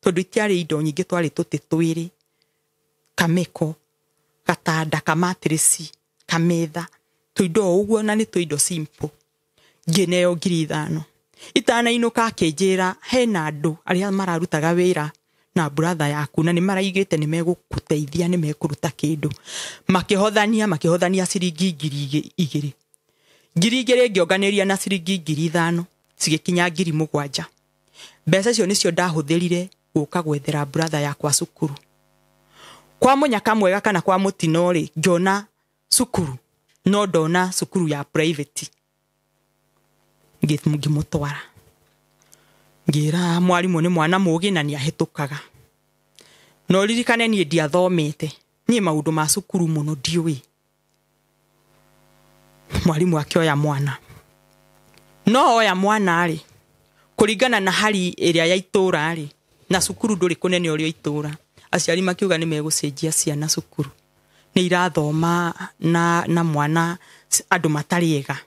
tondũ itiarĩ indo nyingĩ, twarĩ tũtĩ twĩrĩ, kameko, gatanda, kamatirĩci, kametha, tũindo o ũguo, na nĩ tũindo simple. Ngĩneo 5,000. Itanainũka akĩnjĩra hena andũ arĩa mararutaga wĩra na brother yaku na nĩ maraigĩte nĩ megũgũteithia, nĩ mekũruta kĩndũ. Makĩhothania ciringi 2,000. 2,000 ngĩonganĩria na ciringi 5,000, cigĩkinya 7,000. Mbeca icio nĩcio ndahũthĩrire gũka gwethera brother yakwa cukuru. Kwa mũnyaka mwega kana kwa mũtino rĩ, ngĩona cukuru, no ndona cukuru ya private. Ngĩmũtwara, ngĩra mwarimũ nĩ mwana mũũgĩ na nĩ ahĩtũkaga. No ririkane niĩ ndiathomete, niĩ maũndũ ma cukuru mũno ndiũĩ. Mwarimũ akĩoya mwana, no oya mwana rĩ, kũringana na hali ĩrĩa ya itũũra rĩ, na cukuru ndũrĩ kũnene ũrĩa itũũra, aciari makiuga nĩ megũcenjia ciana cukuru, nĩ irathoma na mwana andũ matarĩ ega,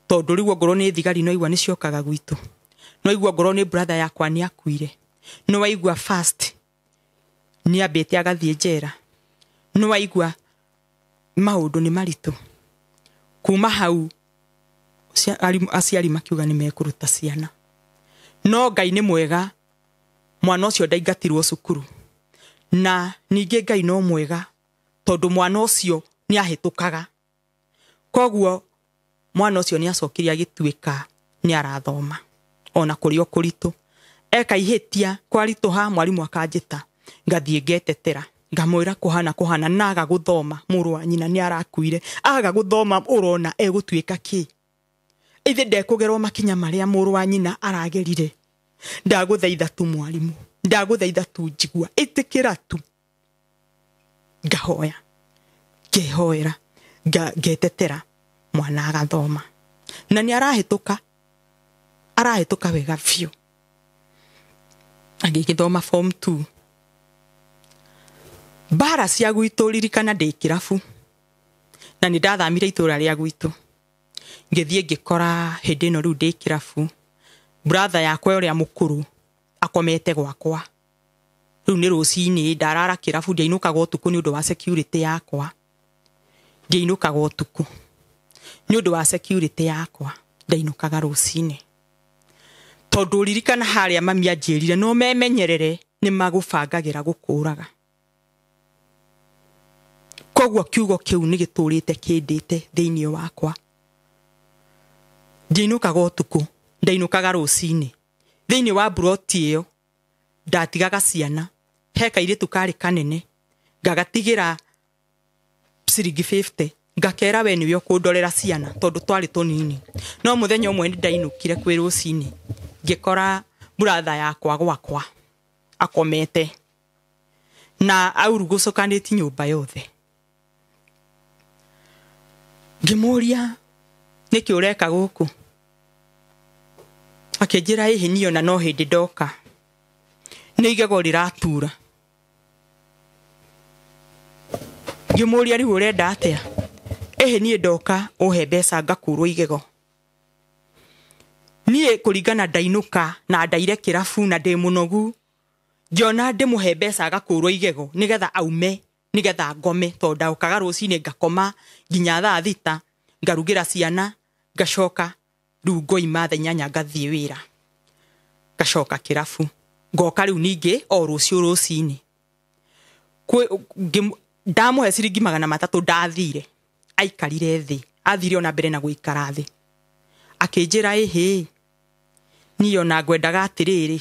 tondũ rĩu ongorwo nĩ thigari no igua nĩ ciokaga gwitũ, no igua ongorwo nĩ brother yakwa nĩ akuire, no waigua first nĩ ambĩte agathiĩ njera, no waigua Maũndũ nĩ maritũ. Kuma hau aciari makiuga nĩ mekũruta ciana. No Ngai nĩ mwega, mwana ũcio ndaingatirwo cukuru. Na ningĩ Ngai no mwega tondũ mwana ũcio nĩ ahĩtũkaga. Koguo mwana ũcio nĩ acokire agĩtuĩka nĩ arathoma ona kũrĩ o kũritũ. Eka ihĩtia kwaritũha mwarimũ akanjĩta ngathiĩ ngetetera ngamwĩra kũhana kũhana na aga gũthoma mũrũ wa nyina nĩ arakuire aga gũthoma ũrona egũtuĩka kĩ. Ithe ndekũgerwo makinya marĩa mũrũ wa nyina aragerire. Ndagũthaitha tu mwarimũ, ndagũthaitha tu njigua, ĩtĩkĩra tu. Ngahoya, ngehoera, ngetetera mwana agathoma. Na nĩ arahĩtũka, arahĩtũka wega biũ. Agĩgĩthoma form 2. Mbara cia gwitũ ririkana ndĩ kĩrabu. Na nĩ ndathamire itũra rĩa gwitũ. Ngĩthiĩ ngĩkora hĩndĩ ĩno rĩu ndĩ kĩrabu. Brother yakwa ũrĩa mũkũrũ akomete gwakwa. Rĩu nĩ rũcinĩ ndarara kĩrabu ndiainũkaga ũtukũ nĩ ũndũ wa security yakwa. Ndiainũkaga ũtukũ nĩ ũndũ wa security yakwa, ndainũkaga rũcinĩ. Tondũ ririkana harĩa mami anjĩrire no memenyerere nĩ magũbangagĩra gũkũraga. Koguo kiugo kĩu nĩ gĩtũrĩte kĩndĩte thĩinĩ wakwa. Ndiainũkaga ũtukũ, ndainũkaga rũcinĩ. Thĩinĩ wa mburoti ĩyo ndatigaga ciana, he kairĩtu karĩ kanene ngagatigĩra ciringi 50 ngakera we nĩwe ũkũndorera ciana tondũ twarĩ tũnini. No mũthenya ũmwe nĩ ndainũkire kwĩ rũcinĩ ngĩkora brother yakwa gwakwa akomete na aurugũcũkanĩtie nyũmba yothe. Ngĩmũria nĩkĩ ũreka gũkũ? Akĩnjĩra ĩhĩ niĩ ona no hĩndĩ ndoka. Nĩ igego rĩratura. Ngĩmũria rĩu ũrenda atĩa? Ĩhĩ niĩ ndoka ũhe mbeca ngakũrwo igego. Niĩ kũringana ndainũka na ndaire kĩrabu na ndĩ mũnogu, ngĩona ndĩmũhe mbeca agakũrwo igego nĩgetha aume, nĩgetha ngome tondũ ndaũkaga rũcinĩ ngakoma nginya thaa 6 ngarugĩra ciana ngacoka rĩu ngoima thaa 8 ngathiĩ wĩra. Ngacoka kĩrabu ngoka rĩu ningĩ o rũciũ rũcinĩ. Ndamũhe ciringi 300 ndathire. Aikarire thĩ, athire ona mbere na gũikara thĩ. Akĩnjĩra ĩhĩ niĩ ona ngwendaga atĩrĩrĩ,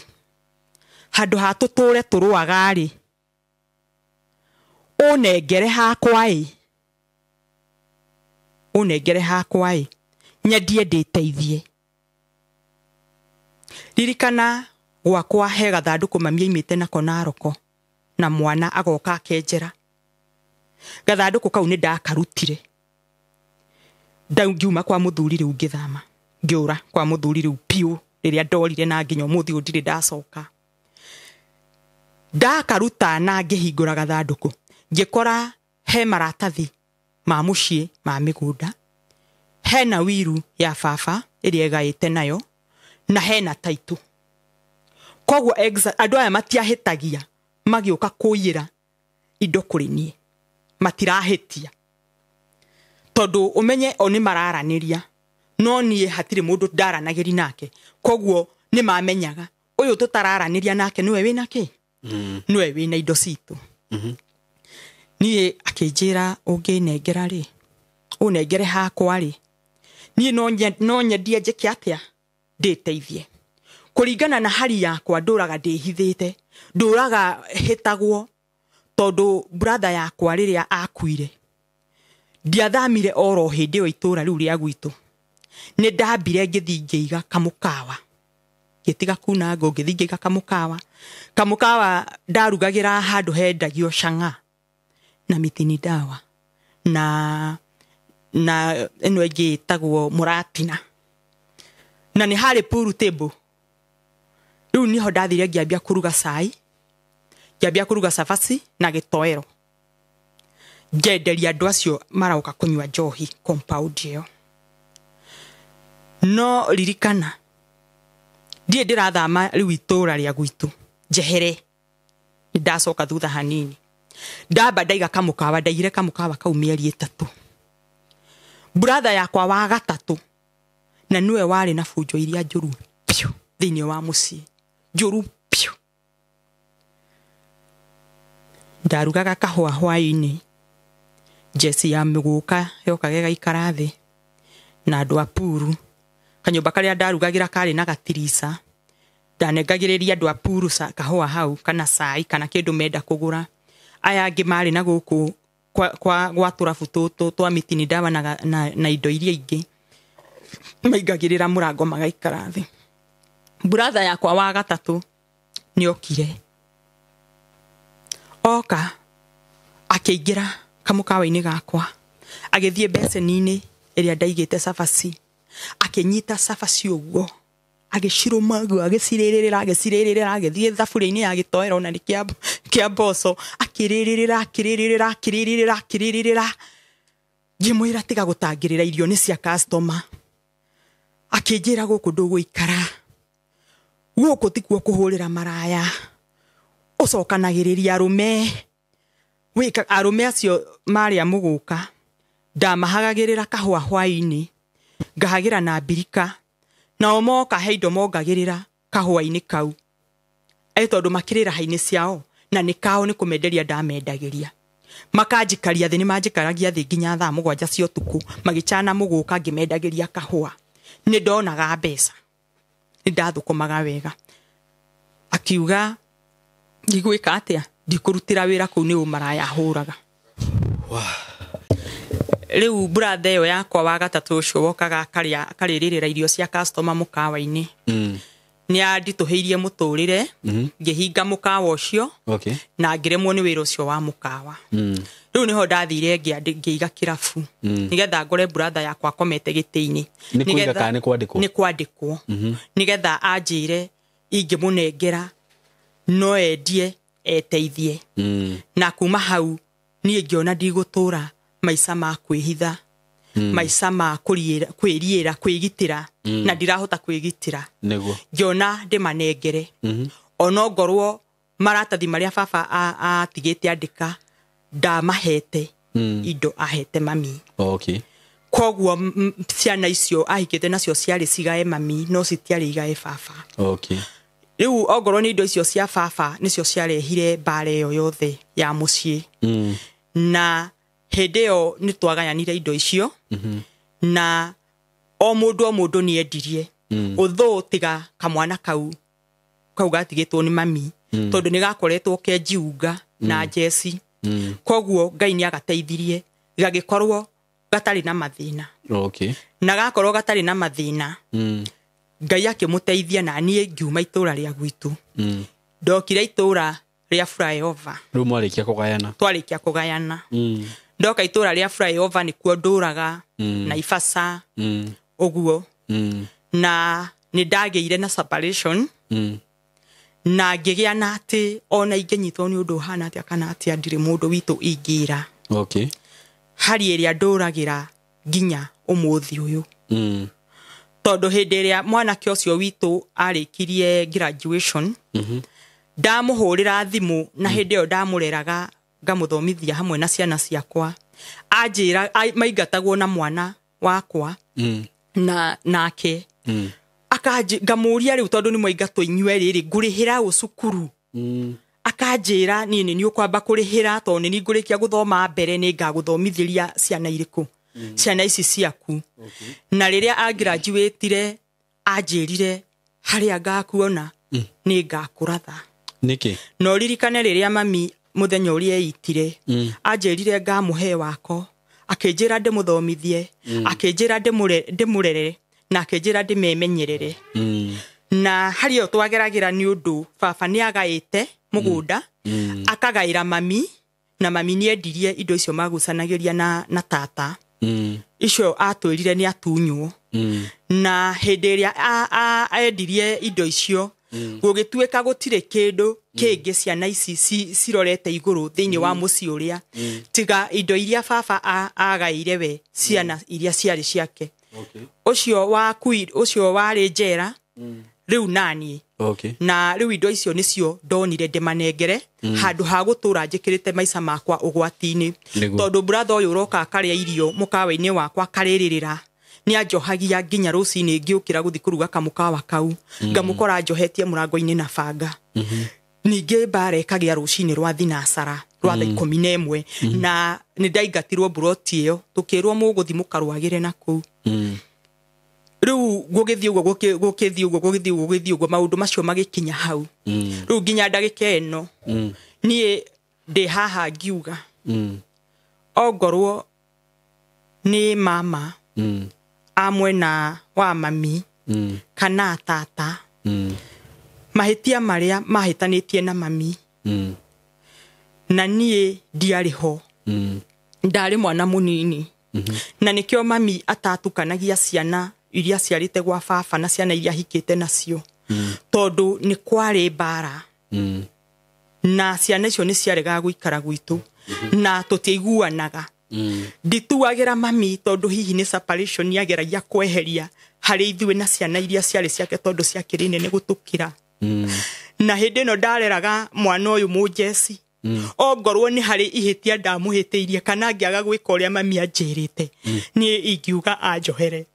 handũ ha tũtũre tũrũaga rĩ, ũnengere hakwa ĩ, ũnengere hakwa ĩ, nyendie ndĩteithie. Ririkana gwakwa he gathandũkũ mami aimĩte nako Naroko na mwana agoka akenjera. Gathandũkũ kau nĩ ndakarutire. Ngiuma kwa mũthuri rĩu ngĩthama, ngĩũra kwa mũthuri rĩu piũ rĩrĩa ndorire na nginya ũmũthĩ ũyũ ndirĩ ndacoka. Ndakaruta na ngĩhingũra gathandũkũ ngĩkora he maratathi ma mũciĩ ma mĩgũnda, hena wiru ya baba ĩrĩa ĩgaĩte nayo na hena taitũ. Koguo andũ aya matiahĩtagia magĩũka kũiyĩra indo kũrĩ niĩ, matirahĩtia tondũ ũmenye o nĩ mararanĩria, no niĩ hatirĩ mũndũ ndaranagĩri nake. Koguo nĩ mamenyaga ũyũ tũtararanĩria nake nĩwe wĩna kĩ, nĩwe wĩna indo citũ. Niĩ akĩnjĩra ũngĩnengera rĩ, ũnengere hakwa rĩ, niĩ no nyendie njĩke atĩa ndĩteithie. Kũringana na hali yakwa ndũraga ndĩhithĩte, ndũraga hĩtagwo tondũ brother yakwa rĩrĩa akuire ndiathamire oro hĩndĩ ĩyo itũra rĩu rĩa gwitũ. Nĩ ndambire ngĩthiĩ ngĩiga kamũkawa, ngĩtiga kuna ngũ ngĩthiĩ ngĩiga kamũkawa. Kamũkawa ndarugagĩra handũ hendagio cang'a na mĩtini ndawa na ĩno ĩngĩ ĩtagwo mũratina, na nĩ harĩ pool table. Rĩu nĩho ndathire ngĩambia kũruga cai, ngĩambia kũruga cabaci na gĩtoero, ngenderia andũ acio maroka kũnyua njohi compound ĩyo. No ririkana ndiĩ ndĩrathama rĩu itũra rĩa gwitũ njehere, nĩ ndacoka thutha hanini. Ndamba ndaiga kamukawa, ndaigire kamukawa kau mĩeri 3. Brother yakwa wa gatatũ na niwe warĩ na bunjo iria njũru piũ thĩinĩ wa mũciĩ, njũru piũ. Ndarugaga kahũa hwaĩ-inĩ, njeci ya mĩgũka yokaga ĩgaikara thĩ na andũ a puru. Kanyũmba karĩa ndarugagĩra karĩ na gatirica, ndanengagĩrĩria andũ a puru kahũa hau kana cai kana kĩndũ menda kũgũra. Aya angĩ marĩ na gũkũ kwa gwa tũrabu tũtũ twa mĩtini ndawa na indo iria ingĩ, maingagĩrĩra mũrango magaikara thĩ. Brother yakwa wa gatatũ nĩokire, oka akĩingĩra kamũkawa-inĩ gakwa, agĩthiĩ beceni-inĩ ĩrĩa ndaigĩte cabaci, akĩnyita cabaci ũguo, agĩcirũma ũguo, agĩcirĩrĩra, agĩcirĩrĩra, agĩthiĩ thaburia-inĩ ya gĩtoero na nĩ kĩa mboco, akĩrĩrĩra, akĩrĩrĩra, akĩrĩrĩra, akĩrĩrĩra. Ngĩmwĩra tiga gũtangĩrĩra, irio nĩ cia customer. Akĩnjĩra gũkũ ndũgũikara, gũkũ tikuo kũhũrĩra maraya, ũcokanagĩrĩria arũme. Wĩka arũme acio marĩa mũgũka, ndamahagagĩrĩra kahũa hwaĩ-inĩ, ngahagĩra na mbirika, nao moka he indo mongagĩrĩra kahũa-inĩ kau, tondũ makĩrĩ raha-inĩ ciao na nĩ kao nĩ kũmenderia ndamendagĩria. Makanjikaria thĩ, nĩ manjikaragia thĩ nginya thaa 7 cia ũtukũ, magĩcana mũgũka ngĩmendagĩria kahũa. Nĩ ndonaga mbeca, nĩ ndathũkũmaga wega. Akiuga ndigwĩka atĩa, ndikũrutĩra wĩra kũu, nĩ ũmaraya hũraga. Rĩu brother ĩyo yakwa wa gatatũ ũcio wokaga akarĩrĩra irio cia customer mũkawa-inĩ, nĩ anditũhĩirie mũtũrĩre, ngĩhinga mũkawa ũcio, na ngĩremwo nĩ wĩra ũcio wa mũkawa. Rĩu nĩho ndathire ngĩiga kĩrabu, nĩgetha ngore brother yakwa akomete gĩtĩ-inĩ. Nĩ kũiga kana nĩ kwandĩkwo? Nĩ kwandĩkwo, nĩgetha anjĩre ingĩmũnengera no endie eteithie. Na kuma hau niĩ ngĩona ndigũtũra maica ma kwĩhitha, maica ma kwĩriĩra, kwĩgitĩra, na ndirahota kwĩgitĩra. Nĩguo ngĩona ndĩmanengere, ono ngorwo maratathi marĩa baba atigĩte andĩka ndamahete indo ahete mami. Koguo ciana icio ahikĩte nacio ciarĩ cigae mami, no citiarĩ igae baba. Rĩu ongorwo nĩ indo icio cia baba nĩcio ciarehire mbara ĩyo yothe ya mũciĩ. Na hĩndĩ ĩyo nĩ twagayanire indo icio, na o mũndũ nĩ endirie. Ũthũ tiga kamwana kau gatigĩtwo nĩ mami, tondũ nĩ gakoretwo kenjiunga na njeci. Koguo Ngai nĩ agateithirie gagĩkorwo gatarĩ na mathĩna. Na gakorwo gatarĩ na mathĩna, Ngai akĩmũteithia, na niĩ ngiuma itũra rĩa gwitũ. Ndokire itũra rĩa flyover. Rĩu mwarĩkia kũgayana? Twarĩkia kũgayana. Ndoka itũra rĩa flyover nĩkuo ndũraga, na Ibasa ũguo. Na nĩ ndagĩire na separation, na ngĩgĩa na atĩ ona ingĩnyitwo nĩ ũndũ ũhana atĩa kana atĩa, ndirĩ mũndũ witũ ingĩra. Harĩ ĩrĩa ndũragĩra nginya ũmũthĩ ũyũ. Tondũ hĩndĩ ĩrĩa mwanake ũcio witũ arĩkirie graduation, ndamũhũrĩra thimũ, na hĩndĩ ĩyo ndamũreraga ngamũthomithia hamwe na ciana ciakwa, anjĩra maingatagwo na mwana wakwa na nake. Ngamũria rĩu tondũ nĩ mwaingatwo inyuĩ rĩrĩ, ngũrĩhĩra ũ cukuru? Akanjĩra niĩ nĩ niĩ ũkwamba kũrĩhĩra, tondũ nĩ niĩ ngũrĩkia gũthoma mbere, nĩ ngagũthomithĩria ciana irĩkũ, ciana ici ciaku. Na rĩrĩa agraduatire anjĩrire harĩa ngakuona nĩ ngakũratha. Nĩkĩ? Na ũririkane rĩrĩa mami mũthenya ũrĩa eitire, anjĩrire ngamũhe wako, akĩnjĩra ndĩmũthomithie, akĩnjĩra ndĩmũrere, na akĩnjĩra ndĩmemenyerere. Na harĩ ĩyo twageragĩra nĩ ũndũ baba nĩ agaĩte mũgũnda, akagaĩra mami, na mami nĩ endirie indo icio magucanagĩria na tata. Icio atwĩrire nĩ atunywo. Na hĩndĩ ĩrĩa endirie indo icio, gũgĩtuĩka gũtirĩ kĩndũ kĩngĩ ciana ici cirorete igũrũ thĩinĩ wa mũciĩ ũrĩa, tiga indo iria baba agaĩire we, ciana iria ciarĩ ciake. Ũcio warĩ njera, Rĩu nani Okay. na rĩu indo icio nĩcio ndonire ndĩmanengere handũ ha gũtũra njĩkĩrĩte maica makwa ũgwati-inĩ. Nĩguo. Tondũ brother ũyũ ũroka akarĩa irio mũkawa-inĩ wakwa akarĩrĩrĩra, nĩ anjohagia nginya rũcinĩ ngĩũkĩra gũthiĩ kũruga kamũkawa kau, ngamũkora njohetie mũrango-inĩ na banga. Ningĩ mbara ĩkagĩa rũcinĩ rwa thinacara rwa thaa 11, na nĩ ndaingatirwo mburoti ĩyo, tũkĩrwo mũgũthiĩ mũkarwagĩre na kũu. Rĩu gũgĩthiĩ ũguo, gũkĩthiĩ ũguo, gũgĩthiĩ ũguo, gũgĩthiĩ ũguo, maũndũ macio magĩkinya hau. Rĩu nginya ndagĩka ĩno niĩ ndĩ haha ngiuga ongorwo nĩ mama a mwena wa mami kana tata, mahĩtia marĩa mahĩtanĩtie na mami na niĩ ndiarĩ ho, ndarĩ mwana mũnini, na nĩkĩo mami atatukanagia ciana iria ciarĩte gwa baba na ciana iria ahikĩte nacio, tondũ nĩ kwarĩ mbara na ciana icio nĩ ciaregaga gũikara gwitũ na tũtiaiguanaga. Ndituagĩra mami tondũ hihi nĩ separation yageragia kweheria harĩ ithuĩ na ciana iria ciarĩ ciake, tondũ ciakĩrĩ nene gũtũkĩra. Na hĩndĩ ĩno ndareraga mwana ũyũ mũnjeci, ongorwo nĩ harĩ ihĩtia ndamũhĩtĩirie kana ngĩaga gwĩka ũrĩa mami anjĩrĩte, niĩ ingiuga anjohere.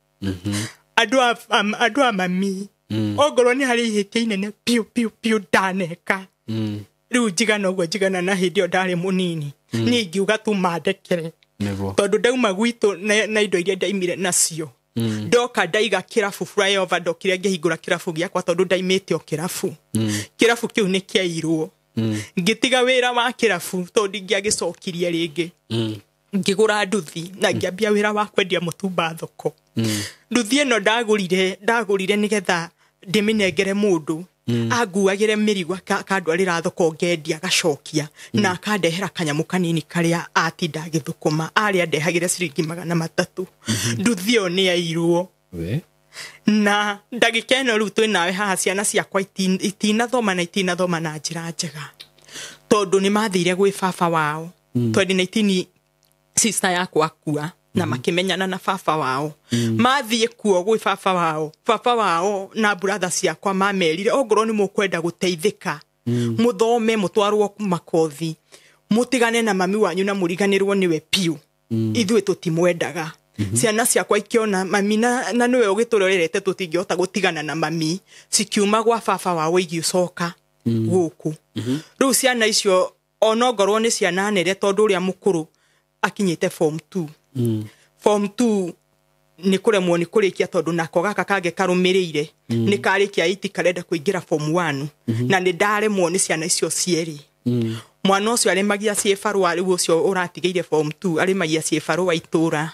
Andũ a mami, ongorwo nĩ harĩ ihĩtia inene piũ piũ piũ ndaneka, rĩu njigana ũguo njigana na hĩndĩ ĩyo ndarĩ mũnini, niĩ ingiuga tu mandekere. Nĩguo. Tondũ ndauma gwitũ na indo iria ndaimire nacio, ndoka ndaiga kĩrabu flyover, ndokire ngĩhingũra kĩrabu gĩakwa tondũ ndaimĩte o kĩrabu. Kĩrabu kĩu nĩ kĩairwo, ngĩtiga wĩra wa kĩrabu tondũ ndingĩagĩcokirie rĩngĩ. Ngĩgũra nduthi na ngĩambia wĩra wa kwendia mũtumba thoko. Nduthi ĩno ndagũrire nĩgetha ndĩmĩnengere mũndũ anguagĩre mĩrigo, akandwarĩra thoko ngendia, agacokia na akandehera kanyamũ kanini karĩa atinda agĩthũkũma, arĩa andehagĩre ciringi 300. Nduthi ĩyo nĩ yairwo. We. Na ndagĩka ĩno rĩu twĩ nawe haha, ciana ciakwa itinathoma na itinathoma na njĩra njega, tondũ nĩ mathire gwĩ baba wao 2019, sister yakwa akua na makĩmenyana na baba wao. Mathiĩ kuo gwĩ baba wao, baba wao na brother ciakwa mamerire ongorwo nĩ mũkwenda gũteithĩka, mũthome, mũtwarwo makothi, mũtigane na mami wanyu na mũriganĩrwo nĩwe piũ, ithuĩ tũtimwendaga. Ciana ciakwa ikĩona mami na nĩwe ũgĩtũrorerete, tũtingĩhota gũtigana na mami, cikiuma gwa baba wao igĩcoka gũkũ. Rĩu ciana icio onongorwo nĩ ciana nene, tondũ ũrĩa mũkũrũ akinyĩte form 2. Form 2 nĩ kũremwo nĩ kũrĩkia, tondũ nako gaka kangĩ karũmĩrĩire nĩ karĩkia 8 karenda kũingĩra form 1, na nĩ ndaremwo nĩ ciana icio cierĩ. Mwana ũcio arĩmagia ciĩbarũa, rĩu ũcio ũratigĩire form 2 arĩmagia ciĩbarũa itũra.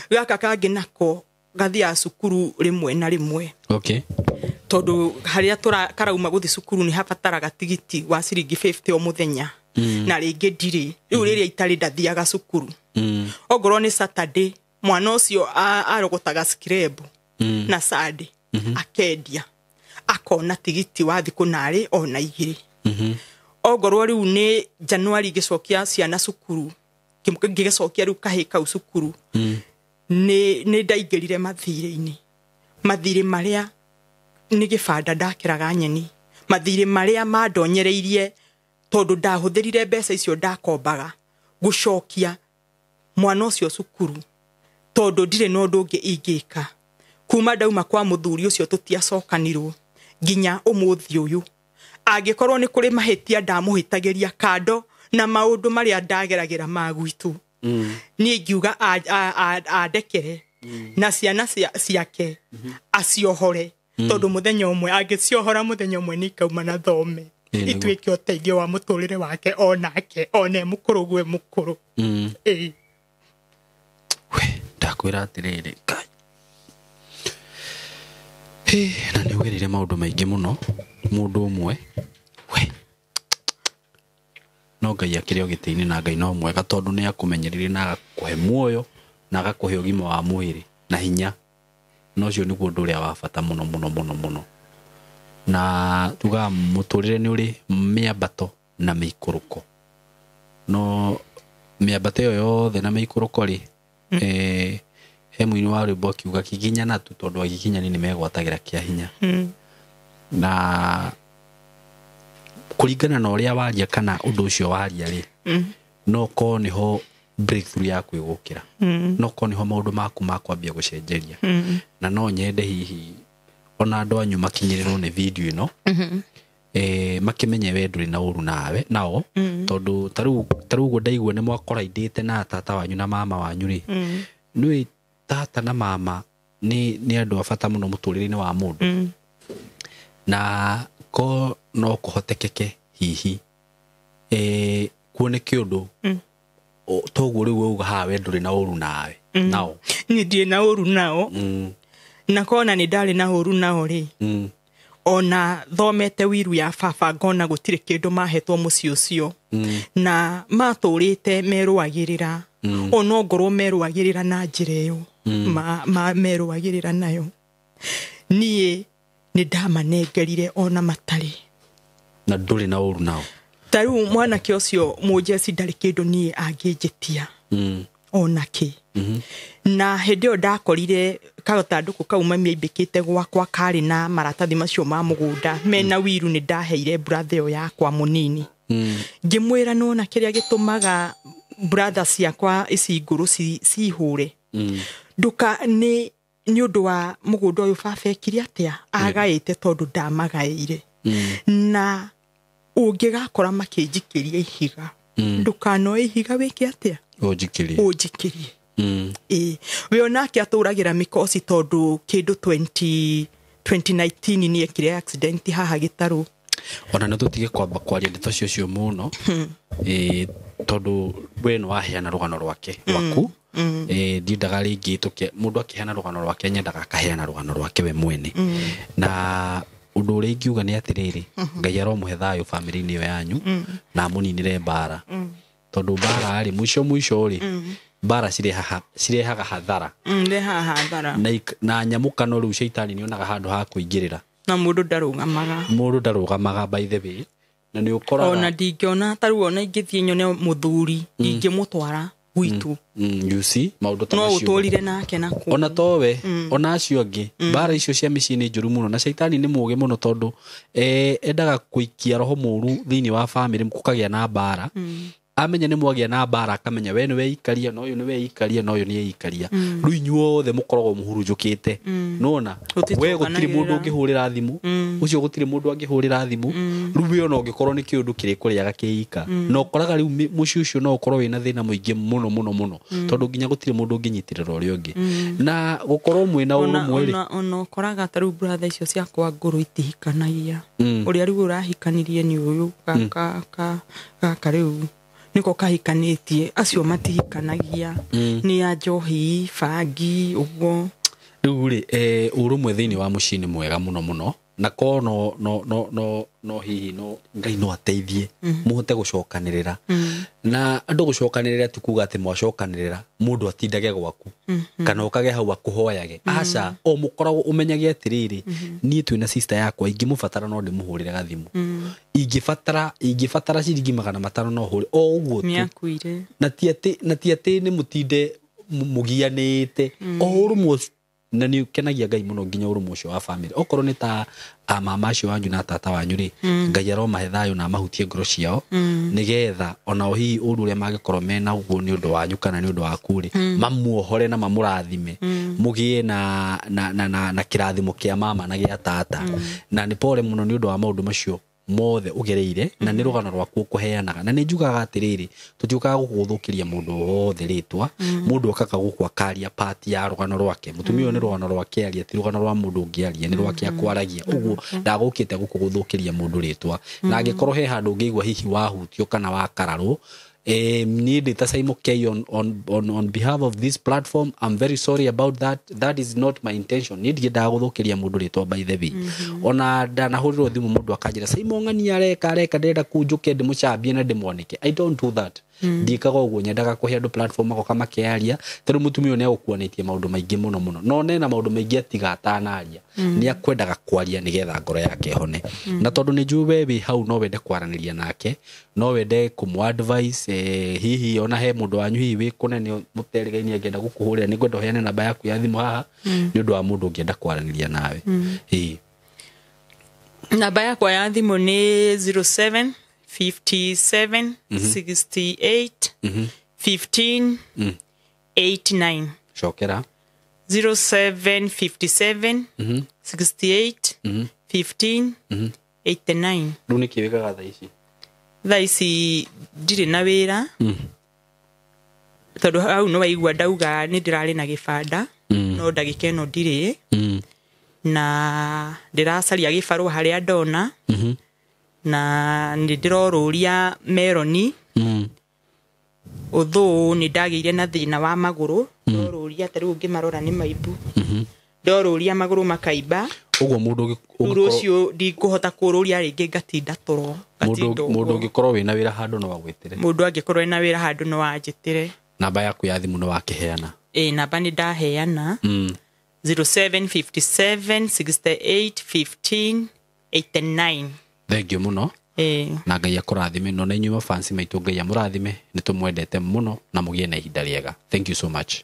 Gaka kangĩ nako gathiaga cukuru rĩmwe na rĩmwe. Okay. Tondũ harĩa karauma gũthiĩ cukuru nĩ habataraga tigiti wa ciringi 50 o mũthenya, na rĩngĩ ndirĩ. Rĩu rĩrĩa itarĩ ndathiaga cukuru. Ongorwo nĩ Saturday, mwana ũcio arogotaga scrap na Sunday akendia, akona tigiti wa thikũ narĩ ona 2. Ongorwo rĩu nĩ January ngĩcokia ciana cukuru, ngĩgĩcokia rĩu kahĩ kau cukuru, nĩ ndaingĩrire mathirĩ-inĩ, mathirĩ marĩa nĩ gĩbanda ndakĩraga nyeni, mathirĩ marĩa mandonyereirie, tondũ ndahũthĩrire mbeca icio ndakombaga gũcokia mwana ũcio cukuru, tondũ ndirĩ na ũndũ ũngĩ ingĩka. Kuma ndauma kwa mũthuri ũcio tũtiacokanirwo nginya ũmũthĩ ũyũ. Angĩkorwo nĩ kũrĩ mahĩtia ndamũhĩtagĩria kando na maũndũ marĩa ndageragĩra ma gwitũ, niĩ ingiuga andekere na ciana ciake aciohore, tondũ mũthenya ũmwe angĩciohora, mũthenya ũmwe nĩ ikauma na thome, ituĩke ũteithio wa mũtũrĩre wake onake, one mũkũrũ gwe mũkũrũ. Ĩĩ. We, ndakwĩra atĩrĩrĩ, Ngai. Hĩ, na nĩ ũgereire maũndũ maingĩ mũno mũndũ ũmwe. We. No Ngai akĩrĩ o gĩtĩ-inĩ, na Ngai no mwega, tondũ nĩ akũmenyereire na agakũhe muoyo na agakũhe ũgima wa mwĩrĩ na hinya. Na ũcio nĩguo ũndũ ũrĩa wa bata mũno mũno mũno mũno. Na tugaga mũtũrĩre nĩ ũrĩ mĩambato na mĩikũrũko, no mĩambato ĩyo yothe na mĩikũrũko rĩ, he mũini wa rwĩmbo akiuga kiginyana tu, tondũ agiginyani nĩ megwatagĩra kĩa hinya. Na kũringana na ũrĩa waria kana ũndũ ũcio waria rĩ, no korwo nĩho breakthrough yaku ĩgũkĩra, no korwo nĩho maũndũ maku makwambia gũcenjeria. Na no nyende hihi ona andũ anyu makinyĩrĩrwo nĩ video ĩno, makĩmenye we ndũrĩ na ũru nawe nao, tondũ tarĩu ũguo ndaigua nĩ mwakoraindĩte na tata wanyu na mama wanyu rĩ, nĩũĩ tata na mama nĩ andũ a bata mũno mũtũrĩre-inĩ wa mũndũ. Na ko no kũhotekeke hihi kuoneke ũndũ toguo rĩu wauga haha we ndũrĩ na ũru nawe nao. Niĩ ndirĩ na ũru nao. Na kona nĩ ndarĩ na ũru nao rĩ, ona thomete wiru ya baba ngona gũtirĩ kĩndũ mahetwo mũciĩ ũcio, na matũrĩte merũagĩrĩra, ona ngorwo merũagĩrĩra na njĩra ĩyo merũagĩrĩra nayo, niĩ nĩ ndamanengerire ona matarĩ. Na ndũrĩ na ũru nao. Ta rĩu mwanake ũcio mũjeci ndarĩ kĩndũ niĩ angĩnjĩtia ona kĩ. Na hĩndĩ ĩyo ndakorire kagathandũkũ kau mami aimbĩkĩte gwakwa karĩ na maratathi macio ma mũgũnda mena wiru, nĩ ndaheire brother ĩyo yakwa mũnini. Ngĩmwĩra nĩwona kĩrĩa gĩtũmaga brother ciakwa ici ngũrũ cihũre, nduka nĩ ũndũ wa mũgũnda ũyũ baba ekire atĩa agaĩte, tondũ ndamagaĩire. Na ũngĩgakora makĩnjikĩria ihiga, ndũkanoe ihiga wĩke atĩa, ũnjikĩrie. We onake atũragĩra mĩkoci tondũ kĩndũ 2019 nĩ ekire accident haha gĩtarũ. Ona nĩ tũtige kwamba kwaria ndeto cio mũno, tondũ we nĩ waheana rũgano rwake rwaku. Ndiendaga rĩngĩ tũke mũndũ akĩheana rũgano rwake, nyendaga akaheana rũgano rwake we mwene. Na ũndũ ũrĩa ingiuga nĩ atĩrĩrĩ, Ngai aromũhe thayũ bamĩrĩ-inĩ ĩyo yanyu, na amũninĩre mbara, tondũ mbara rĩ mũico mũico rĩ, mbara cirehaga hathara. Na nyamũkano rĩu caitani nĩonaga handũ ha kũingĩrĩra, na mũndũ ndarũgamaga. Mũndũ ndarũgamaga by the way. Na nĩ ũkoraga ona ndingĩona ta rĩu ona ingĩthiĩ nyone mũthuri ingĩmũtwara gwitũ, you see maũndũ ta no macio ũtũrire nake na kũu. Ona towe ona acio angĩ, mbara icio cia mĩciĩ nĩ njũru mũno, na caitani nĩ mũũgĩ mũno tondũ endaga kũikia roho mũũru thĩinĩ wa bamĩrĩ gũkagĩa na mbara. Amenya nĩ mwagĩa na mbara, akamenya we nĩ weikaria, na ũyũ nĩ weikaria, na ũyũ nĩ eikaria. Rĩu inyuothe mũkoragwo mũhurunjũkĩte. Nĩwona we gũtirĩ mũndũ ũngĩhũrĩra thimũ, ũcio gũtirĩ mũndũ angĩhũrĩra thimũ. Rĩu we ona ũngĩkorwo nĩ kĩũndũ kĩrĩkũrĩaga kĩika, na ũkoraga rĩu mũciĩ ũcio no ũkorwo wĩna thĩna mũingĩ mũno mũno mũno, tondũ nginya gũtirĩ mũndũ ũngĩnyitĩrĩra ũrĩa ũngĩ. Na gũkorwo mwĩna ũrũmwe rĩ, ona ũkoraga ta rĩu brother icio ciakwa ngũrũ itihikanagia. Ũrĩa rĩu ũrahikanirie nĩ ũyũ gaka rĩu niko kahikanĩtie, acio matihikanagia, nĩ a njohi bangi ũguo. Rĩu rĩ, ũrũmwe thĩinĩ wa mũciĩ nĩ mwega mũno mũno, na ko no no no no no hihi no Ngai no ateithie mũhote gũcokanĩrĩra. Na andũ gũcokanĩrĩra ti kuga atĩ mwacokanĩrĩra mũndũ atindage gwaku kana ũkage hau akũhoyage. Aca, o mũkoragwo ũmenyage atĩrĩrĩ, niĩ twĩna sister yakwa ingĩmũbatara no ndĩmũhũrĩre gathimũ, ingĩbatara ciringi 500 no hũre o ũguo tu. Na ti atĩ nĩ mũtinde mũgianĩte, o ũrũmwe na nĩ ũkenagia Ngai mũno nginya ũrũmwe ũcio wa bamĩrĩ. Okorwo nĩ ta mama acio wanyu na tata wanyu rĩ, Ngai aromahe thayũ na amahutie ngoro ciao, nĩgetha ona o hihi ũru ũrĩa mangĩkorwo mena ũguo nĩ ũndũ wanyu kana nĩ ũndũ waku rĩ, mamuohore na mamũrathime, mũgĩe na kĩrathimo kĩa mama na gĩa tata. Na nĩ pole mũno nĩ ũndũ wa maũndũ macio mothe ũgereire, na nĩ rũgano rwaku ũkũheanaga. Na nĩ njugaga atĩrĩrĩ, tũtiũkaga gũgũthũkĩria mũndũ wothe rĩtwa, mũndũ okaga gũkũ akaria part ya rũgano rwake. Mũtumia ũyũ nĩ rũgano rwake aria, ti rũgano rwa mũndũ ũngĩ aria, nĩ rwake akwaragia. Ũguo ndagũkĩte gũkũ gũthũkĩria mũndũ rĩtwa. Na angĩkorwo he handũ ũngĩigua hihi wahutio kana wakararwo, niĩ ndĩ ta Simon K on behalf of this platform, I'm very sorry about that. That is not my intention. Niĩ ndiendaga gũthũkĩria mũndũ rĩtwa by the way. Ona ndanahũrĩrwo thimũ mũndũ akanjĩra Simon ng'ania areka ndĩrenda kunjũke ndĩmũcambie na ndĩmwanĩke. I don't do that. Ndiĩkaga ũguo, nyendaga kũhe andũ platform magoka makĩaria, tondũ mũtumia ũyũ nĩegũkuanĩtie maũndũ maingĩ mũno mũno, no nena maũndũ maingĩ atiga atanaria, nĩakwendaga kwaria nĩgetha ngoro yake ĩhone. Na tondũ nĩ njũĩ we wĩ hau no wende kwaranĩria nake, no wende kũmũ advice, hihi ona he mũndũ wanyu hihi wĩ kũnene mũterĩgaine angĩenda gũkũhũrĩra, nĩngwenda ũheane namba yaku ya thimũ haha nĩ ũndũ wa mũndũ ũngĩenda kwaranĩria nawe. Namba yakwa ya thimũ nĩ 07 57 68 15 89. Cokera. 07 57 68 15 89. Rĩu nĩkĩ wĩkaga thaa ici? Thaa ici ndirĩ na wĩra, tondũ hau nĩ waigua ndauga nĩ ndĩrarĩ na gĩbanda, no ndagĩka ĩno ndirĩ, na ndĩracaria gĩbarũa harĩa ndona, na nĩ ndĩrorũria meroni. Ũthũ nĩ ndagĩire na thĩna wa magũrũ, ndorũria, ta rĩu ũngĩmarora nĩ maimbu, ndorũria magũrũ makaimba. Ũguo mũndũ Rĩu ũngĩkorwo rũciũ ndikũhota kũrũria rĩngĩ, ngatinda toro, ngatinda mũndũ ũguo. Ũngĩkorwo wĩna wĩra handũ no agwĩtĩre? Mũndũ angĩkorwo ena wĩra handũ no anjĩtĩre. Namba yaku ya thimũ no wakĩheana? Ĩ, namba nĩ ndaheana, 0757 68 15 89. Thengiũ mũno. Ĩ. Na Ngai akũrathime no na inyuĩ mafansi maitũ, Ngai amũrathime, nĩ tũmwendete mũno na mũgĩe na ihinda rĩega. Thank you so much.